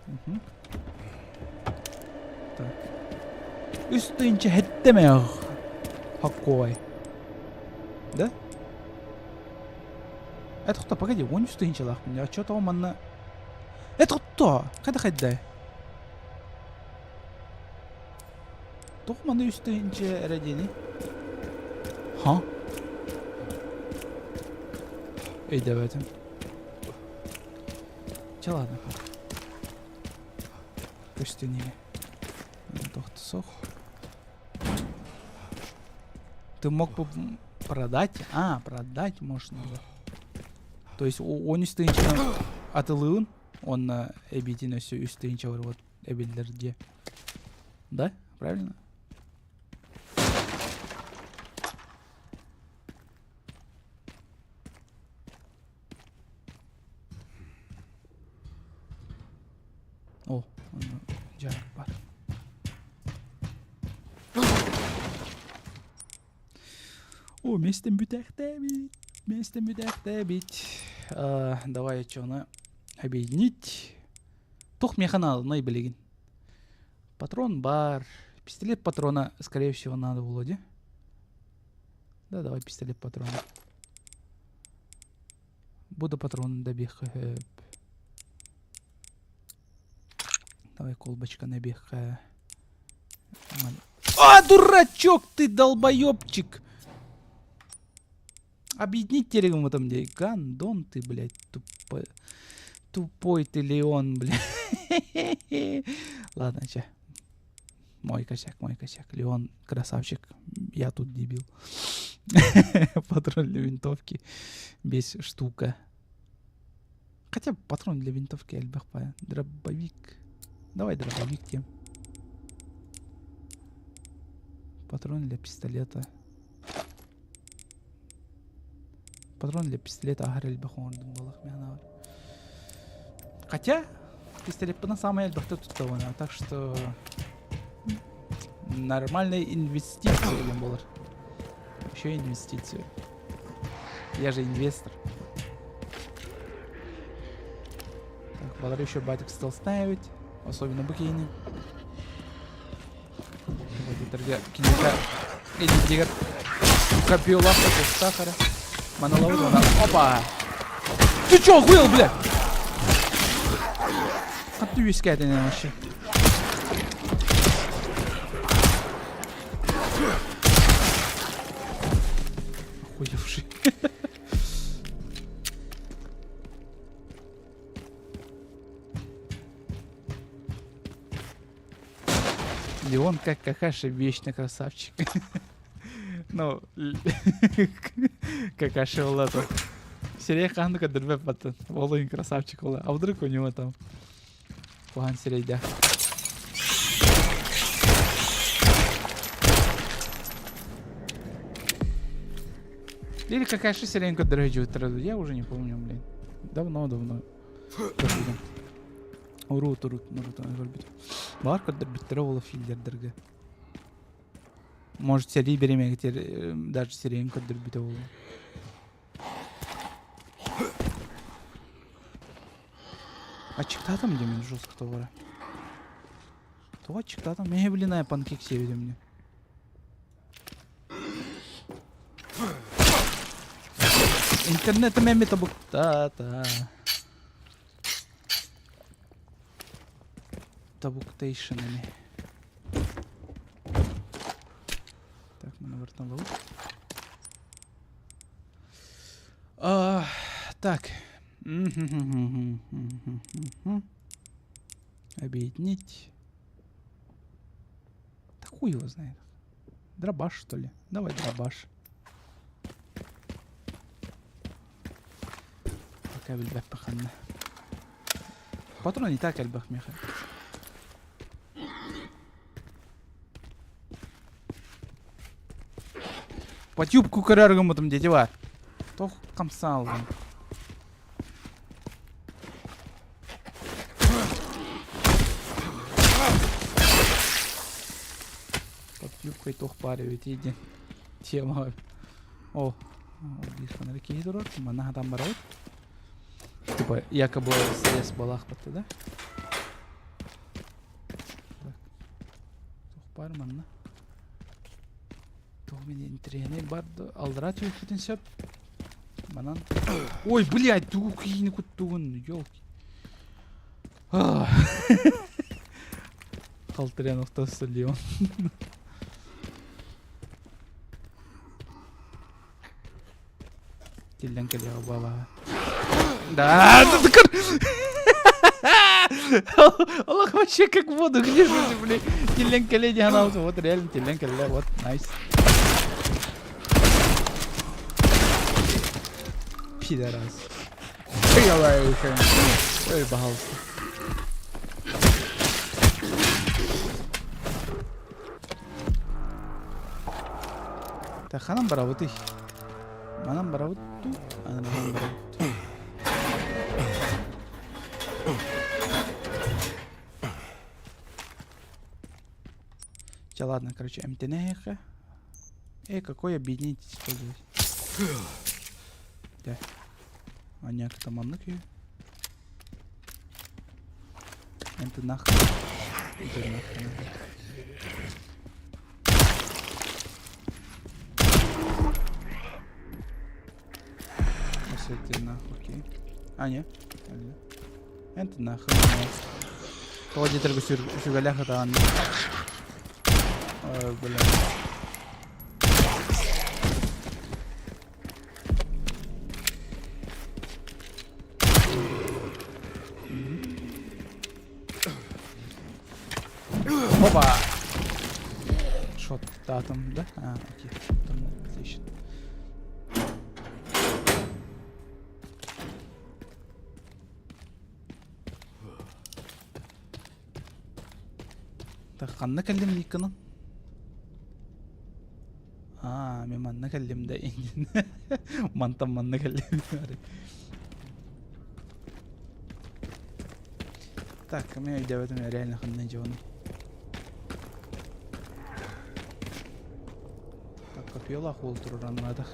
Угу. Так. Үс тыынча хэттэмэ Хоккой. Да? Это кто? Погоди, он үс тыынчалаах мин. А что того манна... Это кто? Хайда хайда? Туох маны үс тыһыынча эрэ диэний? Ха? Өйдөөбөтүм. Чэ ладно. Көстүнүө. Тохтосох. Ты мог бы продать? А, продать можно было. То есть он үс тыһыынчанан атылыын, уонна эбиитин өссө үс тыһыынча вот эбиллэр диэ. Да? Правильно? О, дьарык бар. О, местен бүтээхтээбит. Местен бүтээхтээбит. Давай очону объединить. Туох миэхэ наадалай билигин? Патрон бар. Пистолет патрона, скорее всего, надо, Володя. Да, давай пистолет патрона. Буду патрон добег. Давай колбочка набег. А, дурачок ты, долбоебчик! Объединить терегом в этом где. Гандон ты, блядь, тупой. Тупой ты, Леон, блядь. Ладно, че. Мой косяк, мой косяк. Леон красавчик. Я тут дебил. Патрон для винтовки. Без штука. Хотя патрон для винтовки элбэх Дробовик. Давай дробовик тем. Патрон для пистолета. Патрон для пистолета аһар элбэх оҥордум буолах миэхэ Хотя пистолеппынан саамай элбэхтэ туттабына, так что нормальная инвестиция диэн буолар. Еще инвестиция. Я же инвестор. Так, балар еще батик стал ставить, особенно букини. Киниэхэ илиитигэр копьелаах кустаах эрэ. Маналабыт уонна опа! Ты чё, охуел, бля? Хатты үөскээтин вообще. Охуевший. Леон как Какаши вечно красавчик. Ну, Какаши была тут. Сирей хаһан көрдөрбөт баттын. Волынь красавчик була. А вдруг у него там куһаҕан сирэйдээх. Или Какаши сирэйин көрдөрө дьуттара Я уже не помню, блин. Давно-давно. Көрдүм. Урут, урут, урут көрбүт. Баар көрдөрбүттэрэ ол филлердерге. Может, сэрии бириэмэгитэр даже сирэйин көрдөрбүтэ буолуо. Аччыктаатым дии мин жестко тоҕо эрэ. Тоҕо аччыктаатым? Миэхэ блин панкейк сиэбитим дии. Интернетим эмиэ тобуктаата. Табуктейшенами. Так, мы наверное, ловит. А, так. Объединить. Да хуй его знает. Дробаш, что ли? Давай дробаш. Пока билбэппин. Патрон не так элбэх миэхэ. Под юбку көрөр гыммытым дети бар. Тох хамсаалгын. Под юбкой туох баар эбитий диэн тема. О, биир фонарик киһи турар, манна хатан барабыт. Типа якобы срез балаахпыт да? Так. Туох баар манна? Туох мин интэриэһинэй бар да аллараа түһүөхпүтүн сөп. Манан. Ой, блядь, тугу киһини куттугун, ёлки. Халтырян охтосто Леон. Тиллэн кэлиэҕэ буолаҕа. Да, Олох вообще как в воду гляжу, блин. Тиллэн кэлиэ диэн вот реально тиллэн кэллэ, вот, найс. Пидорас. Ой, пожалуйста. Так, ханан барабытый? Манан барабыт ту, анан барабыт. Ча, ладно, короче, МТНХ. Эй, какой объединить использовать? Да. А нет, это маннык ее. Это нахуй. Это нахуй. Это нахуй, окей. А, нет. Это нахуй. Тоҕо диэтэргэ сүгэлээх ытаан. Ой, бля. Опа! Шоттаатым да? А, окей. Отлично. Так, ханна кэллим Никканан? Аа, мен манна кэллим да иҥин. Мантан манна кэллим. Так, мен өйдөөбөтүм реально ханна дьону. Так, копьелаах уол турар аннаатах.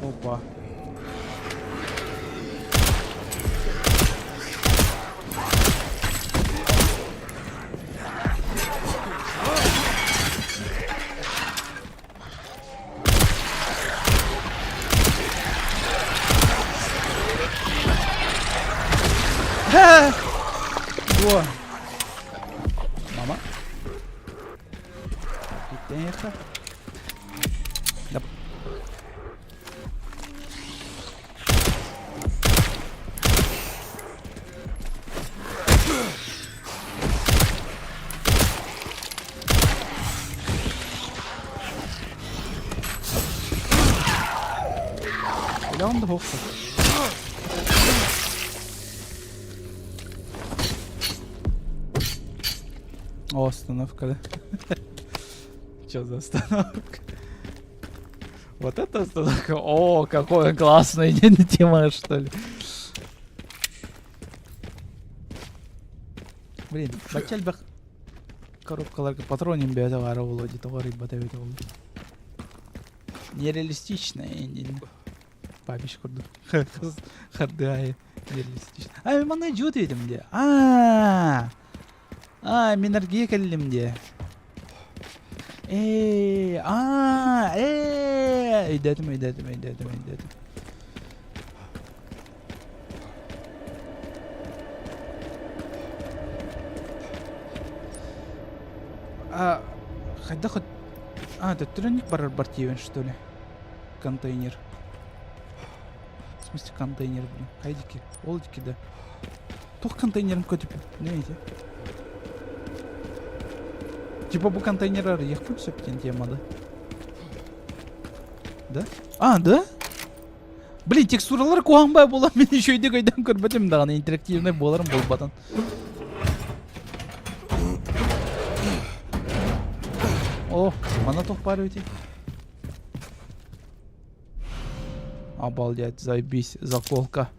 Опа. Во. Мама. Иттэн Да. Үлэҕин да суох О, остановка, да? Что за остановка? Вот это остановка. О, какой классный тема, что ли. Блин, бачча элбэх коробкаларга патроним бэйэтэ баара буолуо дии тоҕо арыйбата эбитэ буолла. Нереалистично Папич курдук. Хардыайы нереалистично. А, мен манна дьуот этим де. А, а, мен аргия кэллим де. Э, а, э, өйдөөтүм, өйдөөтүм, өйдөөтүм, өйдөөтүм. А, хайдах А, төттөрөнник барар бар тиэбин, что ли? Контейнер. В смысле контейнер, блин? Хайдики? Ол дики да. Туох контейнерин көтүп? Не эти? Типа бу контейнер арыйыахпын сөп диэн тема да? Да? А, да? Блин, текстуралар куһаҕан баа буолан мин үчүгэйдик өйдөөн көрбөтүм даҕаны интерактивный буоларын буолбатын. О, манна туох баар эбитий? Обалдеть, заебись, заколка.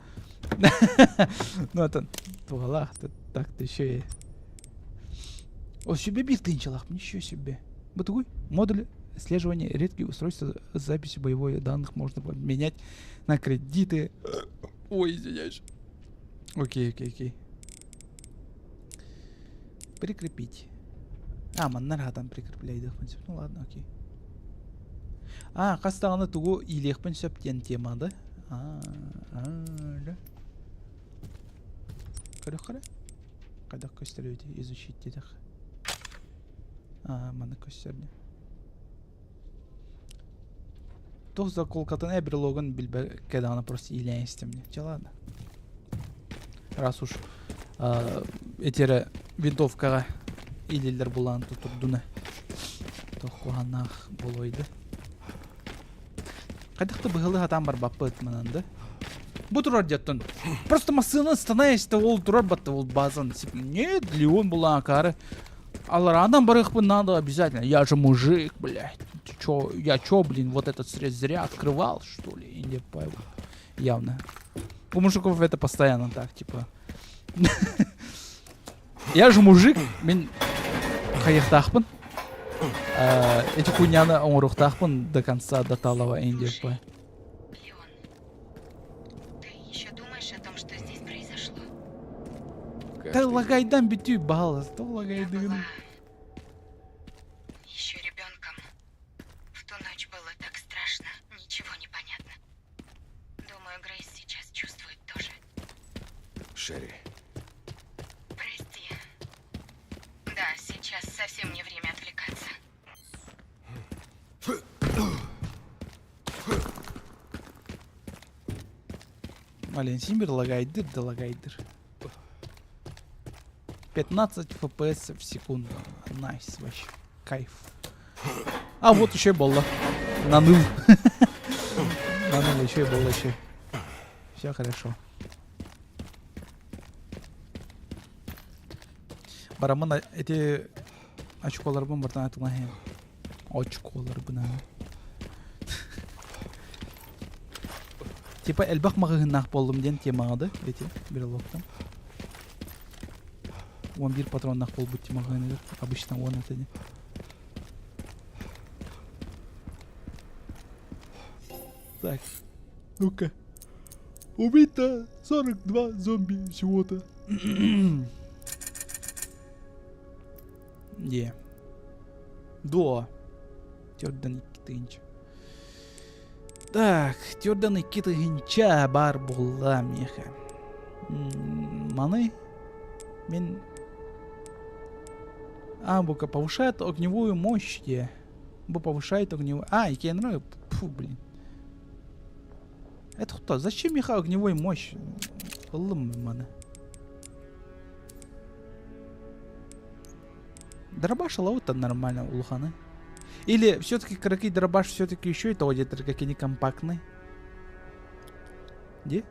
Ну это туһалаах, так-то еще и... О, себе биир тыынчалаах, ничего себе. Бу тугуй? Модуль отслеживания редкие устройства с записью боевой данных можно поменять на кредиты. Ой, извиняюсь. Окей, окей, окей. Прикрепить. А, манна там прикрепляй. Ну ладно, окей. А, хас даҕаны тугу иилиэхпин сөп диэн тема да? А, а, да. Көрүөххэ эрэ. Хайдах көстөр эбитий изучить диэтэх. А, манна көстөр дии. Туох заколкатын э брелогун билбэккэ даҕаны просто иилээн истим дии. Чэ ладно. Раз уж эти эрэ винтовкаҕа иилиллэр булаан тутурдуна. Туох куһааннаах буолуой да. Хайдах да быһылыы сатаан барбаппыт манан да. Бу турар дьаттан. Просто массыына становится ол турар батта ол базан. Нет, Леон была акары. Аларадан барыахпын надо обязательно. Я же мужик, блядь. Ты чё, я чё, блин, вот этот срез зря открывал, что ли? Я не пойму. Явно. У мужиков это постоянно так, типа. Я же мужик, мин хайыахтаахпын. Эти хуйняны оҥоруохтаахпын до конца до талого индиэппэ. Леон, ты еще думаешь о том, что здесь произошло? Та лагайдан бүтүү баалас, то лагайдыгын. Еще ребенком. В ту ночь было так страшно, ничего не понятно. Думаю, Грейс сейчас чувствует тоже. Шерри. Прости. Да, сейчас совсем не время отвлекаться. Блин, син бир лагайдыр да лагайдыр. 15 FPS в секунду. Найс вообще. Кайф. А вот еще и буолла. Наныл. Наныл еще и буолла еще. Все хорошо. Барамын эти очколарбын бартан атылаһын. Очколарбын Типа элбэх маҕаһыыннаах буоллум диэн темаҕа да эти брелоктан. 11 патроннаах буолбут маҕаһыыныгар обычно 10 это не. Так, ну-ка. Убито 42 зомби всего-то. Е. Дуо. Төрдөн икки тыһыынча. Так, төрдөн икки тыһыынча баар буолла миэхэ. Маны мин А, бука повышает огневую мощь де. Бу повышает огневую... А, икиэн Фу, блин. Это кто? Зачем миэхэ огневой мощь? Ыллым маны. Дробаш лаута нормально улаханы. Или все-таки кыракый дробаш все-таки еще и того где-то какие не компактный. Где?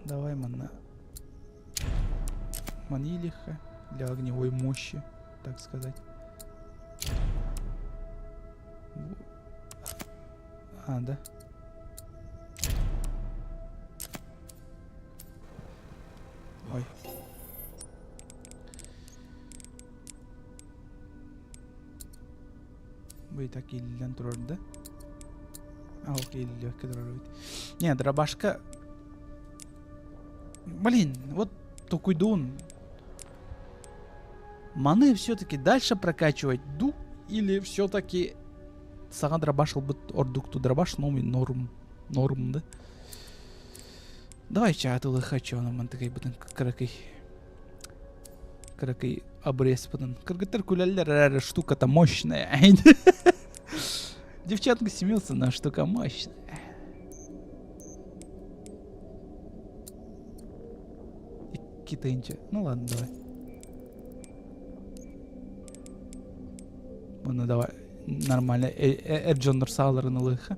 Давай манна. Манилиха для огневой мощи, так сказать. А, да. Ой. Бу и так ииллэн турар да? А, окей, ииллибэккэ турар эбит. Не, дробашка... Блин, вот токуйдуун. Маны все-таки дальше прокачивать ду или все-таки саҥа дробаш ылбыт ордук ту дробаш новый норм норм да давай чаатылы хочу аны мантыкайбытын кыракый. Кыракый обрезпытын. Кыргыттар күлэллэр эрээри штука-то мощная. Девчонка смеется, но штука мощная. Икки Ну ладно, давай. Уонна давай нормально эр дьоннор сааларын ылыха.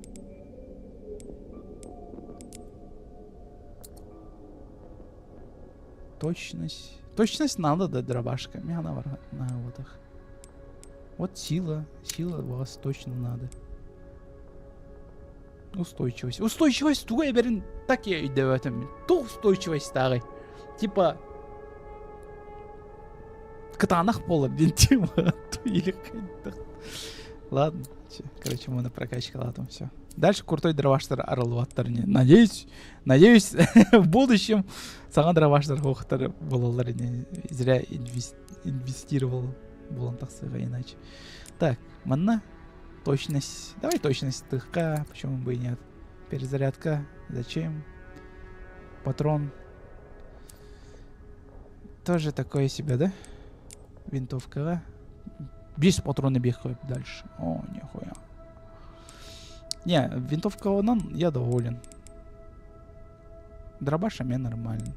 Точность. Точность надо, да, дробашка. Мне она на вот их. Вот сила. Сила у вас точно надо. Устойчивость. Устойчивость тугу эбэрин так я өйдөбөтүм. Туох устойчивость тааҕый? Типа кытаанах буолар диэн тема или Ладно, короче, мы на прокачкалатым все. Дальше крутой дроваштар арылыбаттар. Надеюсь, надеюсь, в будущем саҥа дроваштар хоохтар буолаллар не зря инвестировал буолан тахсыга иначе. Так, манна точность. Давай точность тыхка, почему бы и нет. Перезарядка. Зачем? Патрон. Тоже такое себе, да? Винтовка. Без патрона бегаю дальше. О, нихуя. Не, винтовка онон я доволен. Дробаша мне нормально.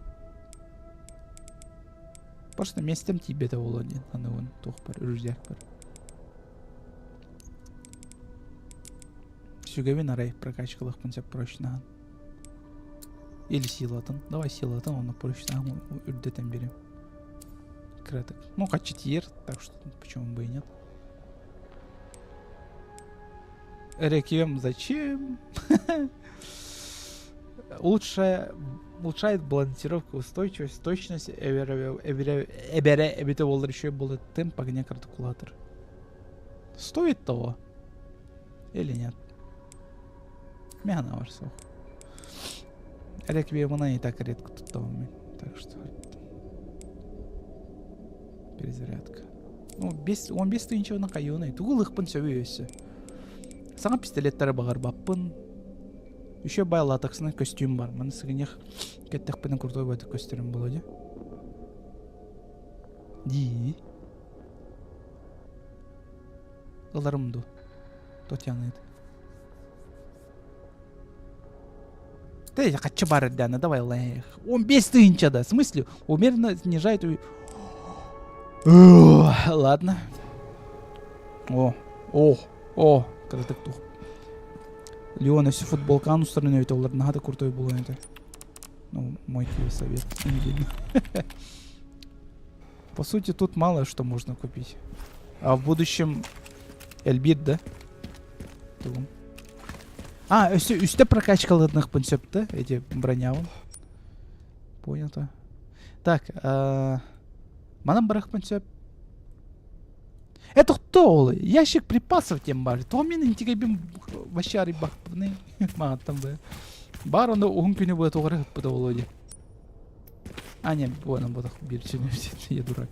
Просто местем тебе это Володя. Аны вон туох бар, рюкзак бар. Сүгэбин арай прокачкалыахпын сөп прочнаһан. Или силатын. Давай силатын, оны прочнаһан үрдэтэн берем. Краток. Ну, хочу тиер, так что почему бы и нет. Реквием зачем? Улучшая, улучшает балансировку, устойчивость, точность, эбере, эбите болар еще был темп огня картокулатор. Стоит того? Или нет? Мяна варсох. Реквиемына и так редко тут Так что перезарядка. Ну, без, он без тыынчабына хайыанай. Тугу ылыхпын сөбүй өссө. Саҥа пистолеттары баҕарбаппын. Еще бай латексный костюм бар. Маны сыгыньах кэттэхпинэ крутой байды көстөрүм буолуо дии. Дии. Ыларым дуу. Тотяныт. Да я хочу бар Дана, давай лэх. Он без тысяча, да. В смысле? Умеренно снижает... Ладно. О, о, о, кырытык тух. Леон өссө футболканы устарын өйтө олар наһаа да крутой буолуон этэ. Ну, мой тебе совет. По сути, тут мало что можно купить. А в будущем Эльбит, да? Тугум. А, өссө үстэ прокачкалыдныхпын сөп да? Эти бронявын. Понято. Так, манан барахпын сөп. Это кто ол? Ящик припасов тем бар. То мен интигебин вообще арыйбахпыны. Мааттан бы. Бар оны уһун күнү була тугары ыппыта болуо дии. А, не, буонан ботах биир я дурак.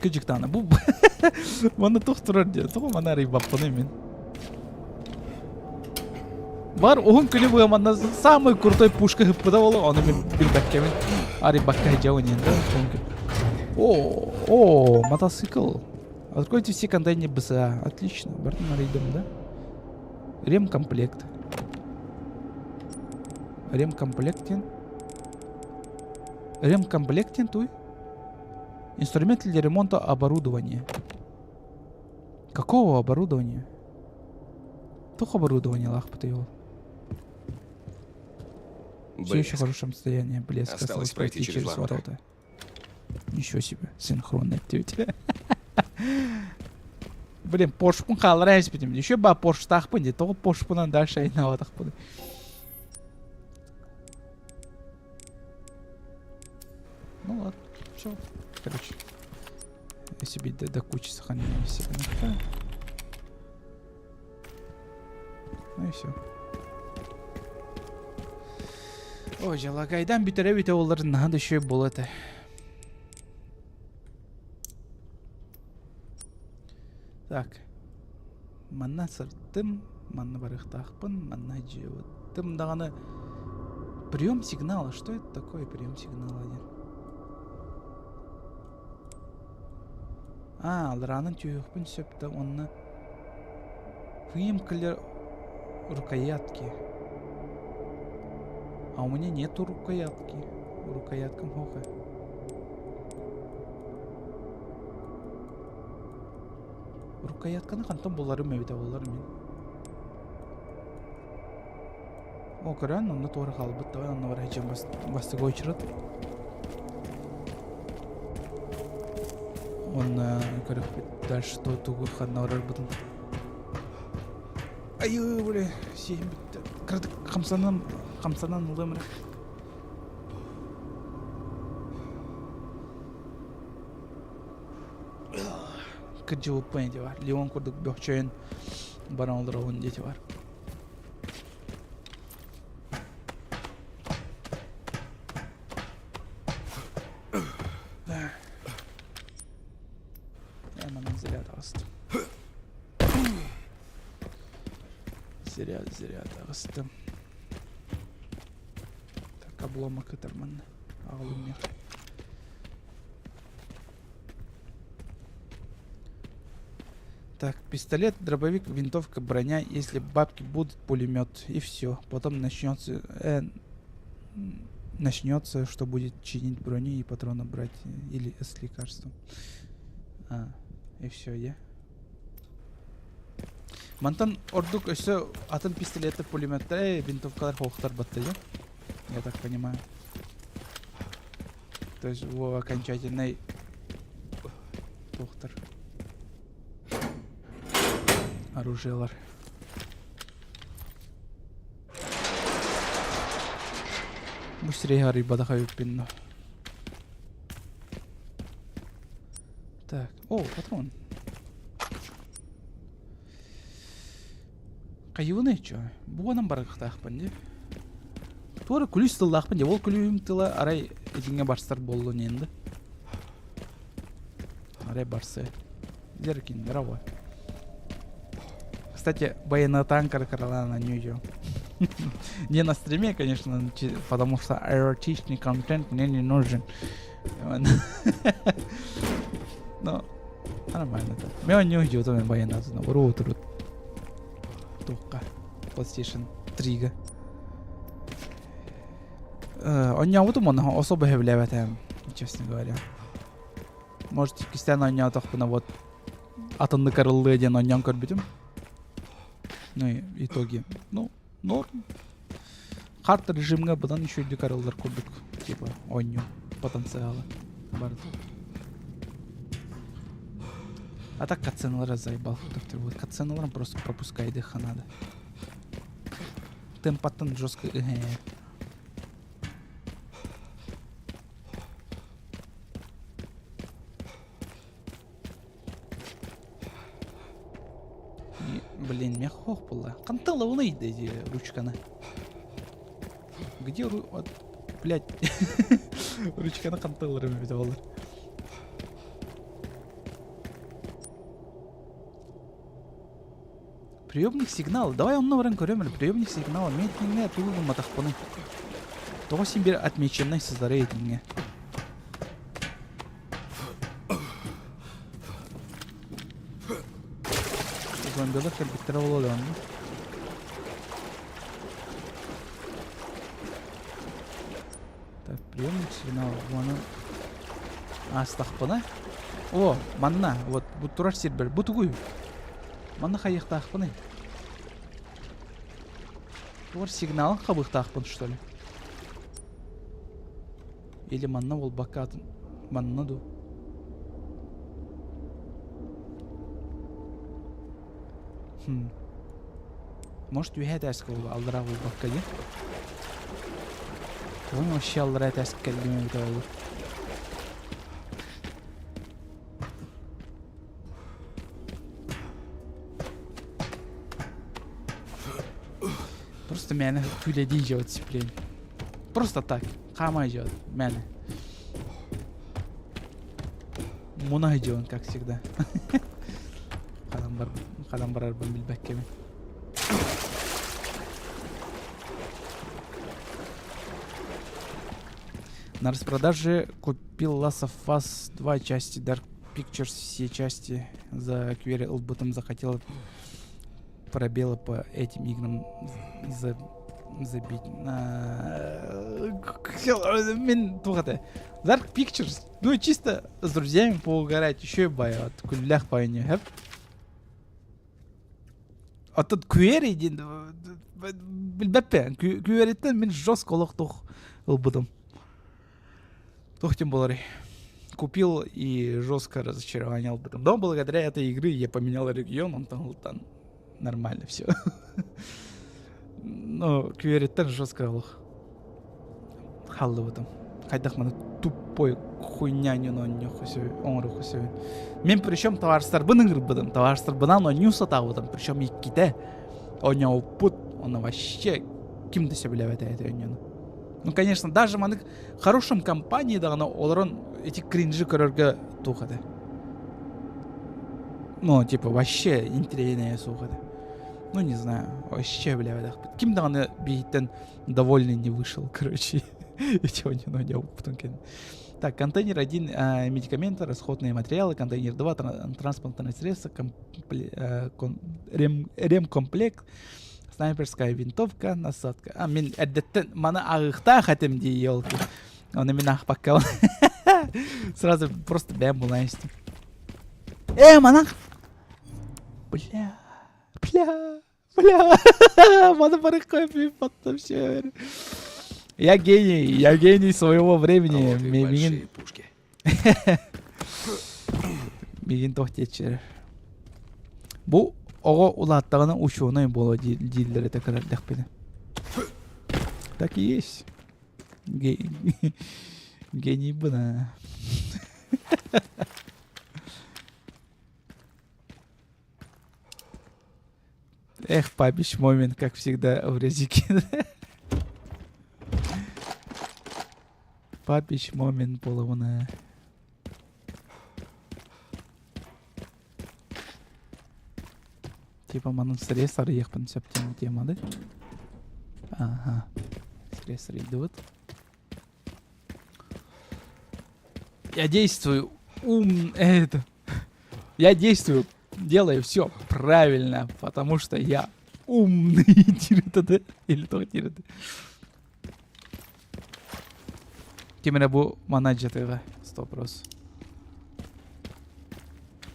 Кыдьыктаана бу манна туох турар диэ тоҕо маны арыйбаппыный мин Бар уһун күнү быа манна самый крутой пушка ыппыта боло ону мин билбэккэбин арыйбакка сылдьабын диэн да О, о, мотоцикл. Откройте все контейнеры БСА. Отлично. Бартын арыйдым, да? Ремкомплект. Ремкомплектен. Ремкомплектен туй? Инструмент для ремонта оборудования. Какого оборудования? Тух оборудование лахпыт его. Все еще в хорошем состоянии. Блеск. Осталось Осталось пройти пройти через через ворота. ворота. Ничего себе. Синхронный активити. Блин, Поршпун хаалларан испитим. Еще ба Порштаахпын дии. Тоҕо Поршпунан дальше айнаабатахпын. Ну ладно, все. Короче, я себе до, до кучи сохранения себе. Ну и все. Ой, дьалакайдан бүтэрэ бүтэ олар наһаа да үчүгэй буолуо этэ. Так. Манна сыртым, манна барыахтаахпын, манна дьиэбиттим даҕаны. Прием сигнала. Что это такое прием сигнала диэн? Аа, аллараанан түһүөхпүн сөп да уонна выемкалар рукоятки. А у меня нету рукоятки. Рукояткам хоха. Рукоятканы хантан буларым эбитэ буоллар мин. О, көрөн, онно туора хаалбыт давай онно баран бастакы очередь. Онно көрөхпүт дальше что тугу ханна барарбытын. Айыы, бля, сиэм бүттэ. Кыратык хамсанан, хамсанан ылыам эрэ. Кырдьыбыппын ити бар. Леон курдук бөхчөйөн баран олоробун диэти бар. Манан заряд астым. Заряд, заряд астым. Так, обломок ытар манна. Аҕалым Так, пистолет, дробовик, винтовка, броня. Если бабки будут, пулемет. И все. Потом начнется, э, начнется, что будет чинить броню и патроны брать. Или с лекарством. А, и все, я. Мантан ордук өссө атын пистолеты, пулеметтер, винтовкалар хоохтар батты, я так понимаю. То есть в окончательной туохтар оружиелар. Бу сирэй арыйбатах эбиппин Так, о, патрон. Хайыбыный чё? Буонан барыахтаахпын дии. Туора күлүүс тыллаахпын дии. Ол күлүүһүм тыла арай итинҥэ барсар буоллун енді. Арай барсы. Зеркин, здорово. Кстати, военный танкер Каролана Нью Не на стриме, конечно, потому что эротичный контент мне не нужен. Но нормально так. Мен не уйдет, мен военный Уру Туохха PlayStation 3-га. Оонньообутум онно особо сөбүлээбэтим, честно говоря. Может, иккистээн оонньоотохпуна вот атыннык арыллыа диэн оонньоон көрбүтүм. Ну и итоге, ну, норм. Хард режимҥэ быдан үчүгэйдик арыллар курдук, типа, оонньуу потенциала барыта. А так катсценалара заебал. Вот катсценаларын просто пропускай дыха надо. Темпаттан жестко. Блин, мне хох была. Хантан лавны иди ручканы. Где ру... Вот, блядь. Ручканы хантан ыларым эбитэ буоллар. Приемник сигнал. Давай онно баран көрөм эрэ. Приемник сигнала. Мен итинҥэ тугу гымматахпыный. Тоҕо син биир отмеченный сызары итинҥэ. Зомбилар кэлбиттэрэ буолуо да онно. Так, приемник сигнал. Уону аастахпына. О, манна, вот бу турар сирбэр. Бу тугуй? Манна хайыахтаахпыный? Тугар сигналын хабыахтаахпын, что ли? Или манна буолбакка атын манна дуу? Хм. Может үөһээ этээскэ буолуо, аллараа буолбакка дии. Тоҕо вообще аллараа этээскэ кэллим эбитэ буолуо. Просто мээнэ күүлэдии дьиэбит сиплейн. Просто так. Хаамай дьиэбит мээнэ. Муна идион, как всегда. Хадан бар, хадан барарбын билбэккэбин. На распродаже купил Last of Us 2 части Dark... Pictures все части за Query ылбытым захотела пробелы по этим играм за забить. Мин туох этэ? Dark Pictures. Ну, чисто с друзьями поугарать, еще и бай, күллэх байыню, Оттон Query диэн билбэппин. Queryттэн мин жестко олохтуох ылбытым. Туох диэн буоларый? Купил и жестко разочарование ылбытым. Но благодаря этой игры я поменял регион, онтон нормально все. Но Queryттэн жестко олох халлыбытым. Хайдах маны тупой хуйня не оҥоруохха сөбүн. Мен причем табаарыстарбын ыҥырбытым, табаарыстарбынан оонньуу сатаабытым, причем иккитэ оонньообуппут, оны вообще ким да сөбүлээбэтэ этэ оонньууну. Ну, конечно, даже манык хорошем компании даҕаны олорон эти кринжи көрөргө туох этэ. Ну, типа, вообще интириэһинэйэ суох этэ. Ну, не знаю, вообще билээбэтэхпит. Ким даҕаны биһиттэн довольный не вышел, короче. Эти оонньообуппутун кэннэ. Так, контейнер 1 э, медикаменты, расходные материалы, контейнер 2 транспортное средство, компле, э, кон, рем, ремкомплект, снайперская винтовка, насадка. А, мин эрдэттэн маны ааҕыахтаах этим дии, елки. Оны мин аахпакка сразу просто бэм булан истим. Э, манах! Бля, бля, бля, маны барыкка потом все. Я гений, я гений своего времени. А вот и большие пушки. Миигин туох диэччилэр. Бу оҕо улааттаҕына учуонай буолуо дииллэр этэ кыра эрдэхпинэ. Так и есть. Генийбин аа. Эх, папич момент, как всегда, в резике. Папич момент буолабына. Типа манан срез арыйыахпын сөп диэн тема да? Ага. Срез арыйдыбыт. Я действую ум это. Я действую, делаю все правильно, потому что я умный. Или то Ким эрэ бу манна дьатыга стопрос.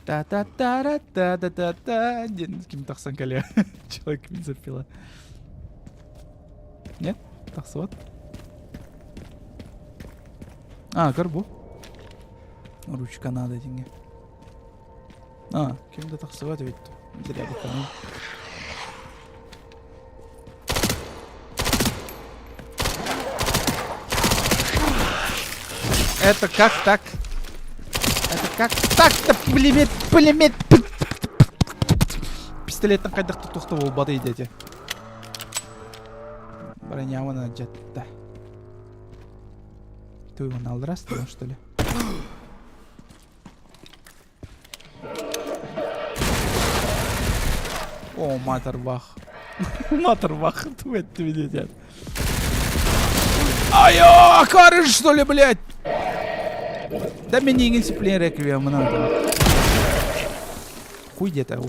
та та та та та та та диэн ким тахсан кэлиэ человек бензопила нет тахсыбат а көр бу ручка надо диҥҥэ а ким да тахсыбат эбит зря быканын Это как так? Это как так-то пулемет, пулемет. Пистолеттен хайдах тохто буолбата идете. Бронявана дьатта. Ты его налдрастал, что ли? О, матарбах. Матарбах, ты видите. Ай, карыш, что ли, блядь? Да меня не сплин реквием надо. Хуй где-то,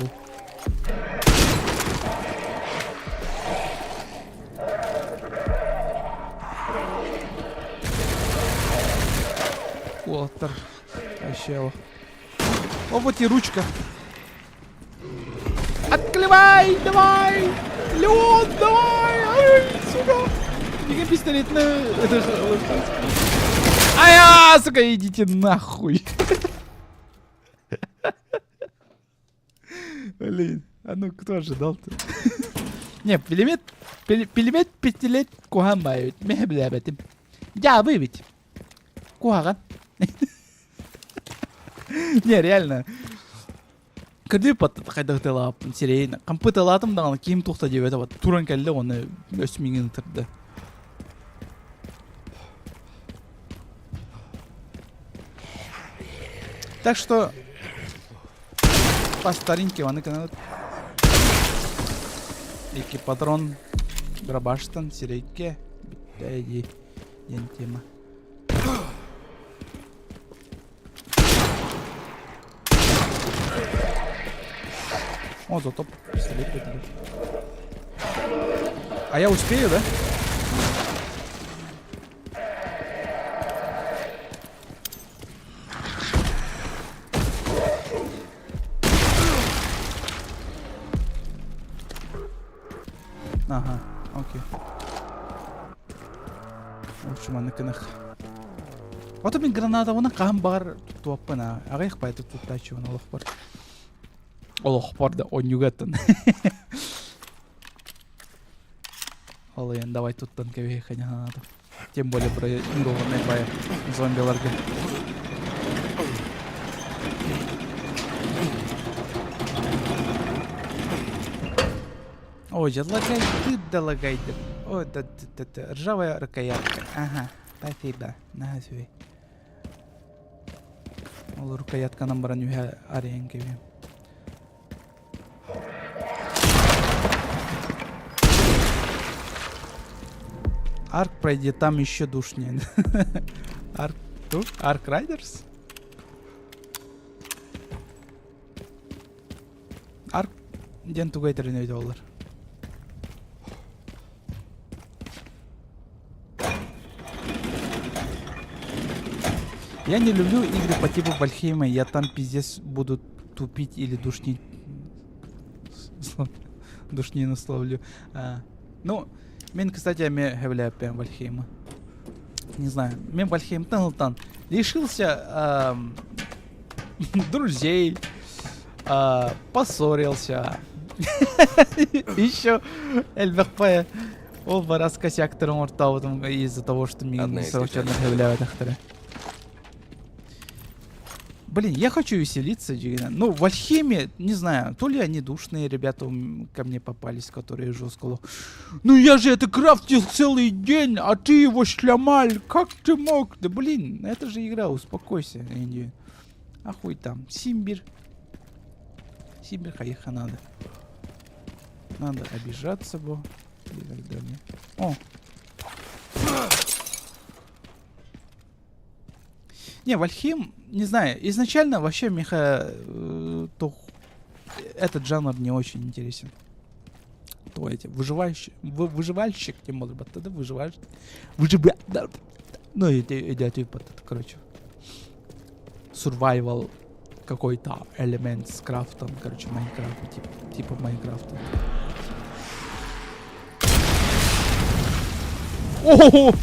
Уолтер. Вообще. О, вот и ручка. Открывай, давай! Леон, давай! Ай, сука! Беги пистолет на... Это же Ай, а, сука, идите нахуй! Блин, а ну кто ожидал-то? Не, пилемет, пилемет пистолет куһаҕан баайбыт. Мэ билээбэтим. Дьаабы эбит. Куһаҕан. Не, реально. Кырдыы хайдах тылааппын сирэйин хампыталаатым даҕаны киим тухта диэбэтэ вот туран кэллэ уонна өс миҥин ытырда. Так что по старинке маны канал Икки патрон дробаштан сирэйгэ бүттэ дии диэн тема. О, зато пистолет выделил. А я успею, да? Ага, окей. В общем, аны кынах. Ото мин граната уна хаһан баҕар туттуоппун аа. Аҕыйах баайта туттааччыбын олохпор. Олохпор да онньугаттан. Ол иһин давай туттан кэбиһиэххэ ханаата. Тем более бронированный бая зомбиларга. Ой, лагайды да лагайды. Ой, да, да, да, да. Ржавая рукоятка. Ага, спасибо. На сүүй. Ол рукоятканан баран үһэ арыйан кэбиһим. Арк пройди, там еще душнее. Арк, Арк Райдерс? Арк диэн тугу этэрин өйдөөллөр. Я не люблю игры по типу Вальхейма, я там пиздец буду тупить или душнить. Душнину словлю. А, ну, мен, кстати, мен хэвляппен Вальхейма. Не знаю, мен Вальхеймтан ылтан лишился друзей, поссорился. Еще элбэхпэ ол барас косяктарын ортаабытым из-за того, что миигин Одна из сорочанна деталей. хэвлээбэтэхтэрэ. Блин, я хочу веселиться, Джигина. Ну, в Альхеме, не знаю, то ли они душные ребята ко мне попались, которые жестко... Ну я же это крафтил целый день, а ты его шлямаль, как ты мог? Да блин, это же игра, успокойся, Энди. А хуй там, Симбир. Симбир хаеха надо. Надо обижаться, бо. И так далее. О! Не, Вальхейм, не знаю, изначально вообще меха то этот жанр не очень интересен. То эти выживающий, выживальщик, тем более, тогда выживаешь, выживя, ну и типа, короче, survival какой-то элемент с крафтом, короче, Майнкрафт, типа Майнкрафта. О-хо-хо!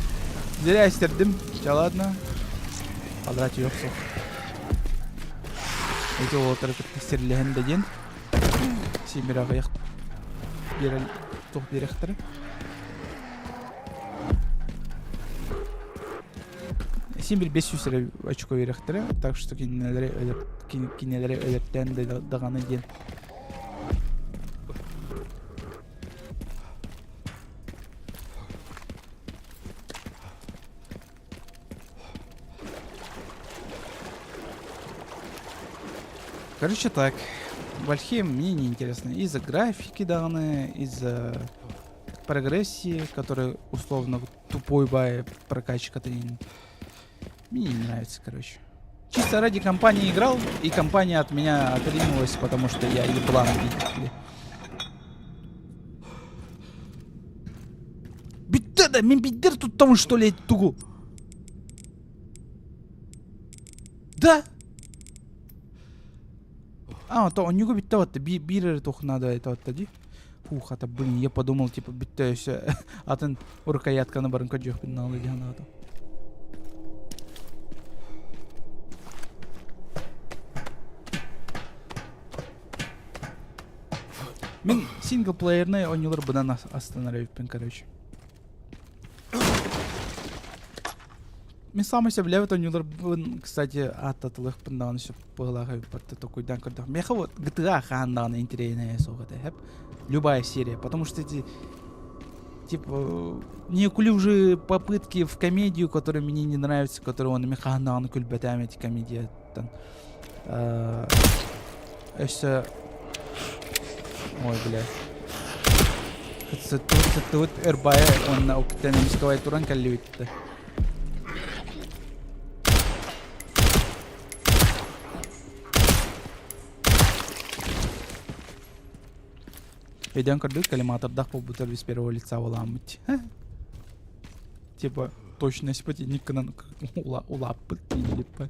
Зря истердим. Ча ладно. Квадрат yok sok. Эти уолаттары кытта сирлэһэн да диэн. Симир аҕыйах биэрэл туох биэрэхтэрэ. Син бир 500 эрэ очко биэрэхтэрэ, так что кинилэри өлөр кинилэри өлөртөөн даҕаны диэн. Короче так, Вальхейм мне не интересно. Из-за графики данные, из-за прогрессии, которая условно тупой бай прокачка Мне не нравится, короче. Чисто ради компании играл, и компания от меня отринулась, потому что я еблан, видите ли. Бүттэ да, мин бидер туттабын что ли тугу? Да? А, то у него бүттэ вот биир эрэ туох надо это вот дии. Фух, это, блин, я подумал, типа, бүттэ өссө атын рукоятканы барын көрдүөхпүн наалы дии санаатым. Мин синглплеерный оонньуулар быдан астынар эбиппин, короче. Мин саамай сөбүлээбит оонньууларбын, кстати, ааттатылыахпын даҕаны сөп быһыылаах эбиппат токуйдаан көрдөх. Миэхэ вот GTA хаһан даҕаны интэриэһинэйэ суох этэ, хэп. Любая серия, потому что эти типа неуклюжие попытки в комедию, которые мне не нравятся, которые он хаһан даҕаны күлбэтээм эти комедияттан. Өссө Ой, бля. Сыттыбыт ырбайы уонна уктан эмискэ туран кэллибит Өйдөөн көрдүк, коллиматордаах буолбута без первого лица буолааммыт. Типа, точность итинник гынан улааппыт типа.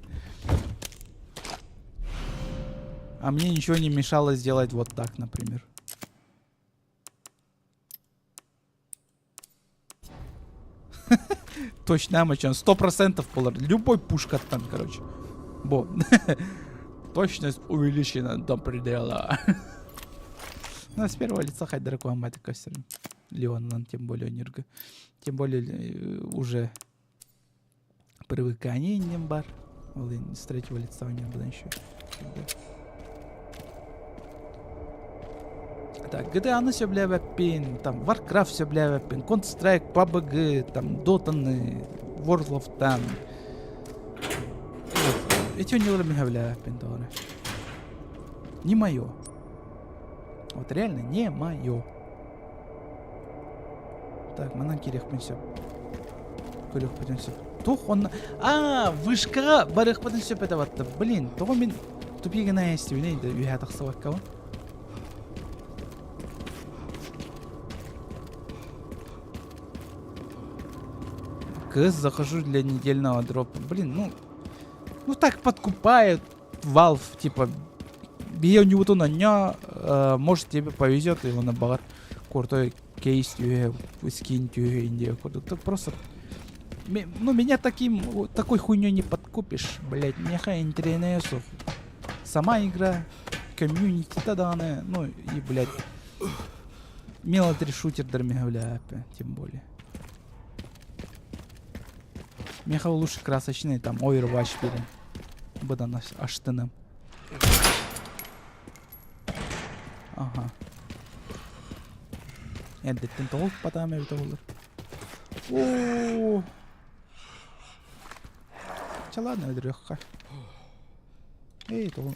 А мне ничего не мешало сделать вот так, например. Точно, мачан, 100% болар. Любой пушкаттан, короче. Бо. Точность увеличена до предела. Ну, с первого лица хайдара куамматы көстөрүм. Леоннан тем более нюрга. Тем более э, уже привыкание не бар. Ол с третьего лица у него было еще. Так, GTA-ны сөбүлээбэппин, там Warcraft сөбүлээбэппин, Counter-Strike, PUBG, там Dota-ны, World of Tanks. Вот. Эти оонньуулары мин сөбүлээбэппин тоҕо эрэ. Не мое. Вот реально не мое. Так, манан киириэхпин сөп. Көрүөхпүтүн сөп. Туох онно... Аа, вышкаҕа барыахпытын сөп этэ батта. Блин, тоҕо мин тупик гына истибинэй да үөһэ тахсыбаккабын. КС захожу для недельного дропа. Блин, ну... Ну так подкупают Valve, типа, бие у него на дня, может тебе повезет, и он баҕар крутой кейс түһэ, скин түһэ индия курдук. Ты просто ну, меня таким, такой хуйней не подкупишь, блядь. Меха интересов. Сама игра, комьюнити даҕаны, ну и, блядь, милитари шутердер меха тем более. Меха лучше красочный, там, Overwatch берем. Быдан аштыным. Ага. Эрдэттэн тоҕо укпатаам эбитэ буоллар. Оо. Чэ ладно өлөрүөххэ. Эй, тоҕо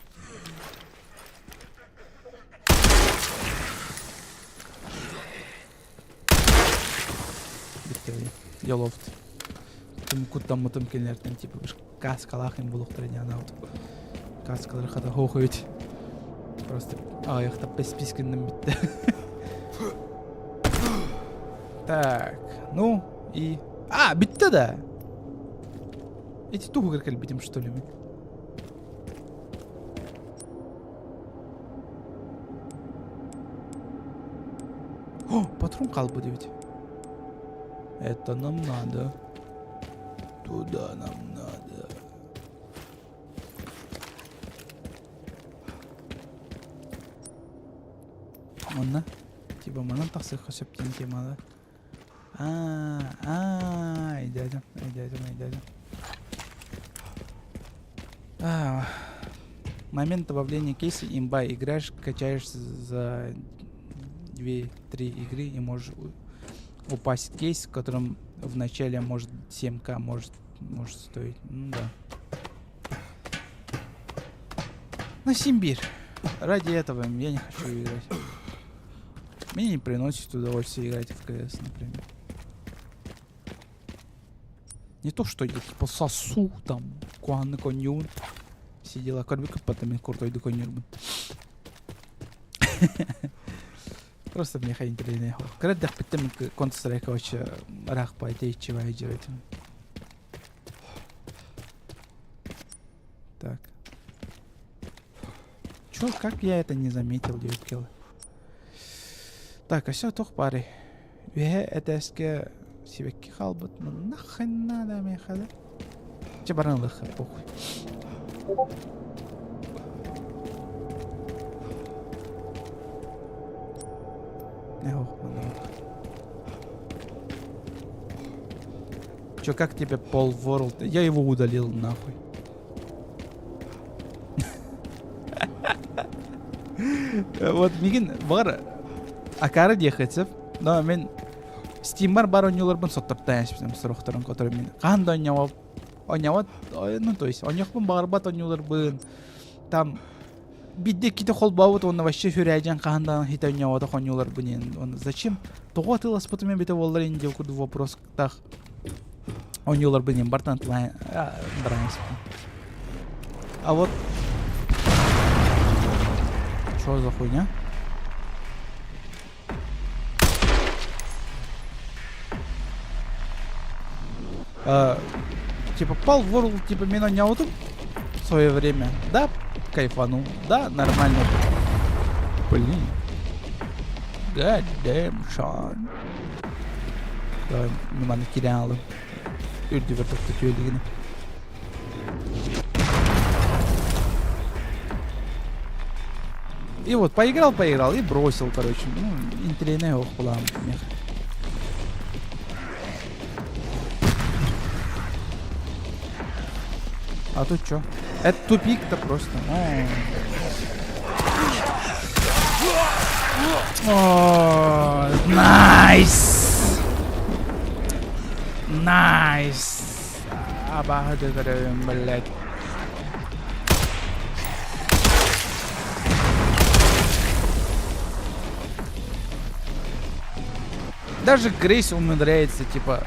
Бүттэ Деловт. Тым куттаммытым кинилэртэн типа каскалаах им булуохтара диэн анаабытым. Каскалары хата хоох эбит. Просто аҕыйахтаппа спискиннэн бүттэ. Так, ну и... А, бүттэ да! Эти туһугар кэлбитим, что ли, мин? О, патрон хаалбыт эбит. Это нам надо. Туда нам надо. Онно типа манан тахсыахха сөп диэн темада. Аа, аа, өйдөөтүм, өйдөөтүм, өйдөөтүм. А, момент добавления кейса имба. Играешь, качаешь за 2-3 игры и можешь упасть кейс, в котором в начале может 7к может, может стоить. Ну да. На Симбирь. Ради этого я не хочу играть. Мне не приносит удовольствие играть в КС, например. Не то, что я типа сосу там куанны коньюн. Сидела көрбүккүт потом мен куртойду коньюрбун. Просто мне интэриэһинэй. Кыра эрдэхпиттэн Counter Strike вообще ыраахпай тэйиччи дьиэбитим. Так. Чё, как я это не заметил, диэбит Так, а все туох баарый? Үөһэ этээскэ сибэкки хаалбыт. Нахрен надо миэхэ да? Чэ баран ылыахха, похуй. Эх, манна Чё, как тебе Пол World? Я его удалил нахуй. Вот мигин бар акары диэхэтсеп, но мен Steam'ар бар оонньууларбын соттортон эспитим сорохторун которые мен хаһан да оонньообот оонньообот ну то есть оонньуохпун баҕарбат оонньууларбын там биирдэ иккитэ холбообут уонна вообще сүрээдьэн хаһан даҕаны хитэ оонньооботох оонньууларбын иэн зачем тоҕо атыыласпытым эбитэ буоллар ин диэн курдук вопростаах оонньууларбын иэн бартан баран испитим а вот что за хуйня? Типа Palworld типа мин оонньообутум в свое время. Да, кайфанул. Да, нормально. Блин. God damn, Sean. Давай, маны киирэн алым. Үрдүбэр тохто түөлигини. И вот поиграл, поиграл и бросил, короче. Ну, интеллигентный ох была. А тут что? Это тупик-то просто. О, найс! Найс! Абааһы да көрөбүн, блядь. Даже Грейс умудряется, типа,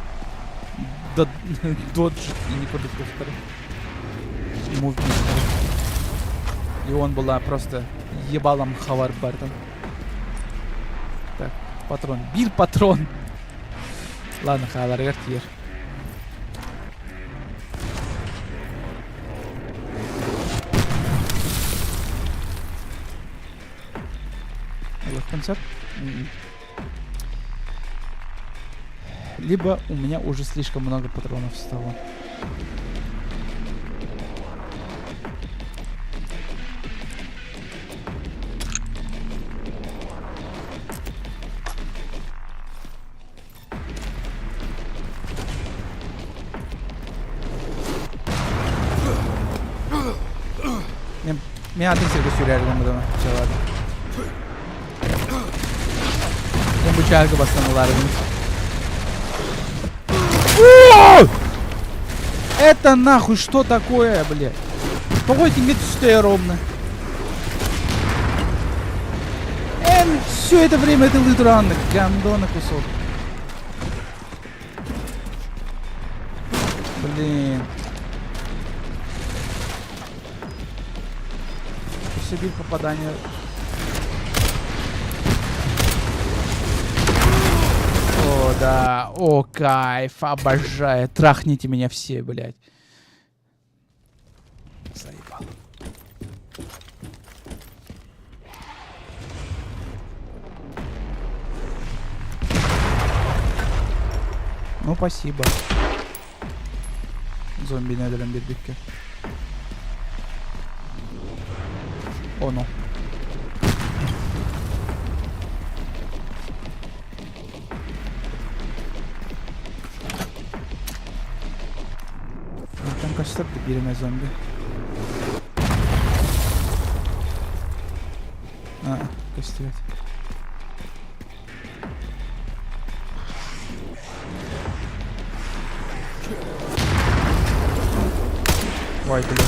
доджить и никуда повторить. Мувмент. И он была просто ебалом хавар бартон. Так, патрон. Бир патрон. Ладно, хааларыгар тиийэр. Ылыхпын сөп. Либо у меня уже слишком много патронов стало. Мен мен атын сиргэ сүүрээргин бутума чалаады. Мен бу чаарга бастан ылаарыгын. Это нахуй что такое, блядь? Тоҕо итингэ түстэ ровно? Эн все это время ты лытранных, гандона кусок. Блин. Өссө биир попадание. О, да. О, кайф. Обожаю. Трахните меня все, блядь. Заебал. Ну, спасибо. Зомби өлөрөн биэрбиккэ. Ону. Онтон көстөр да биир эмэ зомби. А, көстүбэт. Ой, блин.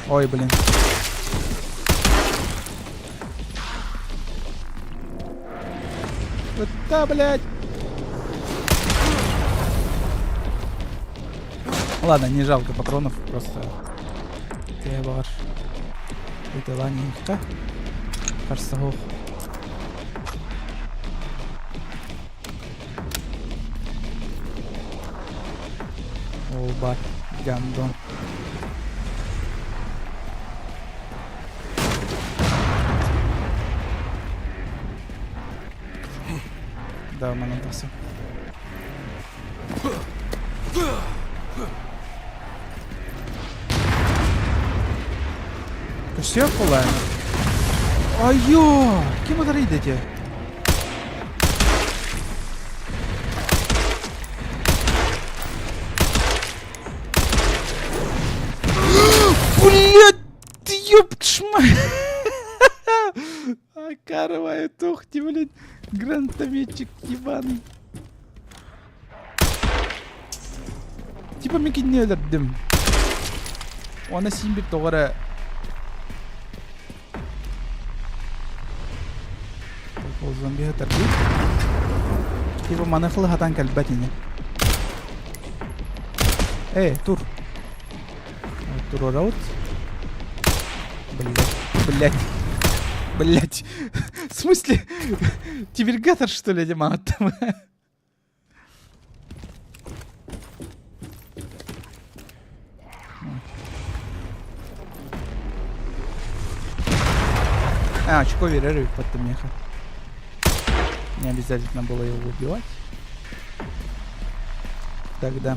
Ой, блин. Да, блядь. Ладно, не жалко патронов, просто Тээ баҕар ытылаан Харса суох. Ол бар гандон. Да, манан тахсан. Көстүөх буолаан. Айо! Ким утарыйда ити? Блядь, ёб ж мать! Акаровая тухти, блядь, гранатометчик ебаный. Типа мин кинини өлөрдүм. Уонна син бир тоҕо эрэ Ол зомби сытар дии. Типа маны хылыһатан кэлбэт ини. Эй, тур. Туруорабыт. Блять, блять. Блять. В смысле? Тибергатор, что ли, этим аттым? А, очко верер под меха. Не обязательно было его убивать. Тогда.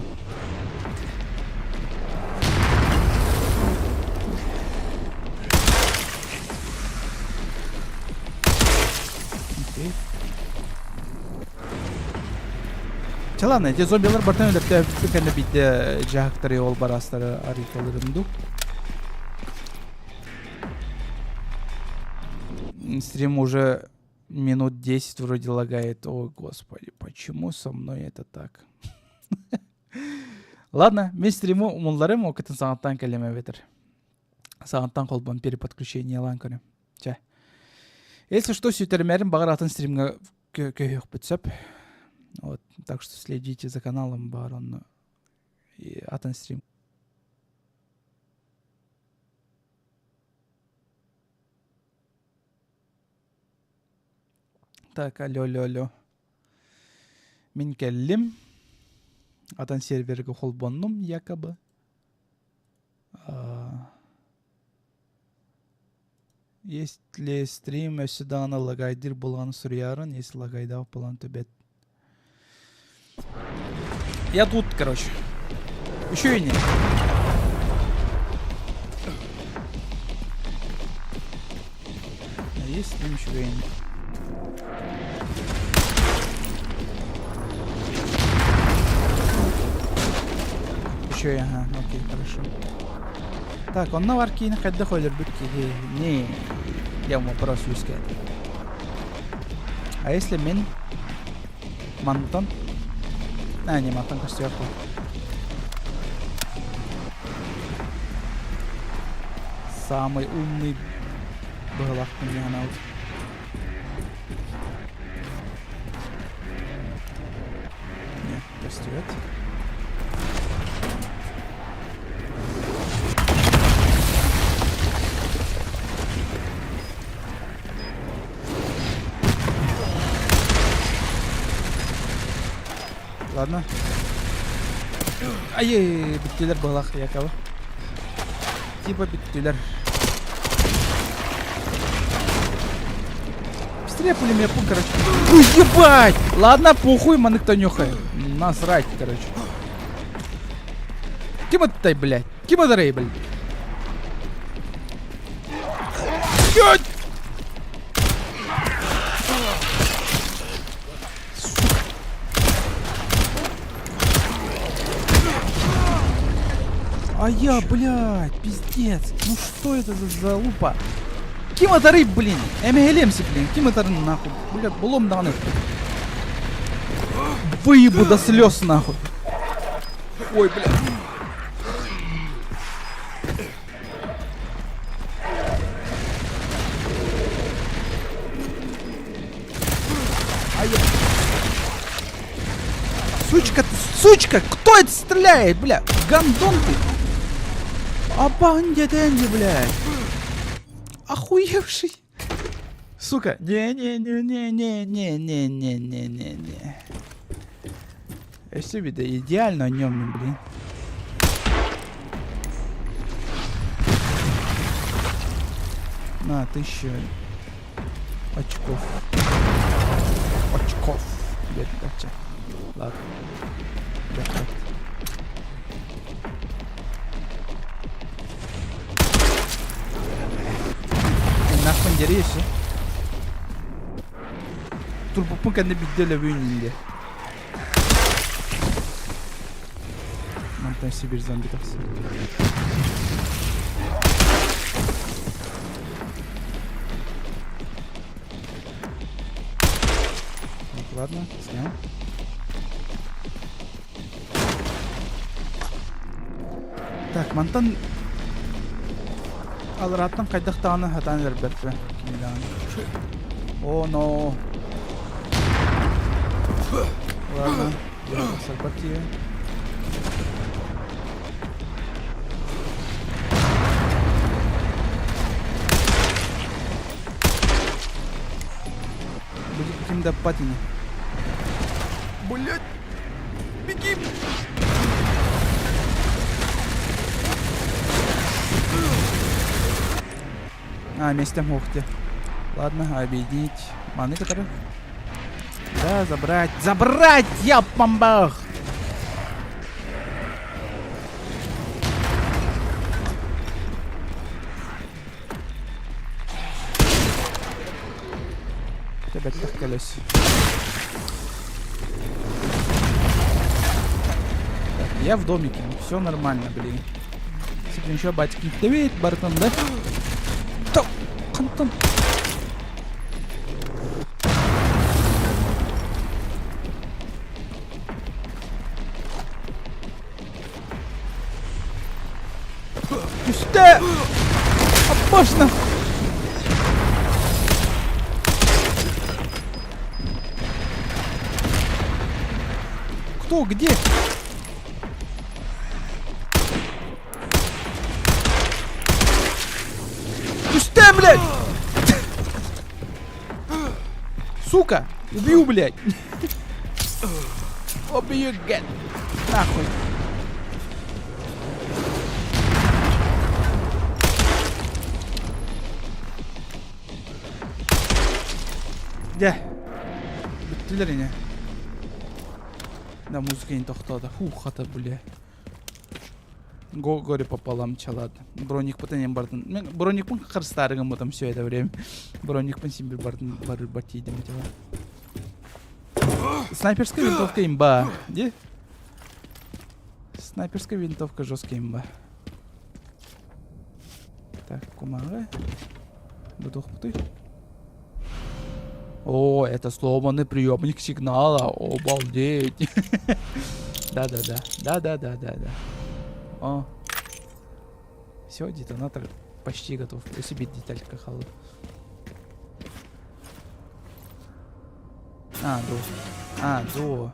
Окей. Чэ ладно, эти зомбилар бартан өлөртөөбүппүт кэннэ биирдэ дьаһыктары ол бараастары арыйталырым дуу. Стрим уже минут 10 вроде лагает. Ой, господи, почему со мной это так? Ладно, мен стриму умулларым, окытын саҥаттан кэллим эбэтэр. Саҥаттан холбон переподключение ылан көрүм. Чэ. Если что, сүтэрмээрин баҕар атын стримҥа көһүөхпүт сөп. Вот, так что следите за каналом баар онно атын стрим. Так, алло, алло, алло. Мин кэллим. Атын сервергэ холбоннум якобы. Есть ли стрим өссө даҕаны лагайдыыр буолан суруйарын, если лагайдаах буолан төбөт. Я тут, короче. Еще и не. Есть стрим еще и не. Еще и, ага, окей, хорошо. Так, онно бар киини хайдах өлөрбүт киһи не я вопрос үөскээтэ. А если мин мантан? А, не, мантан көстүөх Самый умный быһылаахпын дии санаабыт. Не, көстүбэт. Ладно. Ай, бүттүлэр быһылаах якобы. Типа бүттүлэр. Быстрее пулемет, короче. Ой, ебать! Ладно, похуй, манык-то нюхай. Насрать, короче. Ким это, блядь? Ким это, блядь? Блядь! А я, блядь, пиздец. Ну что это за залупа? Ким это рыб, блин? Эмэһэлиэмси, блин. Ким это нахуй? Блядь, булом даҕаны. Выебу до слез, нахуй. Ой, блядь. Сучка, сучка, кто это стреляет, бля? Гандон ты. Апан деденди, блядь. Охуевший. Сука, не-не-не-не-не-не-не-не-не-не. Өссө вида идеально о нем, блин. На, тысяча очков. Очков. Бача. Ладно. Бэт. Нахуй дерейші. Турбуппун кэннэ биирдэ өлөбүн инде. Мантан Сибирь зомби тахсар. Так, ладно, снял. Так, мантан аларааттан хайдах даҕаны сатаан өлөрбөппүн кини даҕаны. О, но. Ладно, тахсарбар тиийэн. Ким да ини. Блять! Беги! А, местем ух ты. Ладно, объединить. Маны который. Да, забрать. Забрать! Я бомбах! Бэттэх кэлэс. Так, я в домике. Все нормально, блин. Если еще батьки давид бартон, да? То, хантон. Түстэ! Опасно! Кто? Где? Түстэ, блядь! Сука! Убью, блядь! Убью, гад! Нахуй! Дьэ, бүттүлэр ини. Да, музыка не тохтоото. Фух, хата, бля. Горе пополам чалат. Броникпытын эн бардын. Мен броникпын харыстаарыгым потом все это время. Броникпын син бардын бар батидим типа. Снайперская винтовка имба. Где? Снайперская винтовка жесткая имба. Так, кумаҕы. Бутуохпутуй. О, это сломанный приемник сигнала. Обалдеть. Да-да-да. Да-да-да-да-да. О. Все, детонатор почти готов. Себе деталька халы. А, до. А, до.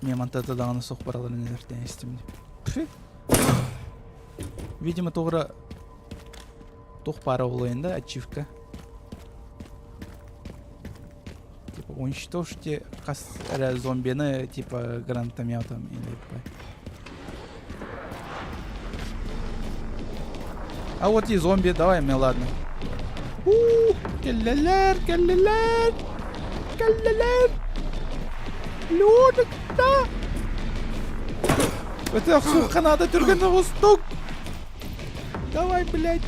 Мне мантата даҕаны суох бараларын эртэн истим. Видимо, тоҕо туох пара буолуон да ачивка. Типа уничтожьте хас эрэ зомбины типа гранатометом или А вот и зомби, давай мне, ладно. Кэллэлэр, кэллэлэр, кэллэлэр. Лёдыкта. Это сука надо түргэн устук. Давай, блядь.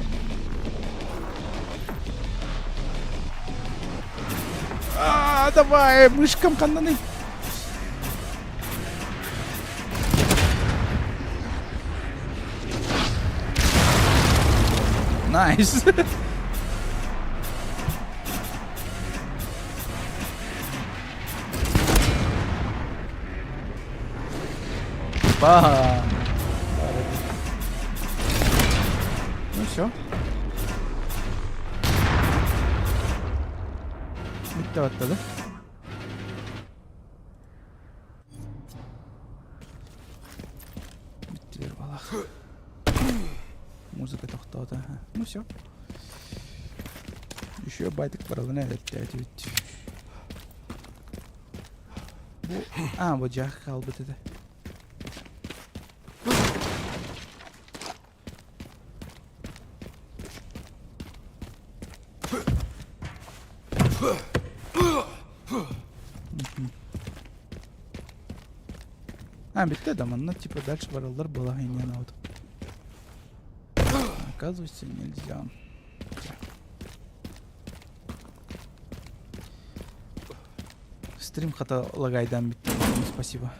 А, давай, мышкам ханнаны. Nice. Ба. Ну все. Bitti atladı. Bittiler балах. Музыка тохтоото. Ну все. Еще байтик баралын эдэртээт Бу а бу дьаах хаалбыт этэ. А, бүттэ да манна типа дальше бараллар была и не вот. Оказывается, нельзя. Стрим хата лагайдан бүттэ. Спасибо.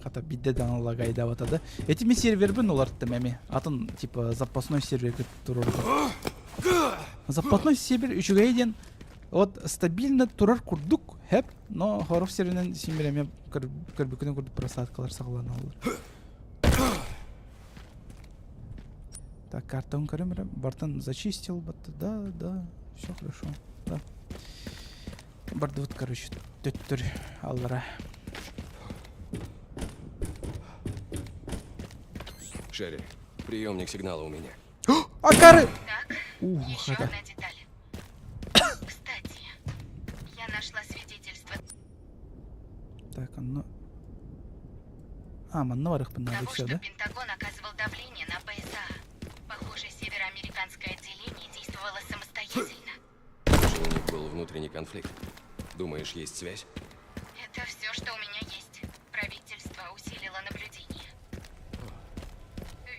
Хата бидде даҕаны лагайдаабата да. Эти ми сервербин уларыттым эми. Атын типа запасной серверге туруордум. Запасной сервер үчүгэй диэн вот стабильно турар курдук хэп, но хорох серверинэн син бир эмиэ көрбүккүнэн курдук просадкалар саҕаланаллар. Так, картон көрөм Бартон зачистил, да, да, все хорошо, да. Бардыбыт, короче, төттөр аллара. Шерри, приемник сигнала у меня. Акары! Так, Ух, еще это... одна деталь. Кстати, я нашла свидетельство Так, оно... А, манна барыхпын надо того, все, что да? Пентагон оказывал давление на БСА. Похоже, североамериканцы внутренний конфликт. Думаешь, есть связь? Это все, что у меня есть. Правительство усилило наблюдение.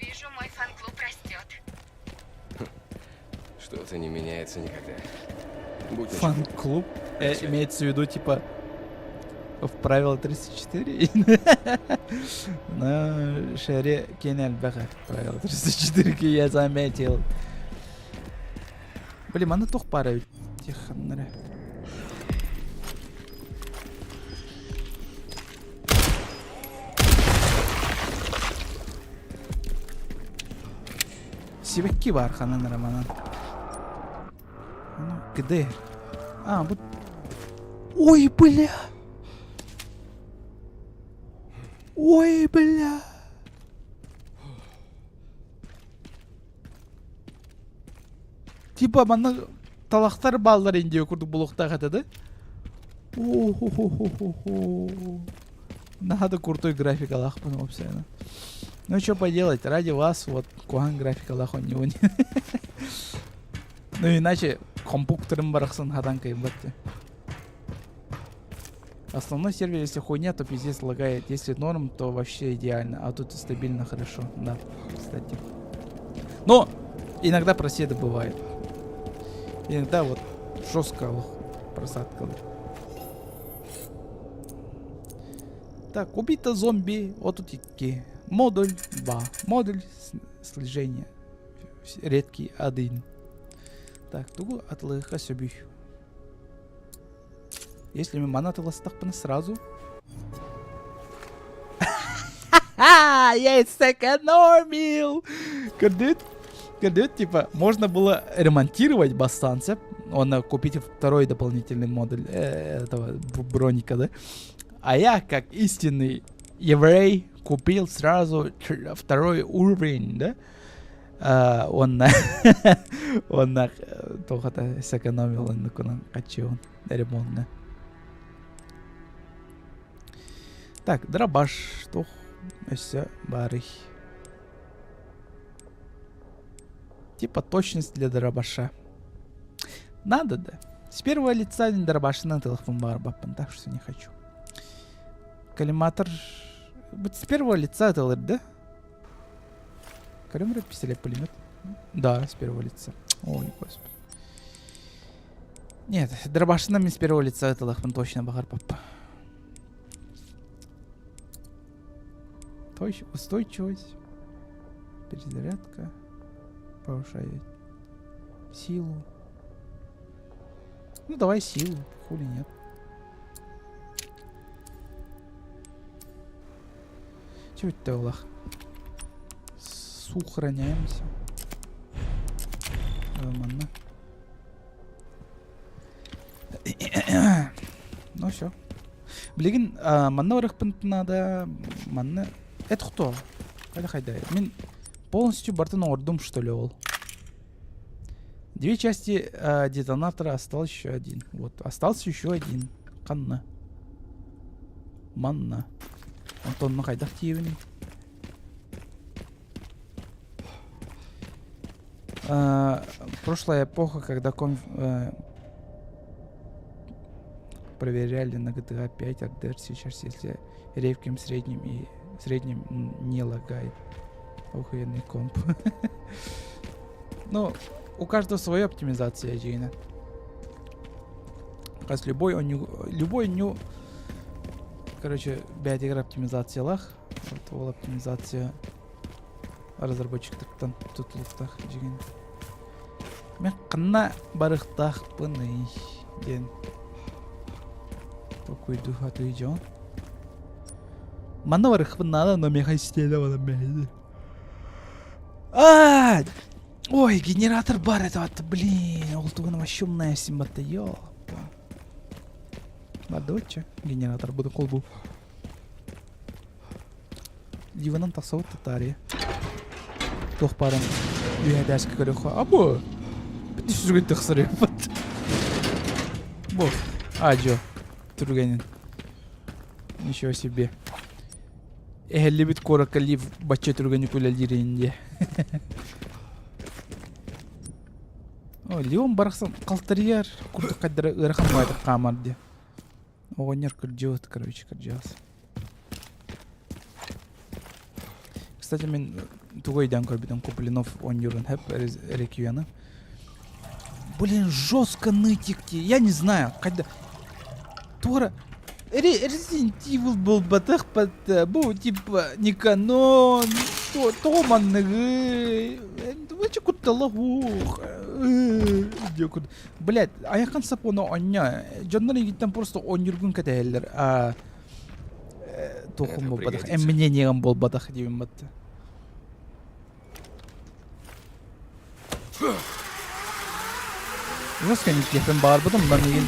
Вижу, мой фан-клуб растет. Что-то не меняется никогда. Будь начеку. Фан-клуб? Э, имеется в виду, типа, в правило 34? На шаре кенель Правило 34 я заметил. Блин, манна туох баара эбит? Тихоннара. Сибэкки баар ханан эрэ манан. Ну, где? А, вот... Ой, бля! Ой, бля! Типа манна талахтар бааллар индия курдук булуохтаах этэ да? О-хо-хо-хо-хо. Надо крутой графикалаахпын уопсайынан. Ну что поделать, ради вас вот куһаҕан графикалаах оонньуубун. Ну иначе компьютерым барахсан хатан кыйбат Основной сервер, если хуйня, то пиздец лагает. Если норм, то вообще идеально. А тут стабильно хорошо. Да, кстати. Но иногда проседы бывает. Иногда вот жестко просадка. Так, убито зомби. Вот тут икки. Модуль 2. Модуль слежения. Редкий один. Так, тугу атылыха сөбүй. Если мен мана атыластақпын сразу. Я сэкономил! Көрдүт? Көрдүт, типа, можно было ремонтировать бастанцы, он купить второй дополнительный модуль э, этого броника, да? А я, как истинный еврей, купил сразу второй уровень, да? Уонна уонна туохата сэкономил оннукунан хачыын ремонтна. Так, дробаш туох өссө баарый? Типа точность для дробаша. Надо да. С первого лица дробашынан тылыхпын баарбаппын, так что не хочу. Коллиматор... С первого лица это да? Коллиматор пистолет-пулемет. Да, с первого лица. Ой, господи. Нет, дробашынан с первого лица это лахпын точно баҕарбаппын. Устойчивость. Перезарядка. Повышает силу. Ну давай силу, хули нет. Чего это лах? Сохраняемся. Манна. Ну все. Билигин манна барыахпын надо манна это кто? Хайда хайда. Мин полностью бартын оҥордум что ли ол. Две части э, детонатора осталось еще один. Вот, остался еще один. Ханна. Манна. Онтон хайдах тиийэбиний? Э, прошлая эпоха, когда ком, э, проверяли на GTA 5 RDR, сейчас если редким средним и средним не лагает. Охуенный комп. Ну, у каждого своя оптимизация, Джейна. Раз любой, он любой ню, короче, бэйэтигэр оптимизациялаах. Вот ол оптимизация разработчиктартан тутулуктаах дьигин. Мен ханна барыахтаахпыный диэн толкуйдуу сатыы дьон. Манна барыахпын наада, но миэхэ истиэнэ буолан мэһийдэ. А, ой, генератор бар это вот, блин, ол тугун вообще умная симбатта, ёпа. Бардыбычча, генератор буду холбу. Ливанан тахсабыт татаарыйа. Туох баарын үөһэ этээскэ көрүөххэ. Абы! Бүтүн сүргүн тахсарыйаппыт. Бу, аадьо, түргэнин. Ничего себе. Эһэллибит куоракка лифт бачча түргэнник үлэлиирин диэ. О, Леон барахсан халтарыйар курдук хайдара ыарахан баайдык хаамар дии. Оҕонньор кырдьыбыт, короче, кырдьаҕас. Кстати, мин тугу өйдөөн көрбүтүм Куплинов оонньуурун хэп Реквиены. Блин, жестко нытик дии. Я не знаю, хайда туора Resident Evil буолбатах бата бу типа не канон тоҕо манныгый вообще куттала суох Блядь, айаххан сап ону онньо дьоннор игиттэн просто оонньуургун кэтэһэллэр а туохум буолбатах мнением буолбатах диибин батта Жестко не баҕарбытым, но миигин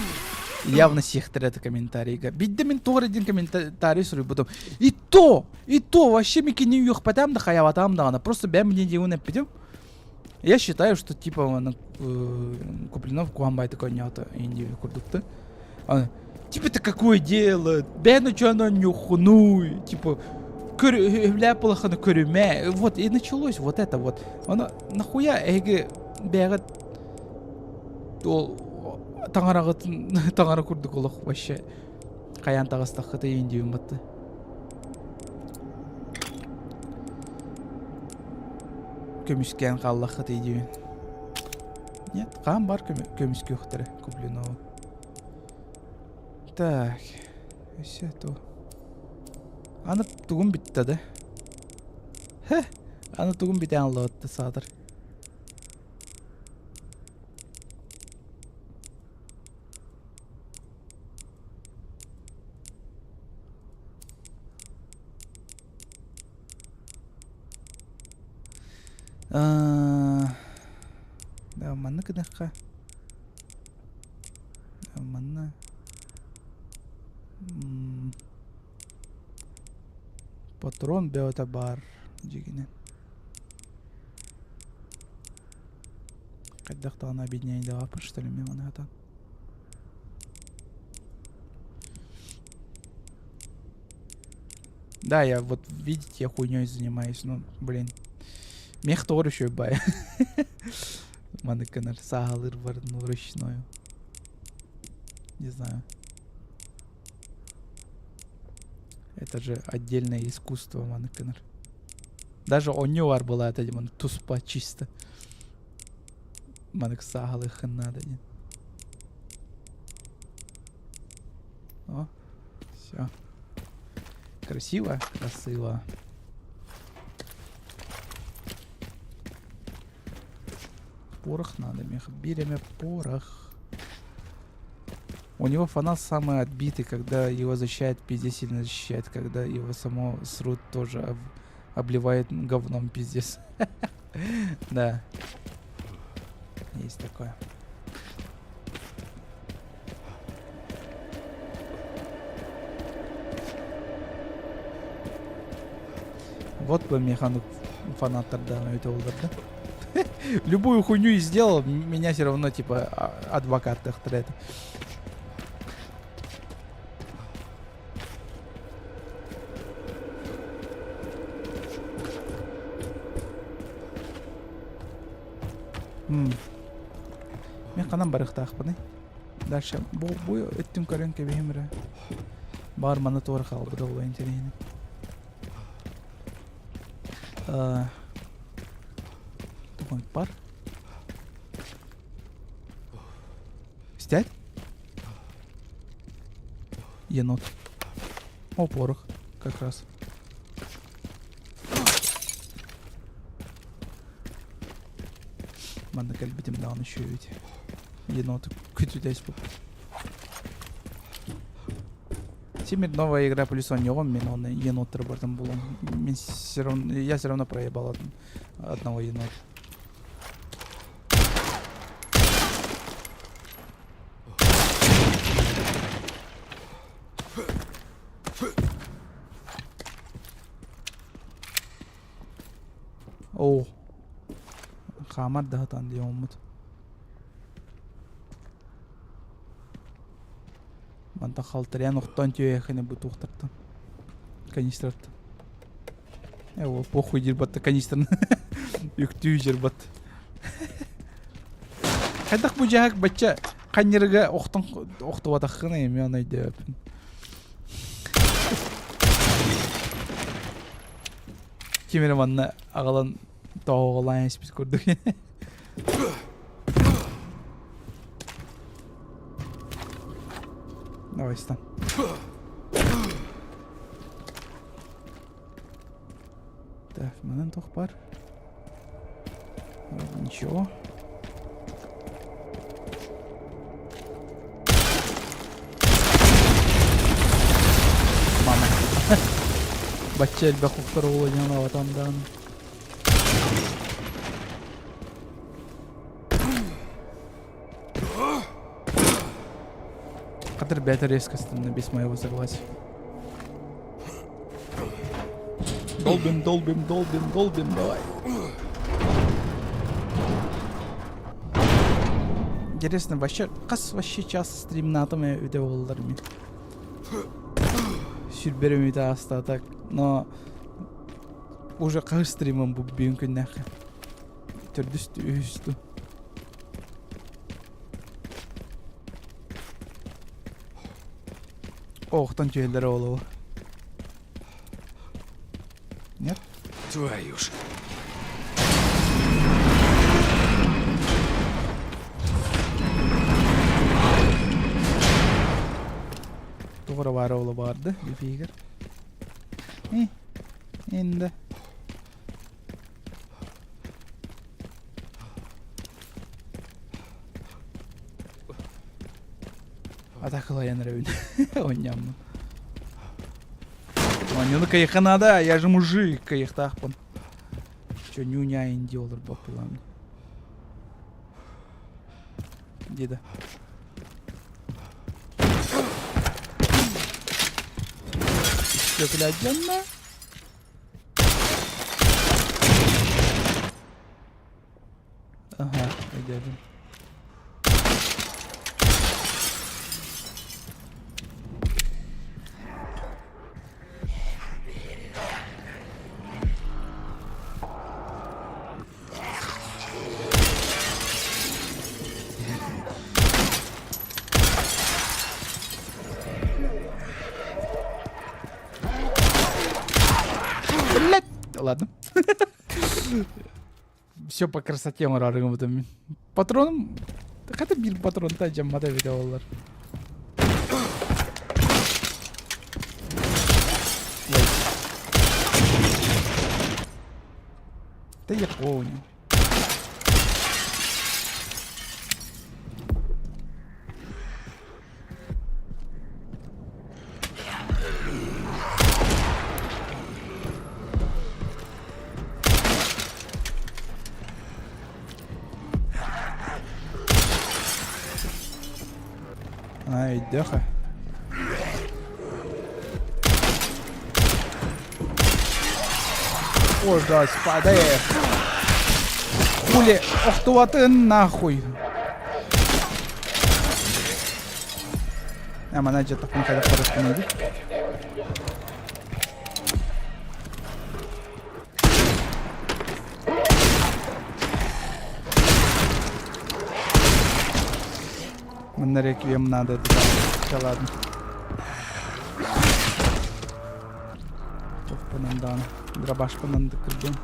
явно сиэхтэрэ это комментарийга. Бидде мин туох эрэ диэн комментарий суруйбутум. И то, и то, вообще мин кини үөхпэтээм да хайабатаам даҕаны. Просто бэйэм мнениебин эппитим. Я считаю, что типа аны Куплинов куһаҕан баайдык оонньоото индия курдук да. Типа это какое дело? Бэйэн учуона нюхнуй, типа үһүлээп улаханы көрүмэ. Вот и началось вот это вот. Ону нахуя эһиги бэйэҕит ол таҥараҕытын таҥара курдук олох вообще хайаан таҕыстаххытый индиюм батты. Көмүскээн хааллаххытый диибин. Нет, хаан бар көмүскүөхтэрэ Куплинова. Так, өссө то. Аны тугум бүттэ да? Хе, аны тугум бүтэн аллабатта саатар. Да, манна гыныахха. Манна патрон бөҕөтө баар дьигинэн. Хайдах даҕаны объединение что ли мен маны сатаан. Да, я вот, видите, я хуйней занимаюсь, ну, блин. Мех тоҕор еще бай. Маныкканар саалыр барын вручную. Не знаю. Это же отдельное искусство маныкканар. Даже онньу бар была это диман туспа чисто. Манык саалыхын надо дин. О, все. Красиво, красиво. Порох надо, мех. Берем порох. У него фанат самый отбитый, когда его защищает, пиздец сильно защищает, когда его само срут тоже об, обливает говном пиздец. Да. Есть такое. Вот бы механик фанаттардаан өтө болдар да. Любую хуйню и сделал, меня все равно типа адвокат это. Мин ханан барыахтаахпыный? Дальше бу бу өттүн көрөн кэбиһим эрэ. Баар маны туора хаалбыта буолуо интэриэһинэй. Тугун бар? Истээт? Енот. О, порох как раз. Манна кэлбитим даҕаны үчүгэй Еноты күтүтэс бу. Теперь новая игра плюс он мен оны еноттар бардым булам. Мен все равно, я все равно проебал одного енота. Оо, хаамар да сатаан диэммит. Мантан халтарыйан охтон түһүөххүнэ бу туохтартан канистраттан. Э, ол похуй диир батта канистраны үктүү дьир бат. Хайдах бу дьаһак бачча ханньырыга охтон охтубатаххына эмиэ оны өйдөөбүппүн. Ким эрэ манна аҕалан тоҕоҕолоон испит курдук. Давай стан. Так, манан туох бар? Вроде ничего. Мама. Бачча элбэх охтор уоланьан аватам даҕаны. Катыр бэйэтэ резко без моего согласия. Долбим, долбим, долбим, долбим, давай. Интересно, вообще, хас вообще час стримнатым өтө боллар ми. Сүрбер үмүтэ аста так, но уже хаһыс стримым бу бүгүн күннээххэ. Төрдүс үһүс Оохтон түһэллэр ол Нет? Твою ж. Тугура баара ола баарды бифигер. Э, инде. Атакалайан эрэбин. Оонньооммун. Оонньууну кыйыхха наада, я же мужик, кыйыхтаахпын. Чё, нюня инди олорбоппулаам. Деда. Сөкүлэдьэннэ. Ага, өйдөөтүм. Блять! Ладно. Все по красоте оҥороргуммутум. Патроном хата биир патронта дьаммата эбитэ буоллар. Да я понял. Ай, өйдөөх. О, господи! Хули, охтубатын нахуй! Амана дьэ тохтон хайдах барыспын эбит. Манна реквием надо да ладно. Тохпунан даҕаны дробашпынан да кырдым.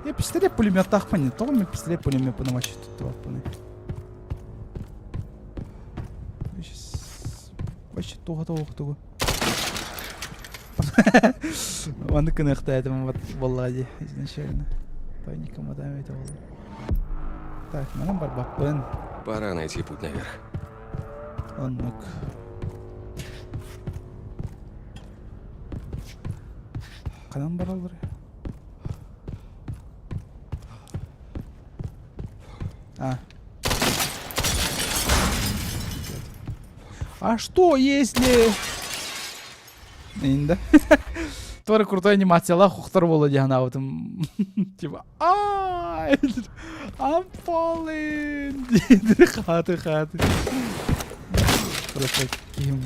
Я пистолет пулеметтаахпын тоҕо мен пистолет пулемеппын вообще туттубаппыный. Сейчас вообще туга туох тугу. Маннык гыныахтаатым вот буоллаҕа дии изначально. Той никому да это буолла. Так, манан барбаппын. Пора найти путь наверх. Оннук. Ханан бараллар? А. А что если... Инда. Тоже крутой анимациялаах охтор буолла дии санаабытым. Типа, I'm falling. Хаты хаты. Просто ким.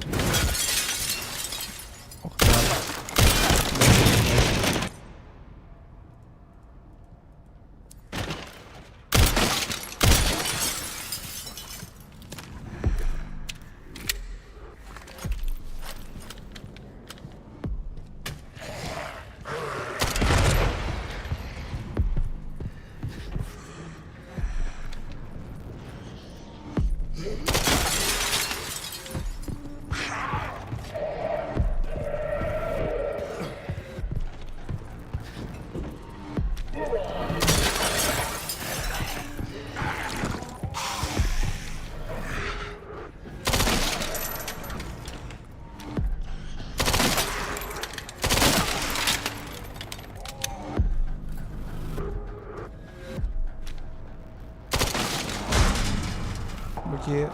Все-таки...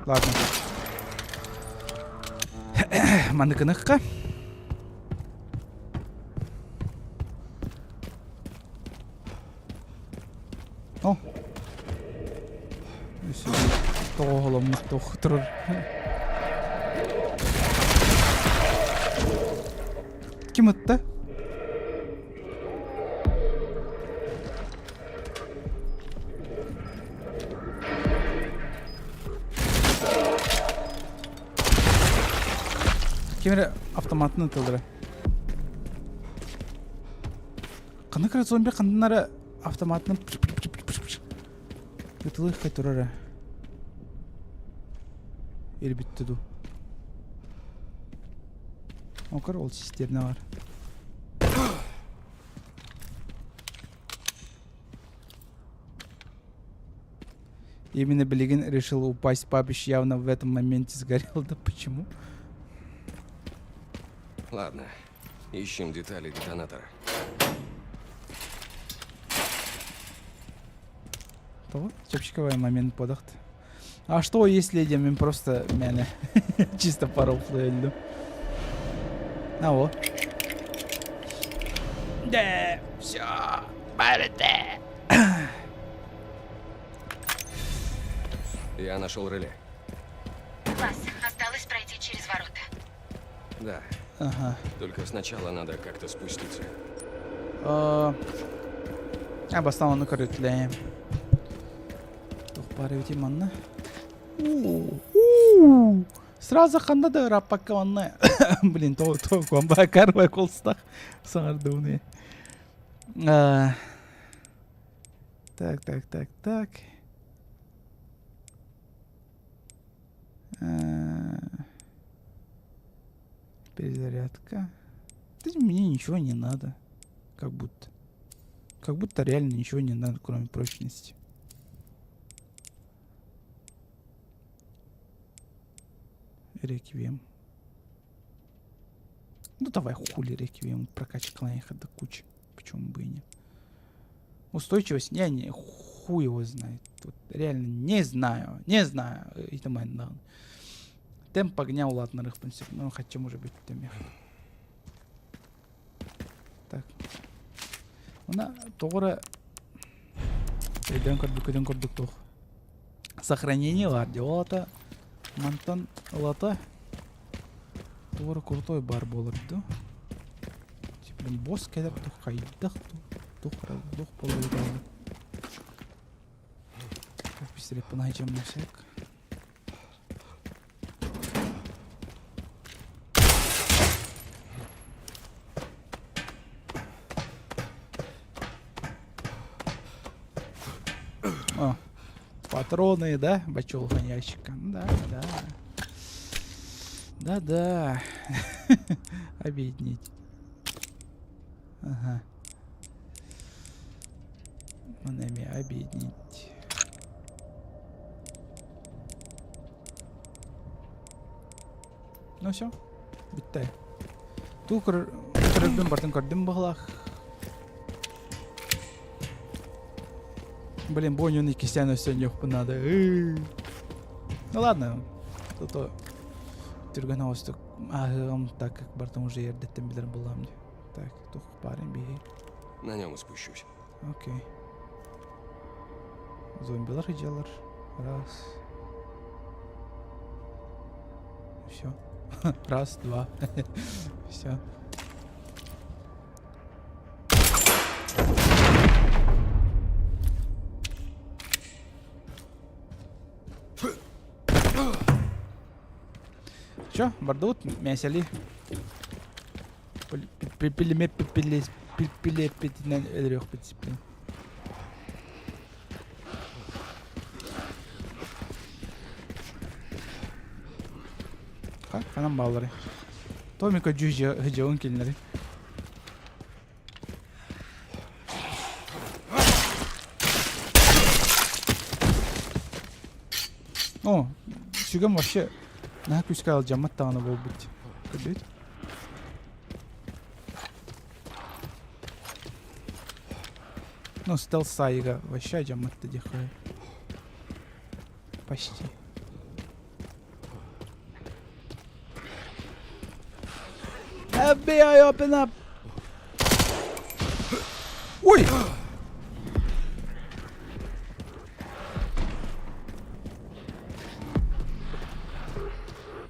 Ладно. Маныкыныкка. О! Тоҕоһоломмут туох турар. Ким ытта? Ким эрэ автоматын ытыллара. Ханнык эрэ зомби ханнан эрэ автоматынан ытылыахха турара. Ирбитте дуу. Окор ол цистерна бар. Именно Белигин решил упасть папич явно в этом моменте сгорел. Да почему? Ладно, ищем детали детонатора. Того, чепчиковый момент подахт. А что если мен просто мяне чисто пару өлдүм. А во. Да, все, барыта. Я нашел реле. Класс. Осталось пройти через ворота. Да. Ага. Только сначала надо как-то спуститься. А, бастан ону көрүтлэйм. Туох баар эбитий манна? Сразу ханна да ырааппакка манна. Блин, то то комбакар колстах саҥардыбын. Так, так, так, так. Перезарядка. Да мне ничего не надо. Как будто. Как будто реально ничего не надо, кроме прочности. Реквием. Ну давай хули реквием прокачка на их до кучи. Почему бы и нет? Устойчивость? Не, не, хуй его знает. Вот реально не знаю, не знаю. Это майн Темп огня улаатыннарых принцип. Ну, хотя может быть темех. Так. Уна тоҕо өйдөөн көрбүккүтүн курдук туох сохранение бар дии ол ата мантан ылата туора крутой бар буолар дуу блин босс кэлэр тух хайдах тух тух буолар пистолет найдем О, патроны, да? Бачолга ящика. Да, да. Да-да. Объединить. Ага. Манеми объединить. Ну все, бүттэ. Туу көрөрбүн бартын көрдүм быһылаах. Блин, бу оонньууну иккистээн өссө оонньуохпун надо. Ну ладно, то түргэн оҕустук ааһыаҕым так как бартын уже эрдэттэн билэр буоллаҕым дии. Так, туох баарын биһи. На нем и спущусь. Окей. Зомбилар дьалар. Раз. Все. Раз, два. Все. Че, бардут, мясали? Пилеме пилепитинэн өлөрүөхпүт дисциплин. Ханан бааллары. Томика дьүһ кинилэри. О, сүгэм вообще наһаа күүскэ алдьаммат даҕаны буолбут. Көрдүгүт? Ну, стелс сайга вообще алдьаммат да диэххэ. Почти. FBI, open up! Ой!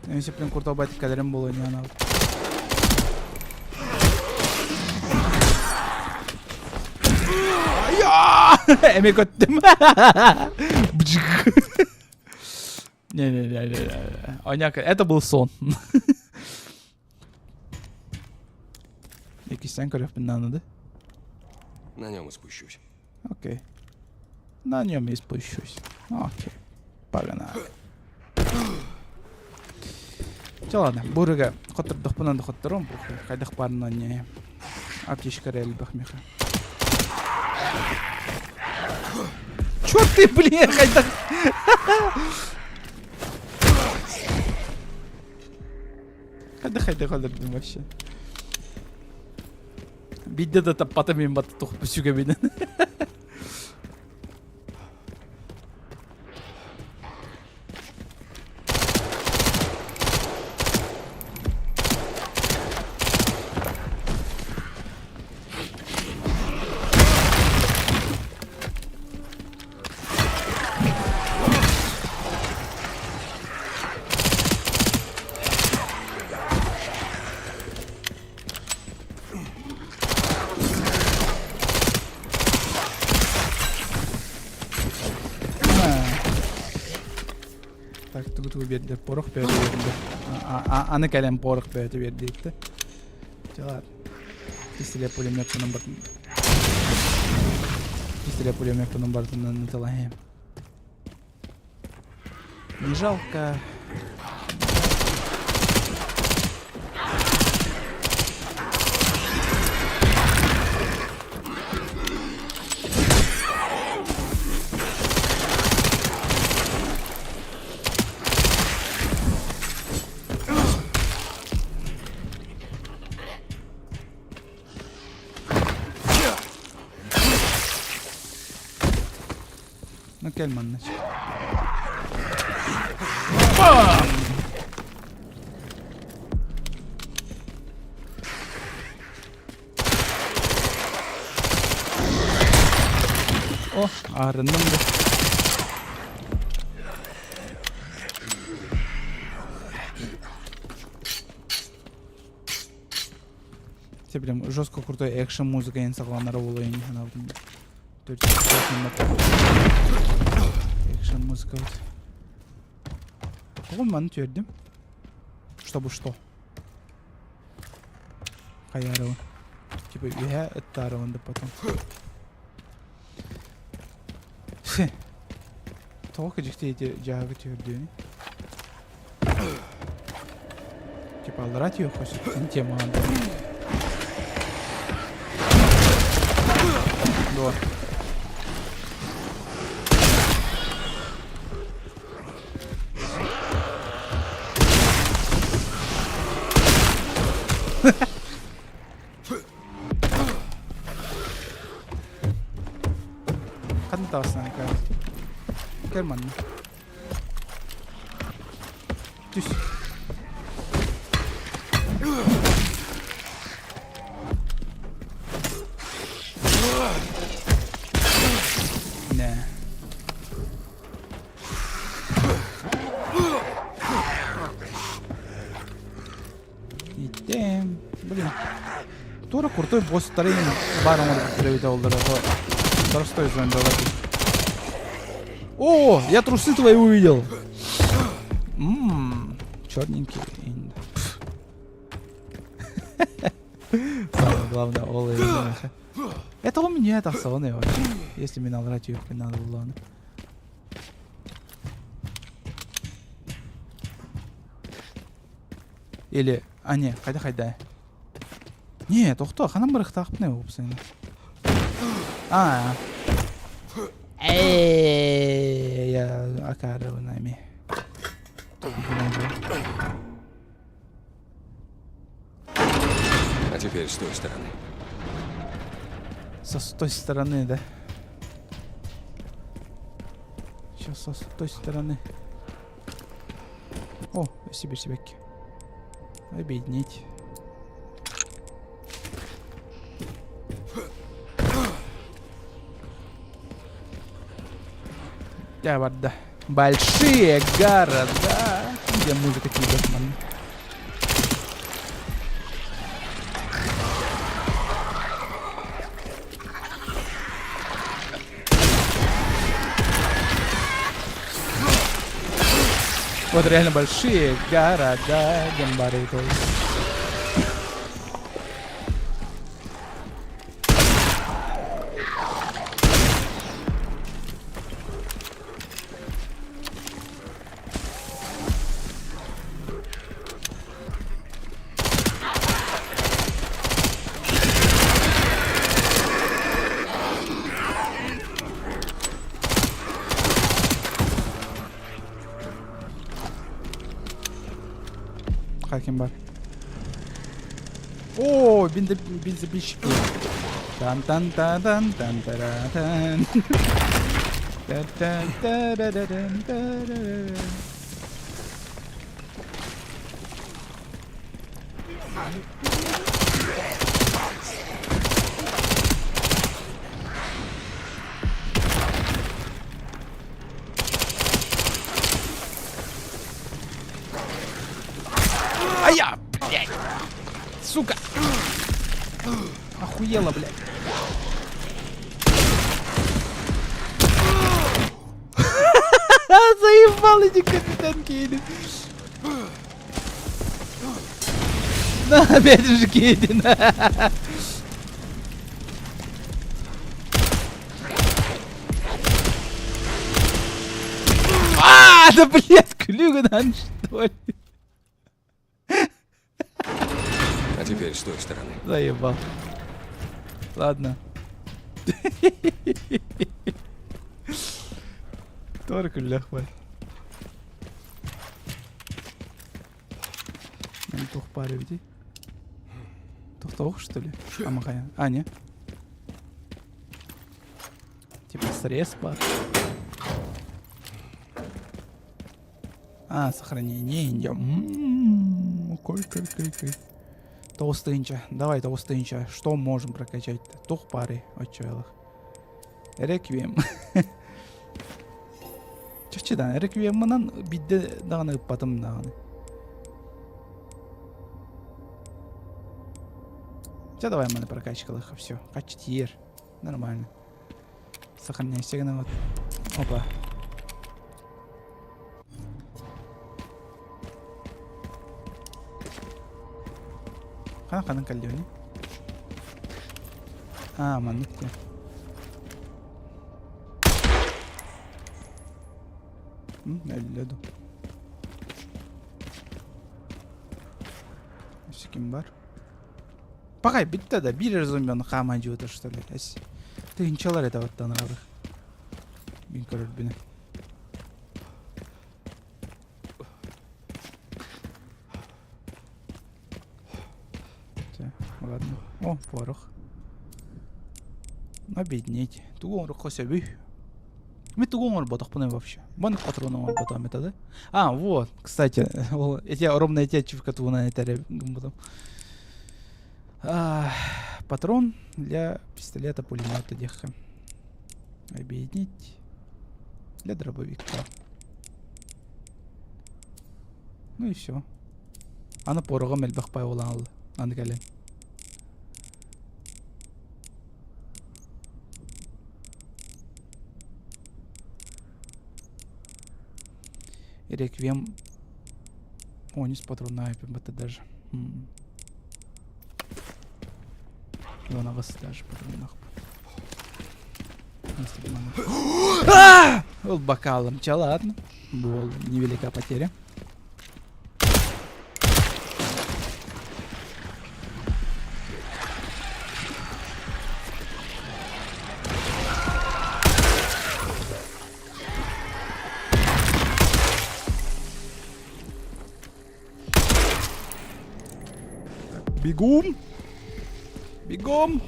Если прям курталбайт кэлэрим буолуо не анал. Эми көттүм. Не-не-не, Оняка, это был сон. Иккистээн көрүөхпүн наада да? На нем и спущусь. Окей. На нем и спущусь. Окей. Погнали. Чэ ладно, бурыга хоттордохпунан да хоттором похуй. Хайдах баарынан не. Аптечка элбэх меха. Чё ты, блин, хайдах? Хайдах хайдах өлөрдүм вообще. Бидде да таппата мен батты тухпу сүгэбинэн. Так, тугу тугу биэрдилэр, порох бөҕөтө биэрдилэр. Аны кэлэн порох бөҕөтө биэрдиттэ. Дьэ Пистолет пулеметунан бартын. Пистолет пулеметунан бартынан ыталаһыам. Не жалко. Ну кэл манна. Бам! О, аарынным да. Те прям жестко крутой экшен музыка ен саҕаланара буолуо ини санаабытым. Экшен музыка вот. Тоҕо маны түөрдүм? Чтобы что? Хайаарабын. Типа үһэ ыттаарабын да потом. Тоҕо кыдьыкты ити дьааһыгы түһэрдүөний? Типа аллараа түһүөххэ сөп темаҕа Дуо. Ханна таҕыстаҥ Кэл манна. Түс. Нэ. Иттем. Блин. Туора крутой босстары баар оҥорбуттар эбитэ оллар. Простой зомби. О, я трусы твои увидел. Ммм, черненький. Самое главное, ол Это у меня тахсаҕын вообще. Если мен алра түйөхпүн надо буллаҕына. Или, а не, хайда хайда. Не, тохто, ханан барыхтаахпын уопсайна. А. Эй, я акаарыбын эми. А теперь с той стороны. Со с той стороны, да? Сейчас со с той стороны. О, себе себекки. Объединить. Дьэ барда. Большие города. Где музыка тиийбэт манна. Вот реально большие города, гембары. Хаким бар. О, бензопильщик. Тан тан та тан тан тара тан. Та та та да да дан та да да. А я, блядь! Сука! Охуела, блядь. Заебал эти капитан Кейден. На, опять же Кейден. А, да блядь, клюган, что ли? А теперь с той стороны. Заебал. Ладно. Только ляхвай. Тух паре веди. Тухтох, что ли? А, махая. А, не. Типа срез бар. А, сохранение. Окей, окей, окей, окей. Толстынча. Давай толстынча. Что можем прокачать-то? Тух пары отчаялых. Реквием. Чачыдан реквиемынан бидде даҕаны ыппатым даҕаны. Все, давай мы на прокачкалых, все. Качтир. Нормально. Сохраняйся гына вот. Опа. Хана ханан каллиони. А, маннык те. Өллө ду. Өссө ким бар? Пахай бүттэ да биир эрэ зомбияны хааман дьуота что ли? Эс. Тыһынчалар этэ баттан арабы. Мин көрөрбүнэ. Ладно. О, порох. Обеднеть. Тугу оҥороххо сөбүй? Мин тугу оҥорботохпунай вообще? Банк патрон оҥорботом это, да? А, вот, кстати, ол эти ровно эти ачивка тугунан этэрэ гыммытым. А, патрон для пистолета пулемета диэххэ. Объединить для дробовика. Ну и все. Аны пороҕум элбэх пай буолан аны кэлэн. Реквием. О, не с патрона это даже. Уон даже патронах. Ол бокалом. Че, ладно. Бол, невелика потеря. Бегом! Бегом!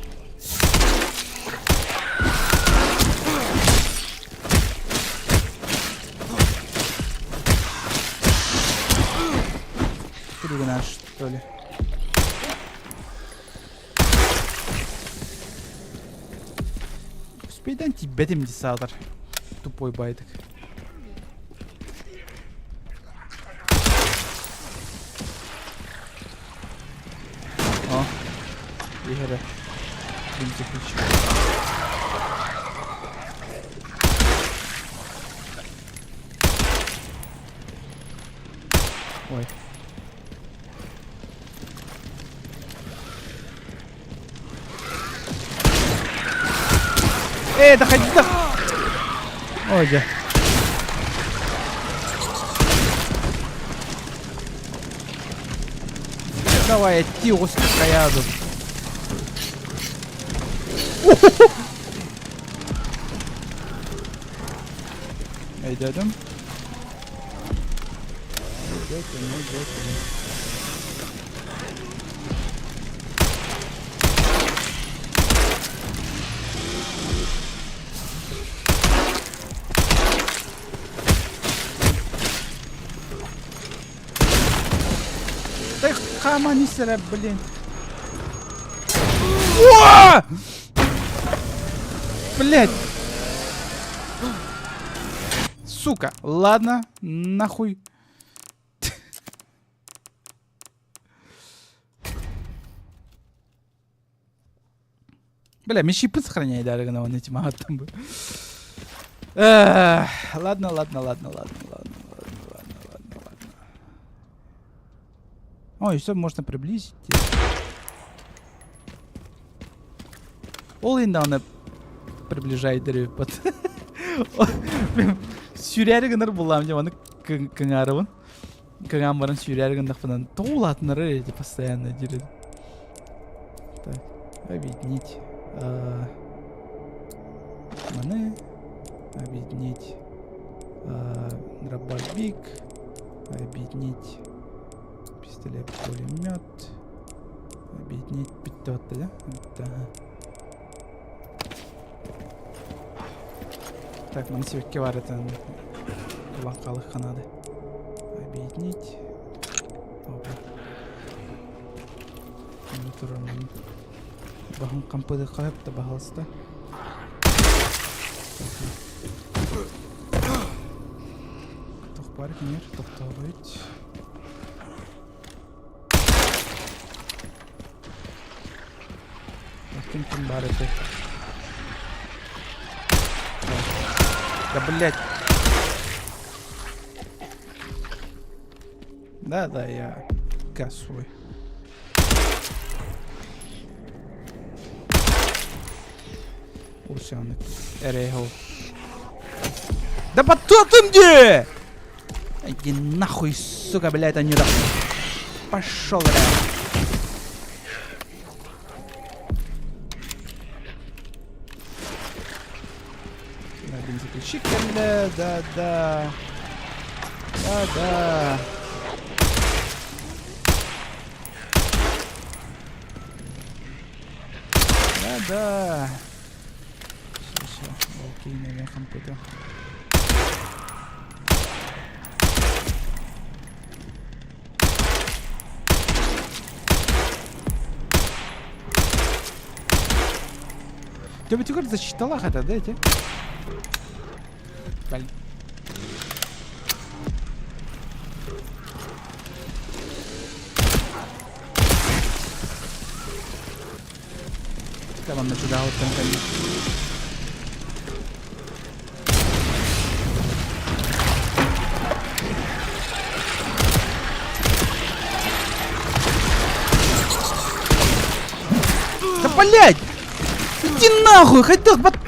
Наш, что ли? Успейдан тибетим десатор. Тупой байтик. Иһэрэ. Бензоключ. Ой. Э, доходи, да. Ой, да. Давай, идти, хайаду. Өйдөөтүм. Өйдөөтүм, өйдөөтүм. Ты хама не сыра, блин. О! Блять! Сука! Ладно, нахуй. Бля, мешипы сохраняй даже на он этим там бы. Ладно, ладно, ладно, ладно, ладно, ладно, ладно, ладно, ладно. Ой, все можно приблизить. Ол енді аны приближай деребит. Сүүрээри гынар буллаам дьэ маны кыҥаарыбын. Кыҥаан баран сүүрээри гыннахпынан тоҕо улаатыннарар эти постоянно диир. Так, объединить. Маны объединить. Дробовик. Объединить пистолет пулемет. Объединить бүттэ да? Да. Так, маны сибэкки бар этэн булан хаалыахха наада. Объединить. Опа. Онно туран баһын хампыдыхха сөп да баһалыста. Туох баар киниэр тохтообойт. Ким ким баар этэй? Да блять. Да, да, я косой. Усяны эрехо. Да потом где? Иди нахуй, сука, блядь, они да. Пошел, блядь. Да, бензоключик, да, да, да. Да, да. Да, да. Все, все. Окей, наверное, компьютер. Төбөтүгэр защиталаах этэ да ити? Бэл. Манна чугаһыттан кэллэ. Да блять! Иди нахуй! Хотел под...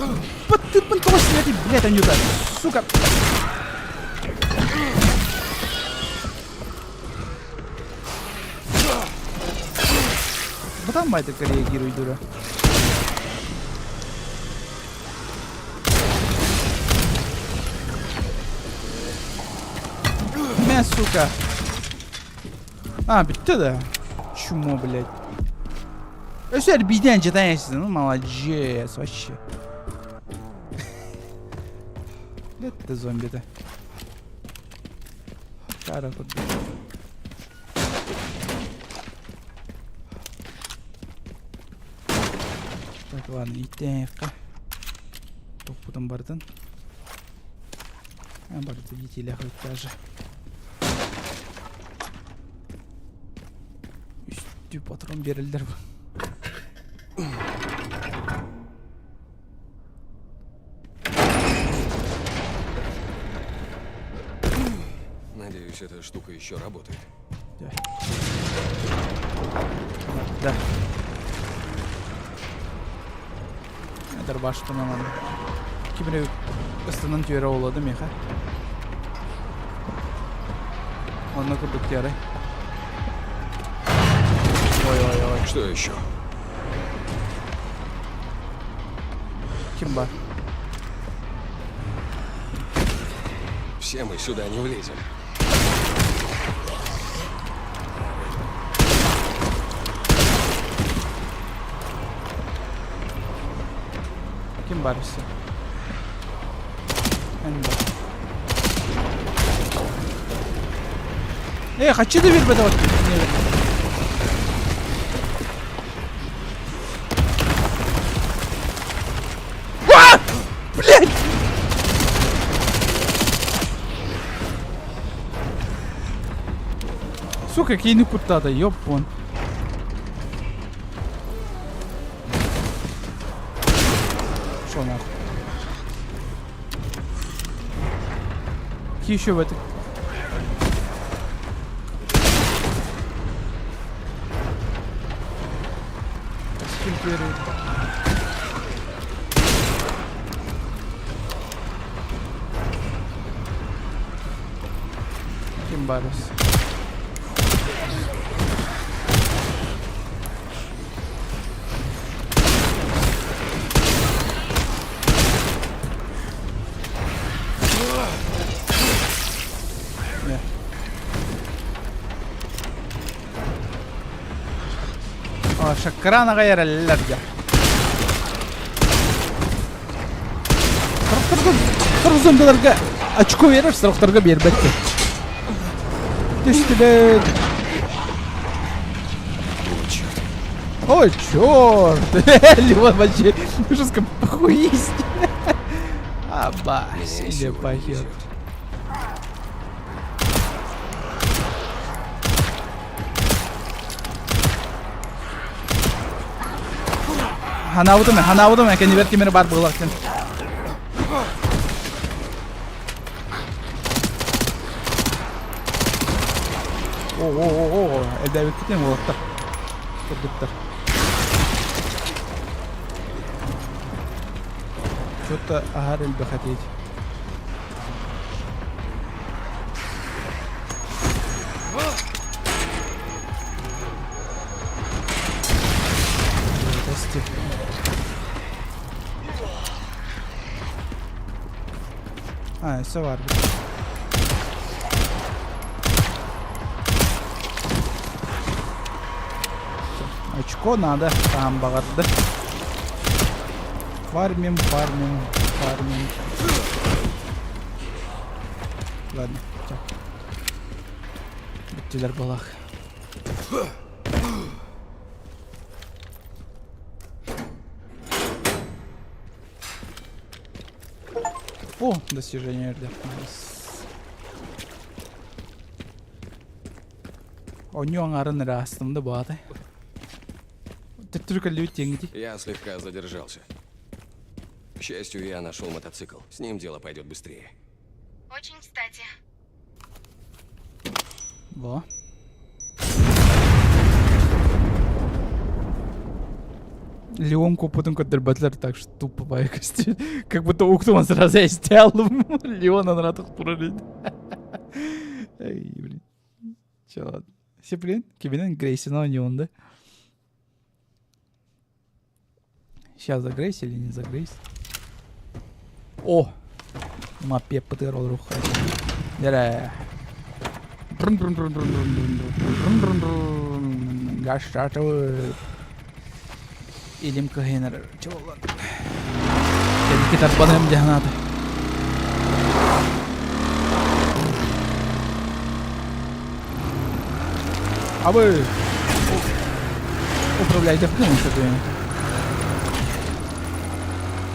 Под ты блядь, блядь, Анюта! Сука! Потом мать так реагируй, дура. Мя, сука. А, бүттэ да. Чмо, блядь. Өссө эрбиитинэн дьатайан ну молодец вообще. Это зомби-то. Кара курдук. Так, ладно, итэйэххэ. Тохпутун барытын. А, барыта иитиилээх даже. Үстүү патрон биэрэллэр. Надеюсь, эта штука еще работает. Да. Дарбаштынан кимре ыстанан түөрэ олоду меха. Онно курдук тиэрэ. Ой, ой, ой. Что еще? Ким бар? Все мы сюда не влезем. Ким бар өссө? Эн бар. Э, хочу да бербет вот. А! Блять! Сука, киини куттаата, ёп вон. Шо нахуй? Какие еще в этой? С кем первый? Ким барыс? Не. А, шаккрана эрэллэр дьэ. Сорох зомбиларга очко берер, сорохторго биэрбэт. Түстүлэр. О, черт. Ой, черт! Леон вообще жестко похуист. Аба, Мне себе сегодня похер. везет. Ханаабытым, ханаабытым, кэннибэр ким эрэ баар буолар кэн. О, о, о, о, элбээбиккитин уолаттар. Кыргыттар. Что-то аһар элбэх этиит. Здрасте. А, все var. Очко надо, там баҕарды. Фармим, фармим, фармим. Ладно, все. Бүттүлэр балах. О, достижение РД. Nice. Онньу аҥарын эрэ астым да баҕатай. Төттөрү кэллибит диэҥҥитий. Я слегка задержался. К счастью, я нашел мотоцикл. С ним дело пойдет быстрее. Очень кстати. Во. Леон куоппутун көрдөрбөтүлэр так что тупо байкости. Как будто уктуман сразу я сделал. Леон анратах турар Эй, блин. Че, ладно. Все, блин, киминэн Грейсин оонньуубун да? Сейчас за Грейс или не за Грейс? О! Маппе птр олорух. Дэрэ. Гашшатыбыт. Илим кыһыйан эрэр. Чоболлон. Кэнники тарбаныам дии санаата. Абы! Управляйте что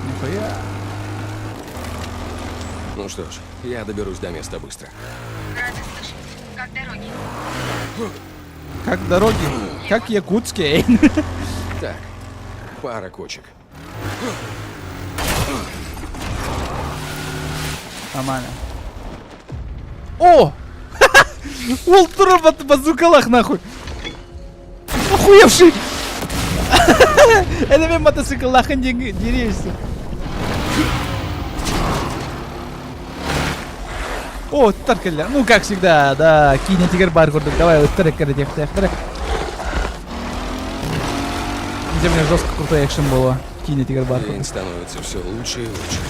Нихуя. Ну что ж, я доберусь до места быстро. Рада слышать. Как дороги? Как дороги? Как якутские? Так. Пара кочек. Нормально. О! Ол турар базукалаах нахуй. Охуевший! Это мен мотоцикллаахын дириэйсин. О, ыттар кэллэ. Ну, как всегда, да, киинэтигэр баар курдук. Давай, ыттар эккирэтиэхтээхтэрэ. Где мне жестко крутой экшен было. Киинэтигэр баар День курдук. становится все лучше и лучше.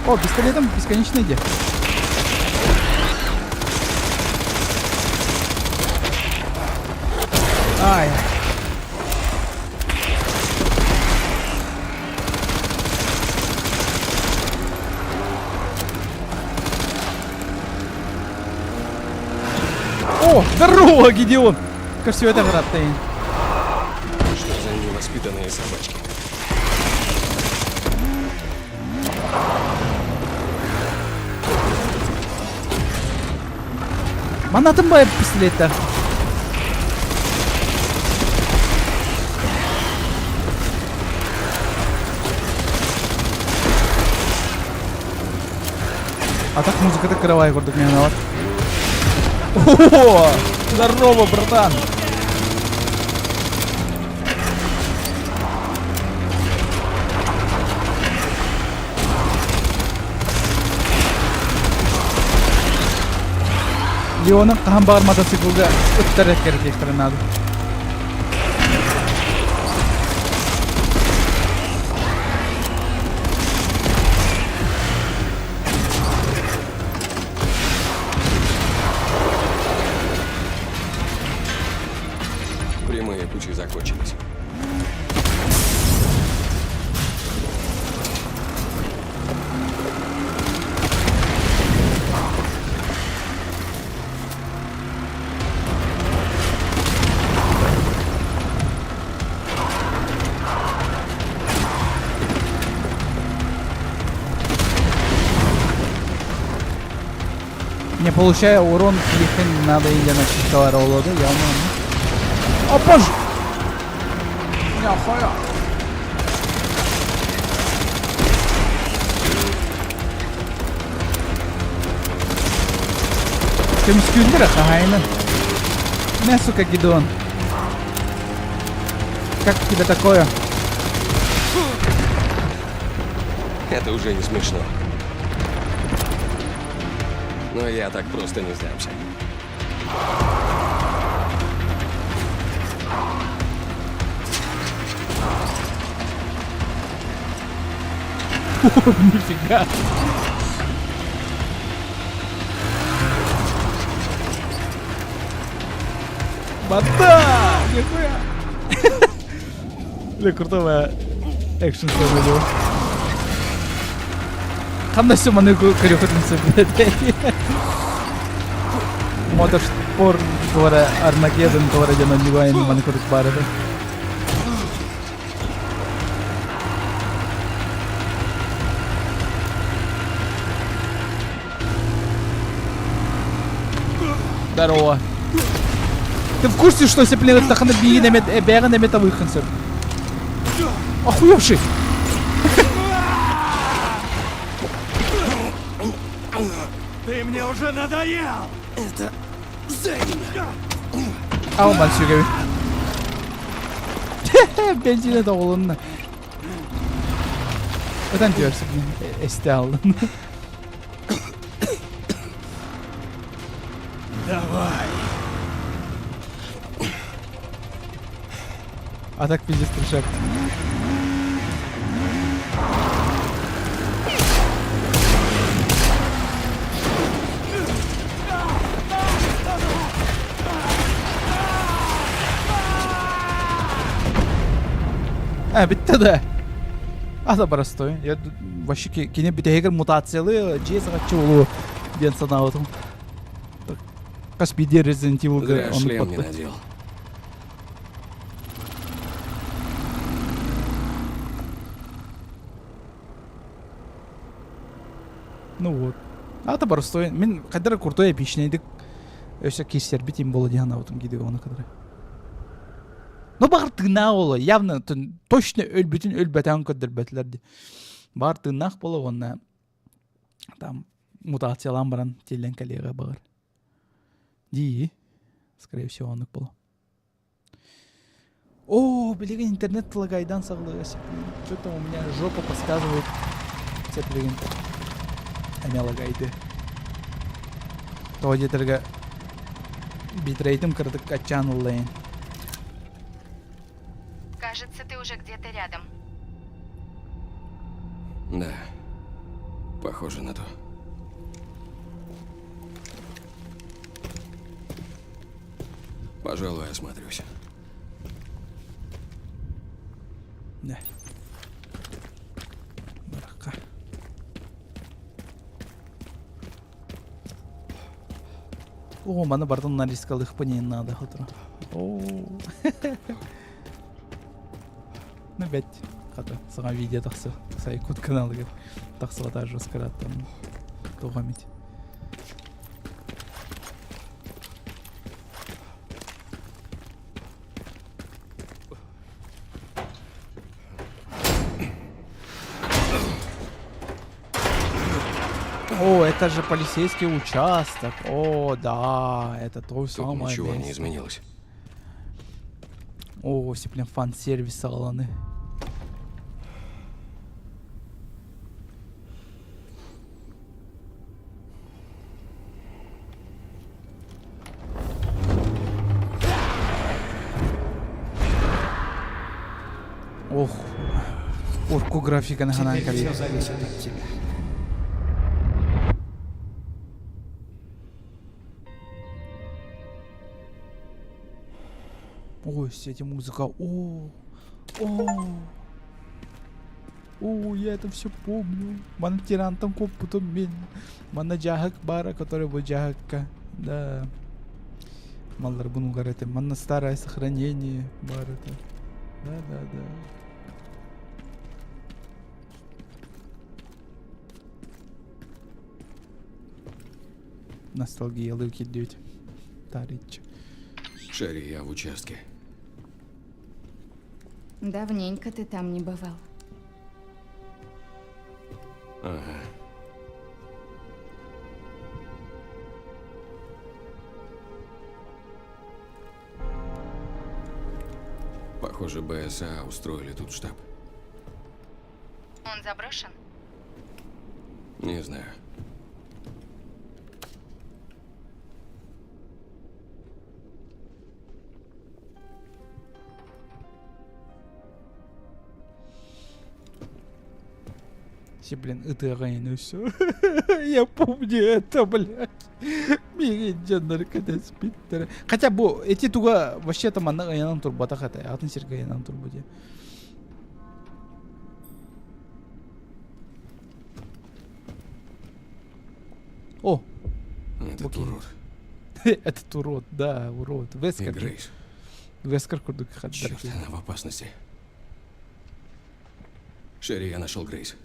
О, пистолетом бесконечно иди. Ай. О, здорово, Гидеон! Кажется, это град Что за невоспитанные собачки? Манатын бай пистолеттер. А так музыката кыравай курдук мен алат. О, здорово, братан! Леоны хаһан баҕар мотоциклга ыттар эккирэтиэхтэрин наада. Прямые пути закончились. Не получая урон, ехать надо или на чистого роллода, я умею. О боже! Нахуя! Көмүскүүллэр хаһаайынан. Мэ, сука, Гидеон. Как тебе такое? Это уже не смешно. Но я так просто не сдамся. Нифига. Бата! Нихуя! Бля, крутого экшен сцена Ханна все маны көрөхөтүн сөп Моторспорт говоря, Армагеддон говоря, дьон онньугайын маны курдук баар этэ. Здорово. Ты в курсе, что если блин, тахана биин эмет, эбэҕин эмет абыйхын сөп? Охуевший! Ты мне уже надоел! Это Зейн! Алман сүгэбин. Бензине тоҕулунна. Ытан түөрсүк эсте алдын. Давай! А так пиздец трешак. А, бүттэ да. Ата простой. Я вообще кини бүтэһигэр мутациялыы дьиэ саҕаччы буолуо диэн санаабытым. Хас биирдии Resident Evil-га Зря оннук шлем не батта. надел. Ну вот. Ата простой. Мин хайдара крутой эпичнейдик. Өссө киирсэрбит им буолуо дии санаабытым Гидеону кытары. Ну баҕар тыыннаах буолуо, явно точно өлбүтүн өлбөтөҕүн көрдөрбөтүлэр дии. Баҕар тыыннаах буолуо уонна там мутациялаан баран тиллэн кэлиэҕэ баҕар. Дии, скорее всего, оннук буолуо. О, билигин интернет лагайдан саҕалыыра Что-то у меня жопа подсказывает. Билигин эмиэ лагайды. Тоҕо диэтэргэ битрейтим кыратык аччаан ыллайын. Кажется, ты уже где-то рядом. Да, похоже на то. Пожалуй, осмотрюсь. Да. Баракка. О, маны бардын нарискалыхпын не надо хотро. О. Ну, бэт. Хата, саҥа видео тахса. Сайкут каналыгар тахсыбата жесткараттан туох эмит. О, это же полицейский участок. О, да, это то Тут самое ничего не место. изменилось. О, все, блин, фан-сервис саҕаланы. Ох, урку графиканы ханаан Теперь кэлиэ. все зависит от тебя. Ой, все эти музыка. О, о, о, я это все помню. Ман тирантан коппутум мин. Манна дьааһык баара, который бу дьааһыкка. Да. Маллар бунугар это. Манна старое сохранение бар это. Да, да, да. Ностальгиялыы киирдибит. Таарыччы. Шерри, я в участке. Давненько ты там не бывал. Ага. Похоже, БСА устроили тут штаб. Он заброшен? Не знаю. Все, блин, ытыаҕайын все. Я помню это, блядь. Миигин дьоннор кэтэспиттэрэ. Хотя бу эти туга вообще-то манна ыйанан турбатах этэ. Атын сиргэ ыйанан турбут О! Этот урод. Этот урод, да, урод. И Вескер. Грейс. Вескер курдук хаддар Черт, она в опасности. Шерри, я нашел Грейс.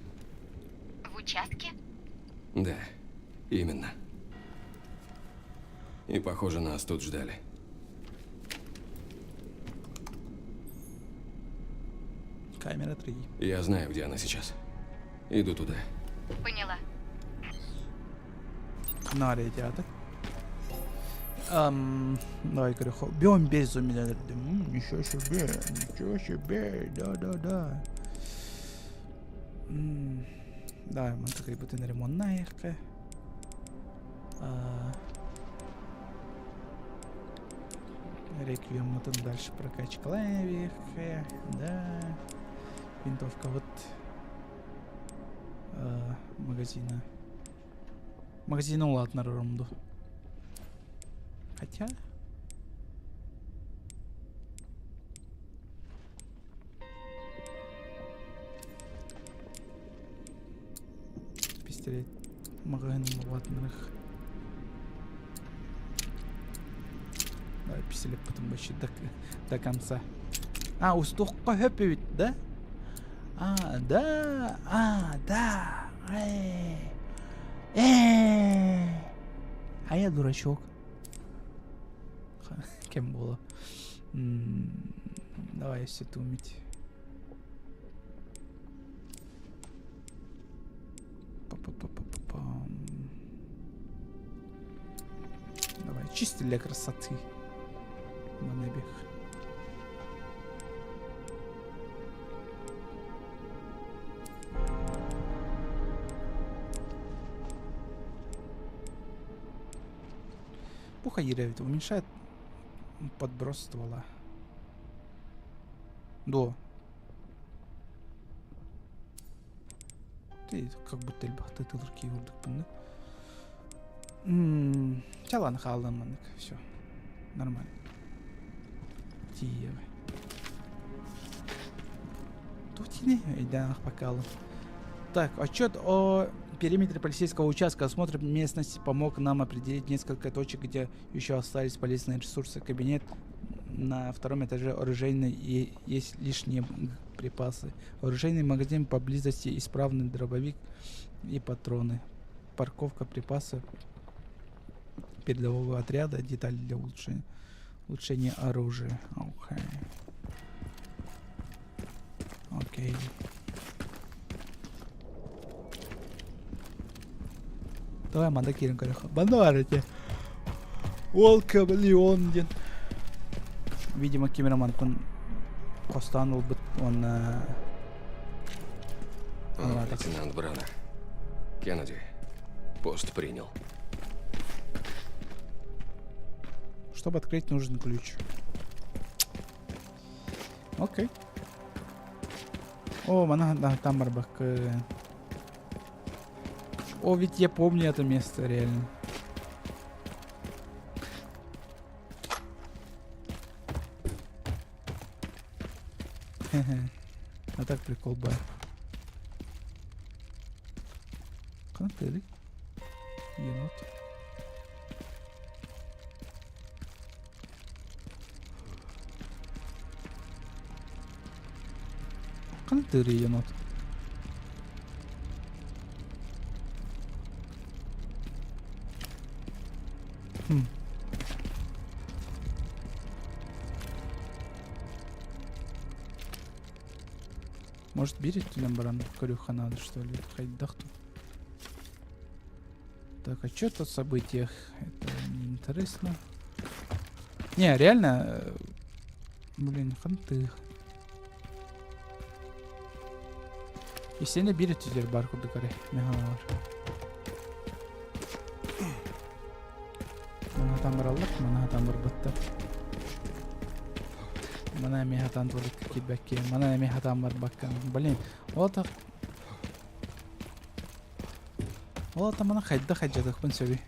В участке? Да, именно. И похоже, нас тут ждали. Камера 3. Я знаю, где она сейчас. Иду туда. Поняла. Нария театр. Эм, давай көрөхө. Бион без умилердим. Ничего себе, ничего себе, да-да-да. Да, мантыкай бутын ремоннаехка. Реквиеммытын дальше прокачкалаевихе. Да. Винтовка вот магазина. Магазина улаатынарарым дуу. Хотя... Пистолет маҕаһыын улаатынарых. Давай пистолеппытын вообще до, до конца. А, устуохха хөп эбит, да? А, да, а, да. Э, э. А я дурачок. Кем буола. Давай өссө туумить. Давай, чисто для красоты. Манебех. Пуха эбит уменьшает подброс ствола. До. Ты как будто элбэхтэ тылыр кии курдукпун да. Чалан хааллан маннык. Все. Нормально. Тиийэбэ. Тут не пока. Так, отчет о периметре полицейского участка. Осмотр местности помог нам определить несколько точек, где еще остались полезные ресурсы. Кабинет на втором этаже оружейный и есть лишние припасы. Оружейный магазин поблизости, исправный дробовик и патроны. Парковка припасов передового отряда, детали для улучшения, улучшения оружия. Окей. Окей. Давай манда киирэн көрөх. Манна бар эти. Welcome, Леон диэн. Видимо, камерамантан хостоон ылбыт уонна Лейтенант Брана. Кеннеди. Пост принял. Чтобы открыть, нужен ключ. Окей. О, мана там барбак. О, ведь я помню это место, реально. А так прикол баар. Ханна тыырый? Енот. Ханна тыырый енот? Хм. Может биир өттүнэн баран көрүөххэ надо что ли? Хайдах тут? Так, а что тут в событиях? Это не интересно. Не, реально... Э, блин, ханты. Истиэнэ биир өттүгэр баар курдук эрэ механалар. Маны хатан бараллар, маны хатан барбаттар. Мана эмиэ хатан туалетка киирбэккэ, мана эмиэ хатан барбакка. Блин, ол так... Ол ата маны хайдах хайдьатыахпын сөбүй?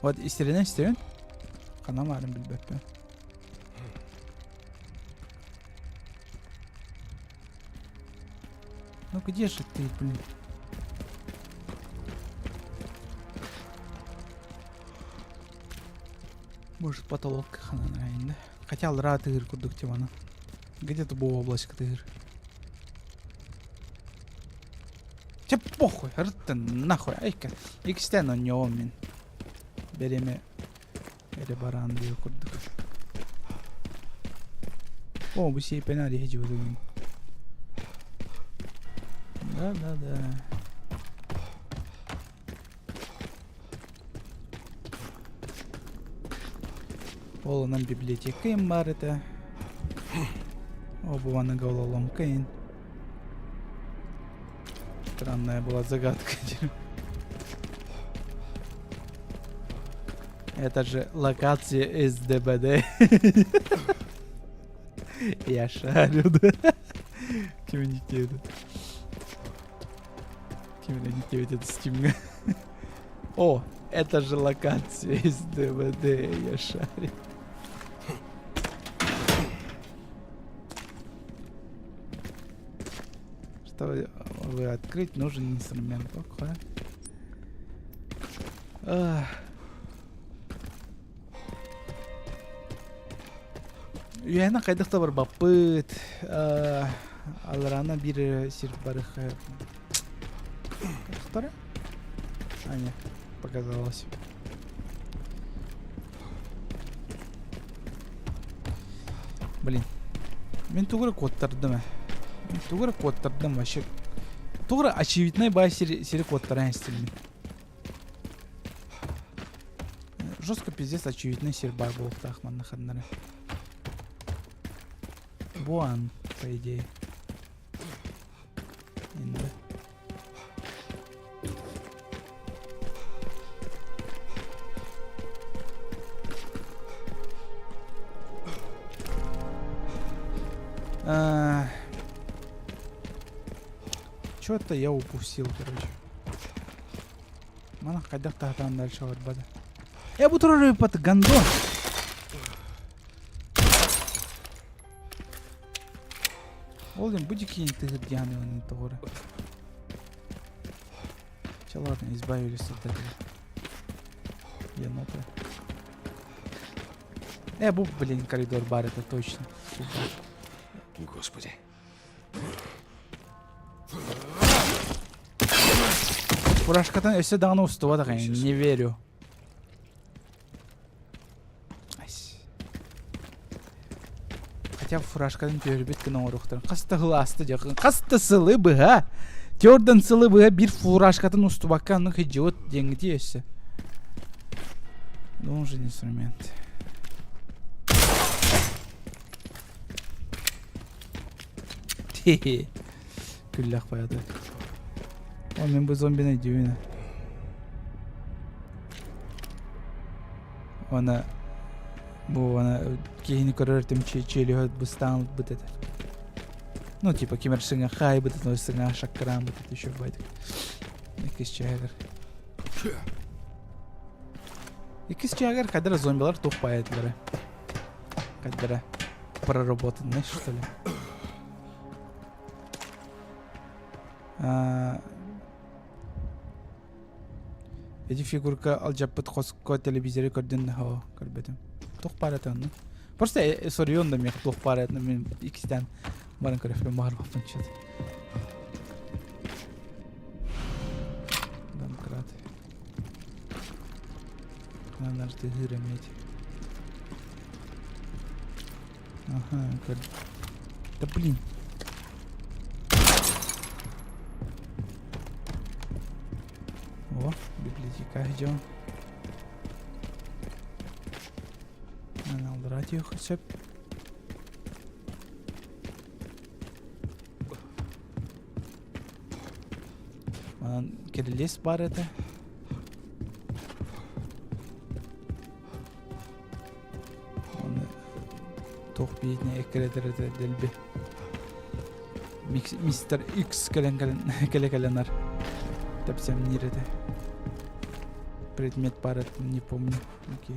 Вот истэринэн истэбин. Ханан баарын билбэппин. Ну где же ты, блин? Может потолок ханан да? Хотя алра тыгыр курдук тивана. Где-то бу область тыгыр. Чэ похуй, рыттын нахуй, айка. Икстен онньоом мин. Береме эрэ бараан диэ курдук. О, бу сиэппэни арыйа дьиэбитин. Да-да-да. Ол онон библиотека им баар этэ. О, бу аны головоломка ин. Странная была загадка. Это же локация СДБД. Я шарю, да. Ким Ким это Steam. О, это же локация из ДВД, я шарю. Чтобы открыть, нужен инструмент. Окей. Ах. Үөһэнэн хайдах да барбаппыт. Аллараана биир сир барых Вторая? А, нет, показалось. Блин. Мин тугу эрэ куоттардым ээ. Мин тугу эрэ куоттардым вообще. Тугу эрэ очевиднай баай сири, сири куоттаран истим мин. Жестко пиздец очевидный сир баар буолуохтаах манна ханнары. Буан, по идее. Инде. Чё-то я упустил, короче. Мана хайдах таһатаан дальше барбата. Э, бу турар ыппат гандон. Ол диэн бу дикини тыһырдьаан ылын тоҕура. Все, ладно, избавились от этого. Енота. Э, бу, блин, коридор бар, это точно. Господи. Фуражкатын өссө даҕаны устубатах не верю. Хотя фуражкатын түһэрбит гына оҥоруохтарын. Хас да сыл ааста дьэ. Хас да сылы быһа. Төрдөн сылы быһа биир фуражкатын устубакка оннук идиот диэҥҥитий өссө. Должен инструмент. Күллэх баяды. О, мен бу зомбины дьүнэ. Она бу она киһини көрөр тим челюһө быстаан быт этэ. Ну, типа кимер сыҥа хай быт но сыҥа шаккараан быт это еще байтык. Иккис чаһыгар. Иккис чаһыгар кадра зомбилар тух паятылары. Кадра проработанный, что ли. Эти фигурка алдьаппыт хоско телевизоры көрдүн да көрбөтүм. Туох баар этэ онно? Просто соруйуон да миэхэ туох баар этэ мин иккистээн баран көрөфпүн баҕарбаппын чет. Домкрат. Нартыһыыр эмиэ Ага, көр. Да блин. О, библиотека идем. Алдырат сөп. Манан кирилес бар этэ. Оны туох биитинэ эккирэтэр этэ дэлби. Мистер Икс кэлэн кэлэн кэлэ кэлэнэр тэпсэмниир этэ. Предмет бар это не помню. Окей.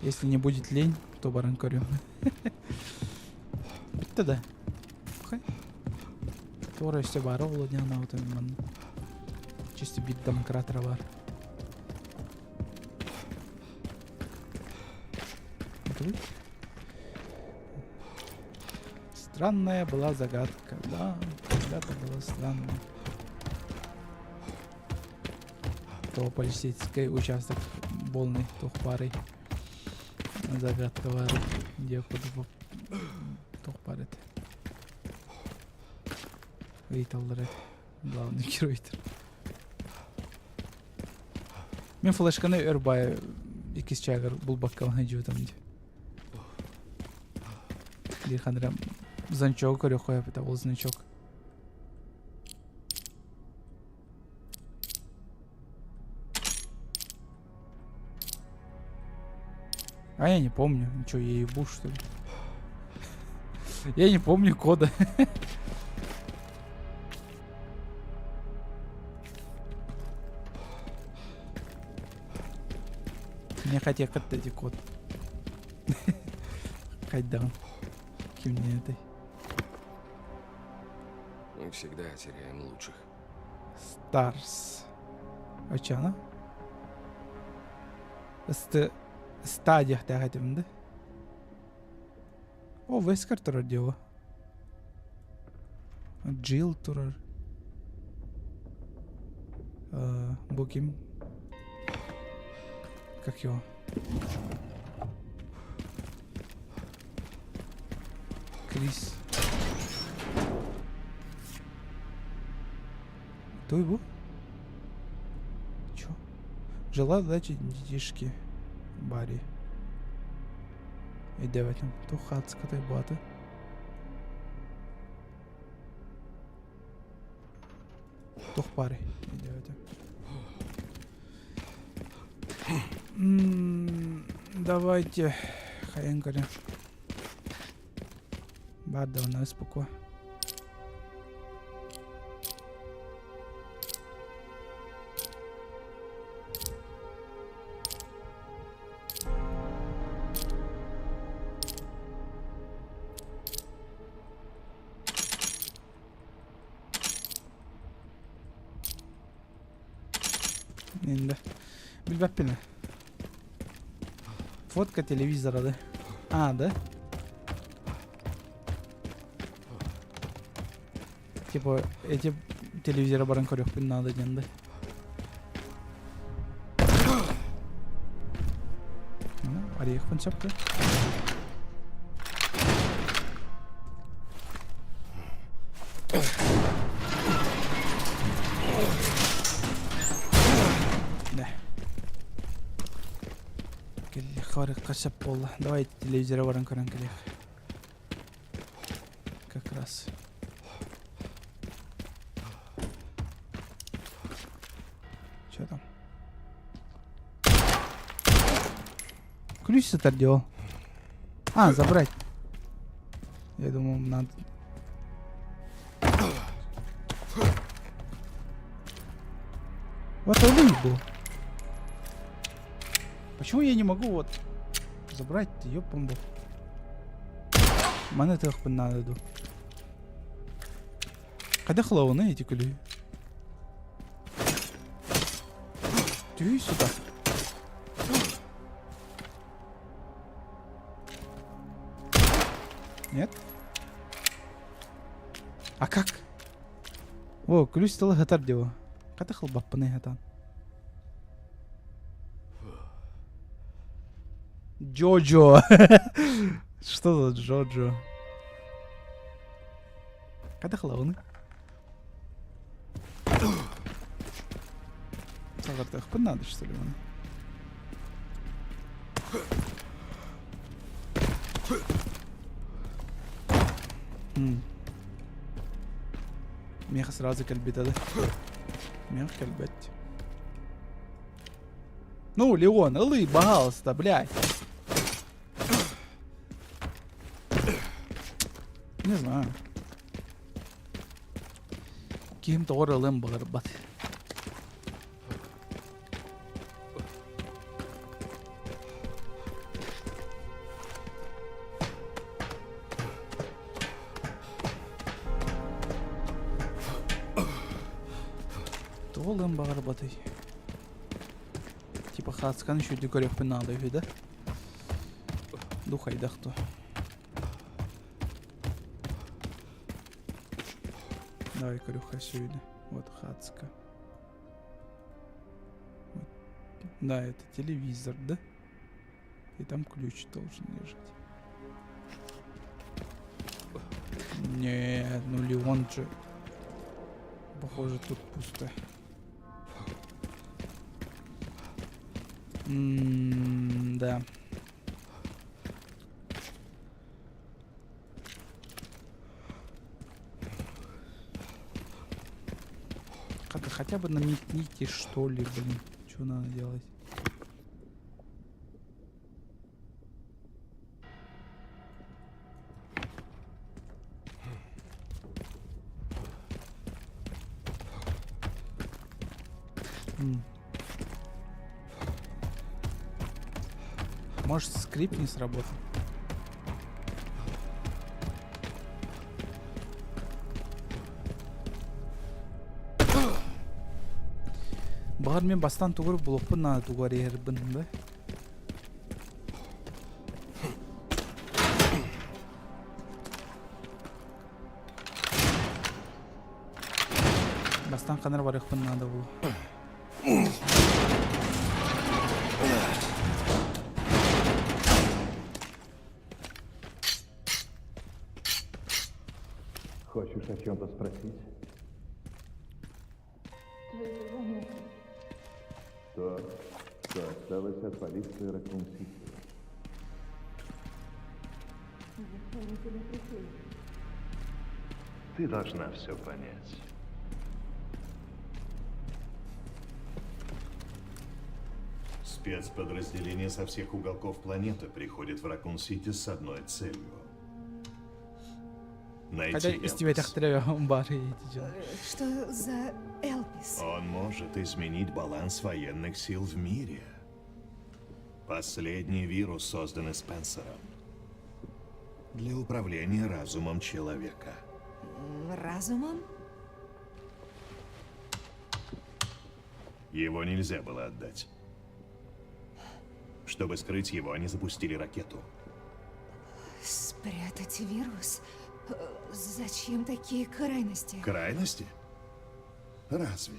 Если не будет лень, то баран көрүм. Бүттэ да. Туора өссө баара ол диэн манна. Чисто бит домкратора бар. Странная была загадка, да, когда-то была странная. То полицейский участок полный тухпарый. Загадка бар. Где тух бар это. Ыйталлар это. Главный герой. Мин флешканы өр бай иккис чаагар булбакка дьуутам дии. Биир ханра значок көрүөххэ это ол значок. А я не помню. Что, я ебу, что ли? Я не помню кода. Не хотел эти код. Хайдан. Ким не этой. Мы всегда теряем лучших. Старс. Очана? Ст... Стадиях этим, да? О, Вескер турар диэҕэ. Джилл турар. Бу ким? Как его? Крис. Кто его? Чё? Желаю удачи, детишки. Барри. Өйдөөбөтүм. Туох хаатыскатай буолата? Туох баарый? Өйдөөбөтүм. Давайте хайан көрөн. Баар да онно спокойно. Инде. Билбэппин. Фотка телевизора, да? А, да? Типа, эти телевизора баран көрүөхпүн наада диэн да. Ну, арыйыахпын сөп да. Да. Кэллиэххэ барыахха сөп буолла. Давай телевизора баран көрөн кэлиэх. Как раз. Что там? Ключ сытар делал. А, забрать. Я думал, надо... Вот он и был. Почему я не могу вот забрать-то, ёпамбу? Маны тыахпын наада дуу. Хайдах ылабыный ити күлүү? Түһүй сюда. Нет? А как? О, күлүс тылы хатар дио. Хайдах ылбаппыный хатан? Джоджо. Что за Джоджо? Хайдах ылабыный? Саҕартыахпын наада что ли маны? Миэхэ сразу кэлбитэ да. Миэхэ кэлбэт. Ну, Леон, ылый, пожалуйста, блядь. Не знаю. Киһим тоҕо эрэ ылыан баҕарбат. Тоҕо ылыан баҕарбатый? Типа хаацканы үчүгэйдик көрүөхпүн наада үһү да? Ду хайдах дуо? Давай көрүөххэ сүүнэ. Вот хацка. Вот. Да, это телевизор, да? И там ключ должен лежать. Нет, ну Леон же. Похоже, тут пусто. М да. Хотя бы намекните, что ли, блин. Что надо делать? Может, скрип не сработал? Баҕар мин бастаан тугу булуохпун наада тугу эрийэрбин да? Бастаан ханар барыахпын наада булу. Хочешь о чем-то спросить? Что это за место? То, что осталось от полиции Ракун-Сити. Зачем они сюда пришли? Ты должна все понять. Спецподразделения со всех уголков планеты приходят в Ракун-Сити с одной целью. Хотя Найти истибэтэх Элпис. баар эти дьон. Что за Элпис? Он может изменить баланс военных сил в мире. Последний вирус, созданный Спенсером. Для управления разумом человека. Разумом? Его нельзя было отдать. Чтобы скрыть его, они запустили ракету. Спрятать вирус? Зачем такие крайности? Крайности? Разве?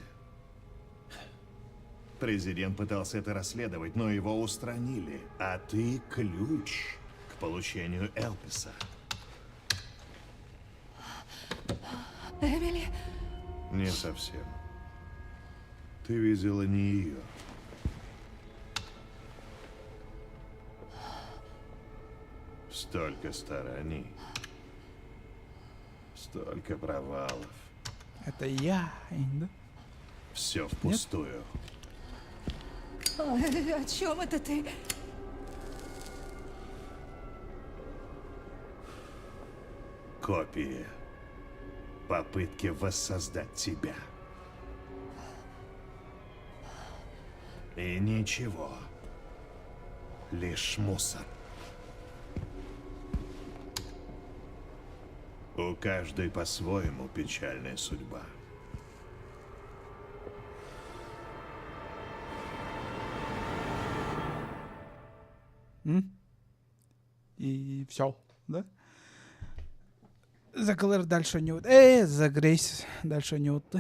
Президент пытался это расследовать, но его устранили. А ты ключ к получению Элписа. Эмили? Не совсем. Ты видела не ее. Столько стараний. Столько провалов. Это я, да? Все впустую. О чем это ты? Копии. Попытки воссоздать тебя. И ничего. Лишь мусор. У каждой по-своему печальная судьба. М? И все, да? За Клэр дальше не вот. За Грейс дальше не вот.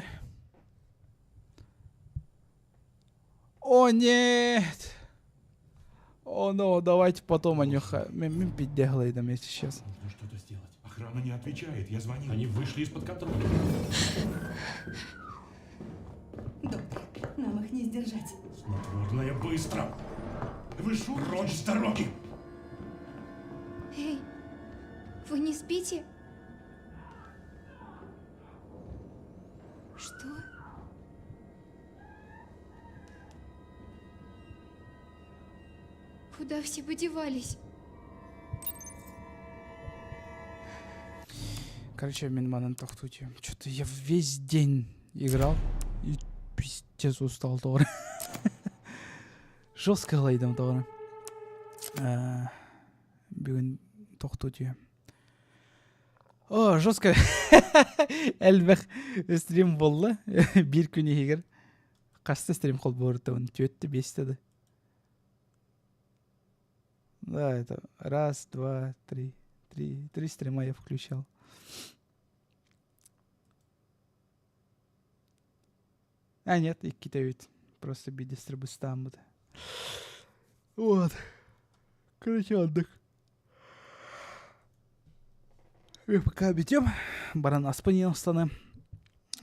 О, нет! О, ну, давайте потом о них. Мин пиддехлайдам, если честно. Нужно что-то сделать. Охрана не отвечает. Я звонил. Они вышли из-под контроля. Доктор, нам их не сдержать. Снотворное быстро. Вы шу прочь с дороги! Эй, вы не спите? Что? Куда все подевались? Короче, мин манан тохтуутуйум. Что-то я весь день играл и пиздец устал тоҕо. Жестко ылайдым тоҕо. Бүгүн тохтуутуйум. О, жестко элбэх стрим буолла. Биир күн иһигэр хаста стрим холбоорутабын түөртэ биэстэ да. Да, это раз, два, три. Три, три стрима я включал. А, нет, иккитэ ведь. Просто бидистрибустааммыт. Вот. Короче, отдых. Пока бүтүм. Баран аспын астаны.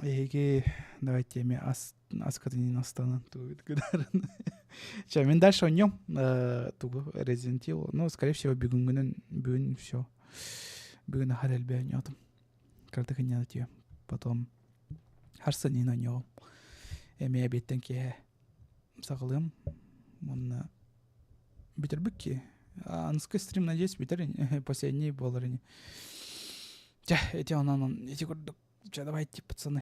Эһиги давайте эми ас аскатын астаны. Сейчас, мен дальше о нем. Тугу Resident Evil. Ну, скорее всего, бүгүҥҥүнэн бүгүн все. Бүгүн аһар элбээн ньотум. Кырдык инньэ Потом харсынин онньоҕум. Эмиэ эбиэттэн киэһэ саҕалыам. Уонна бүтэрбит Аныгыскы стрим, надеюсь, бүтэр последний буолар ини. Чэ, эти онон ити курдук. Чэ, давайте, пацаны.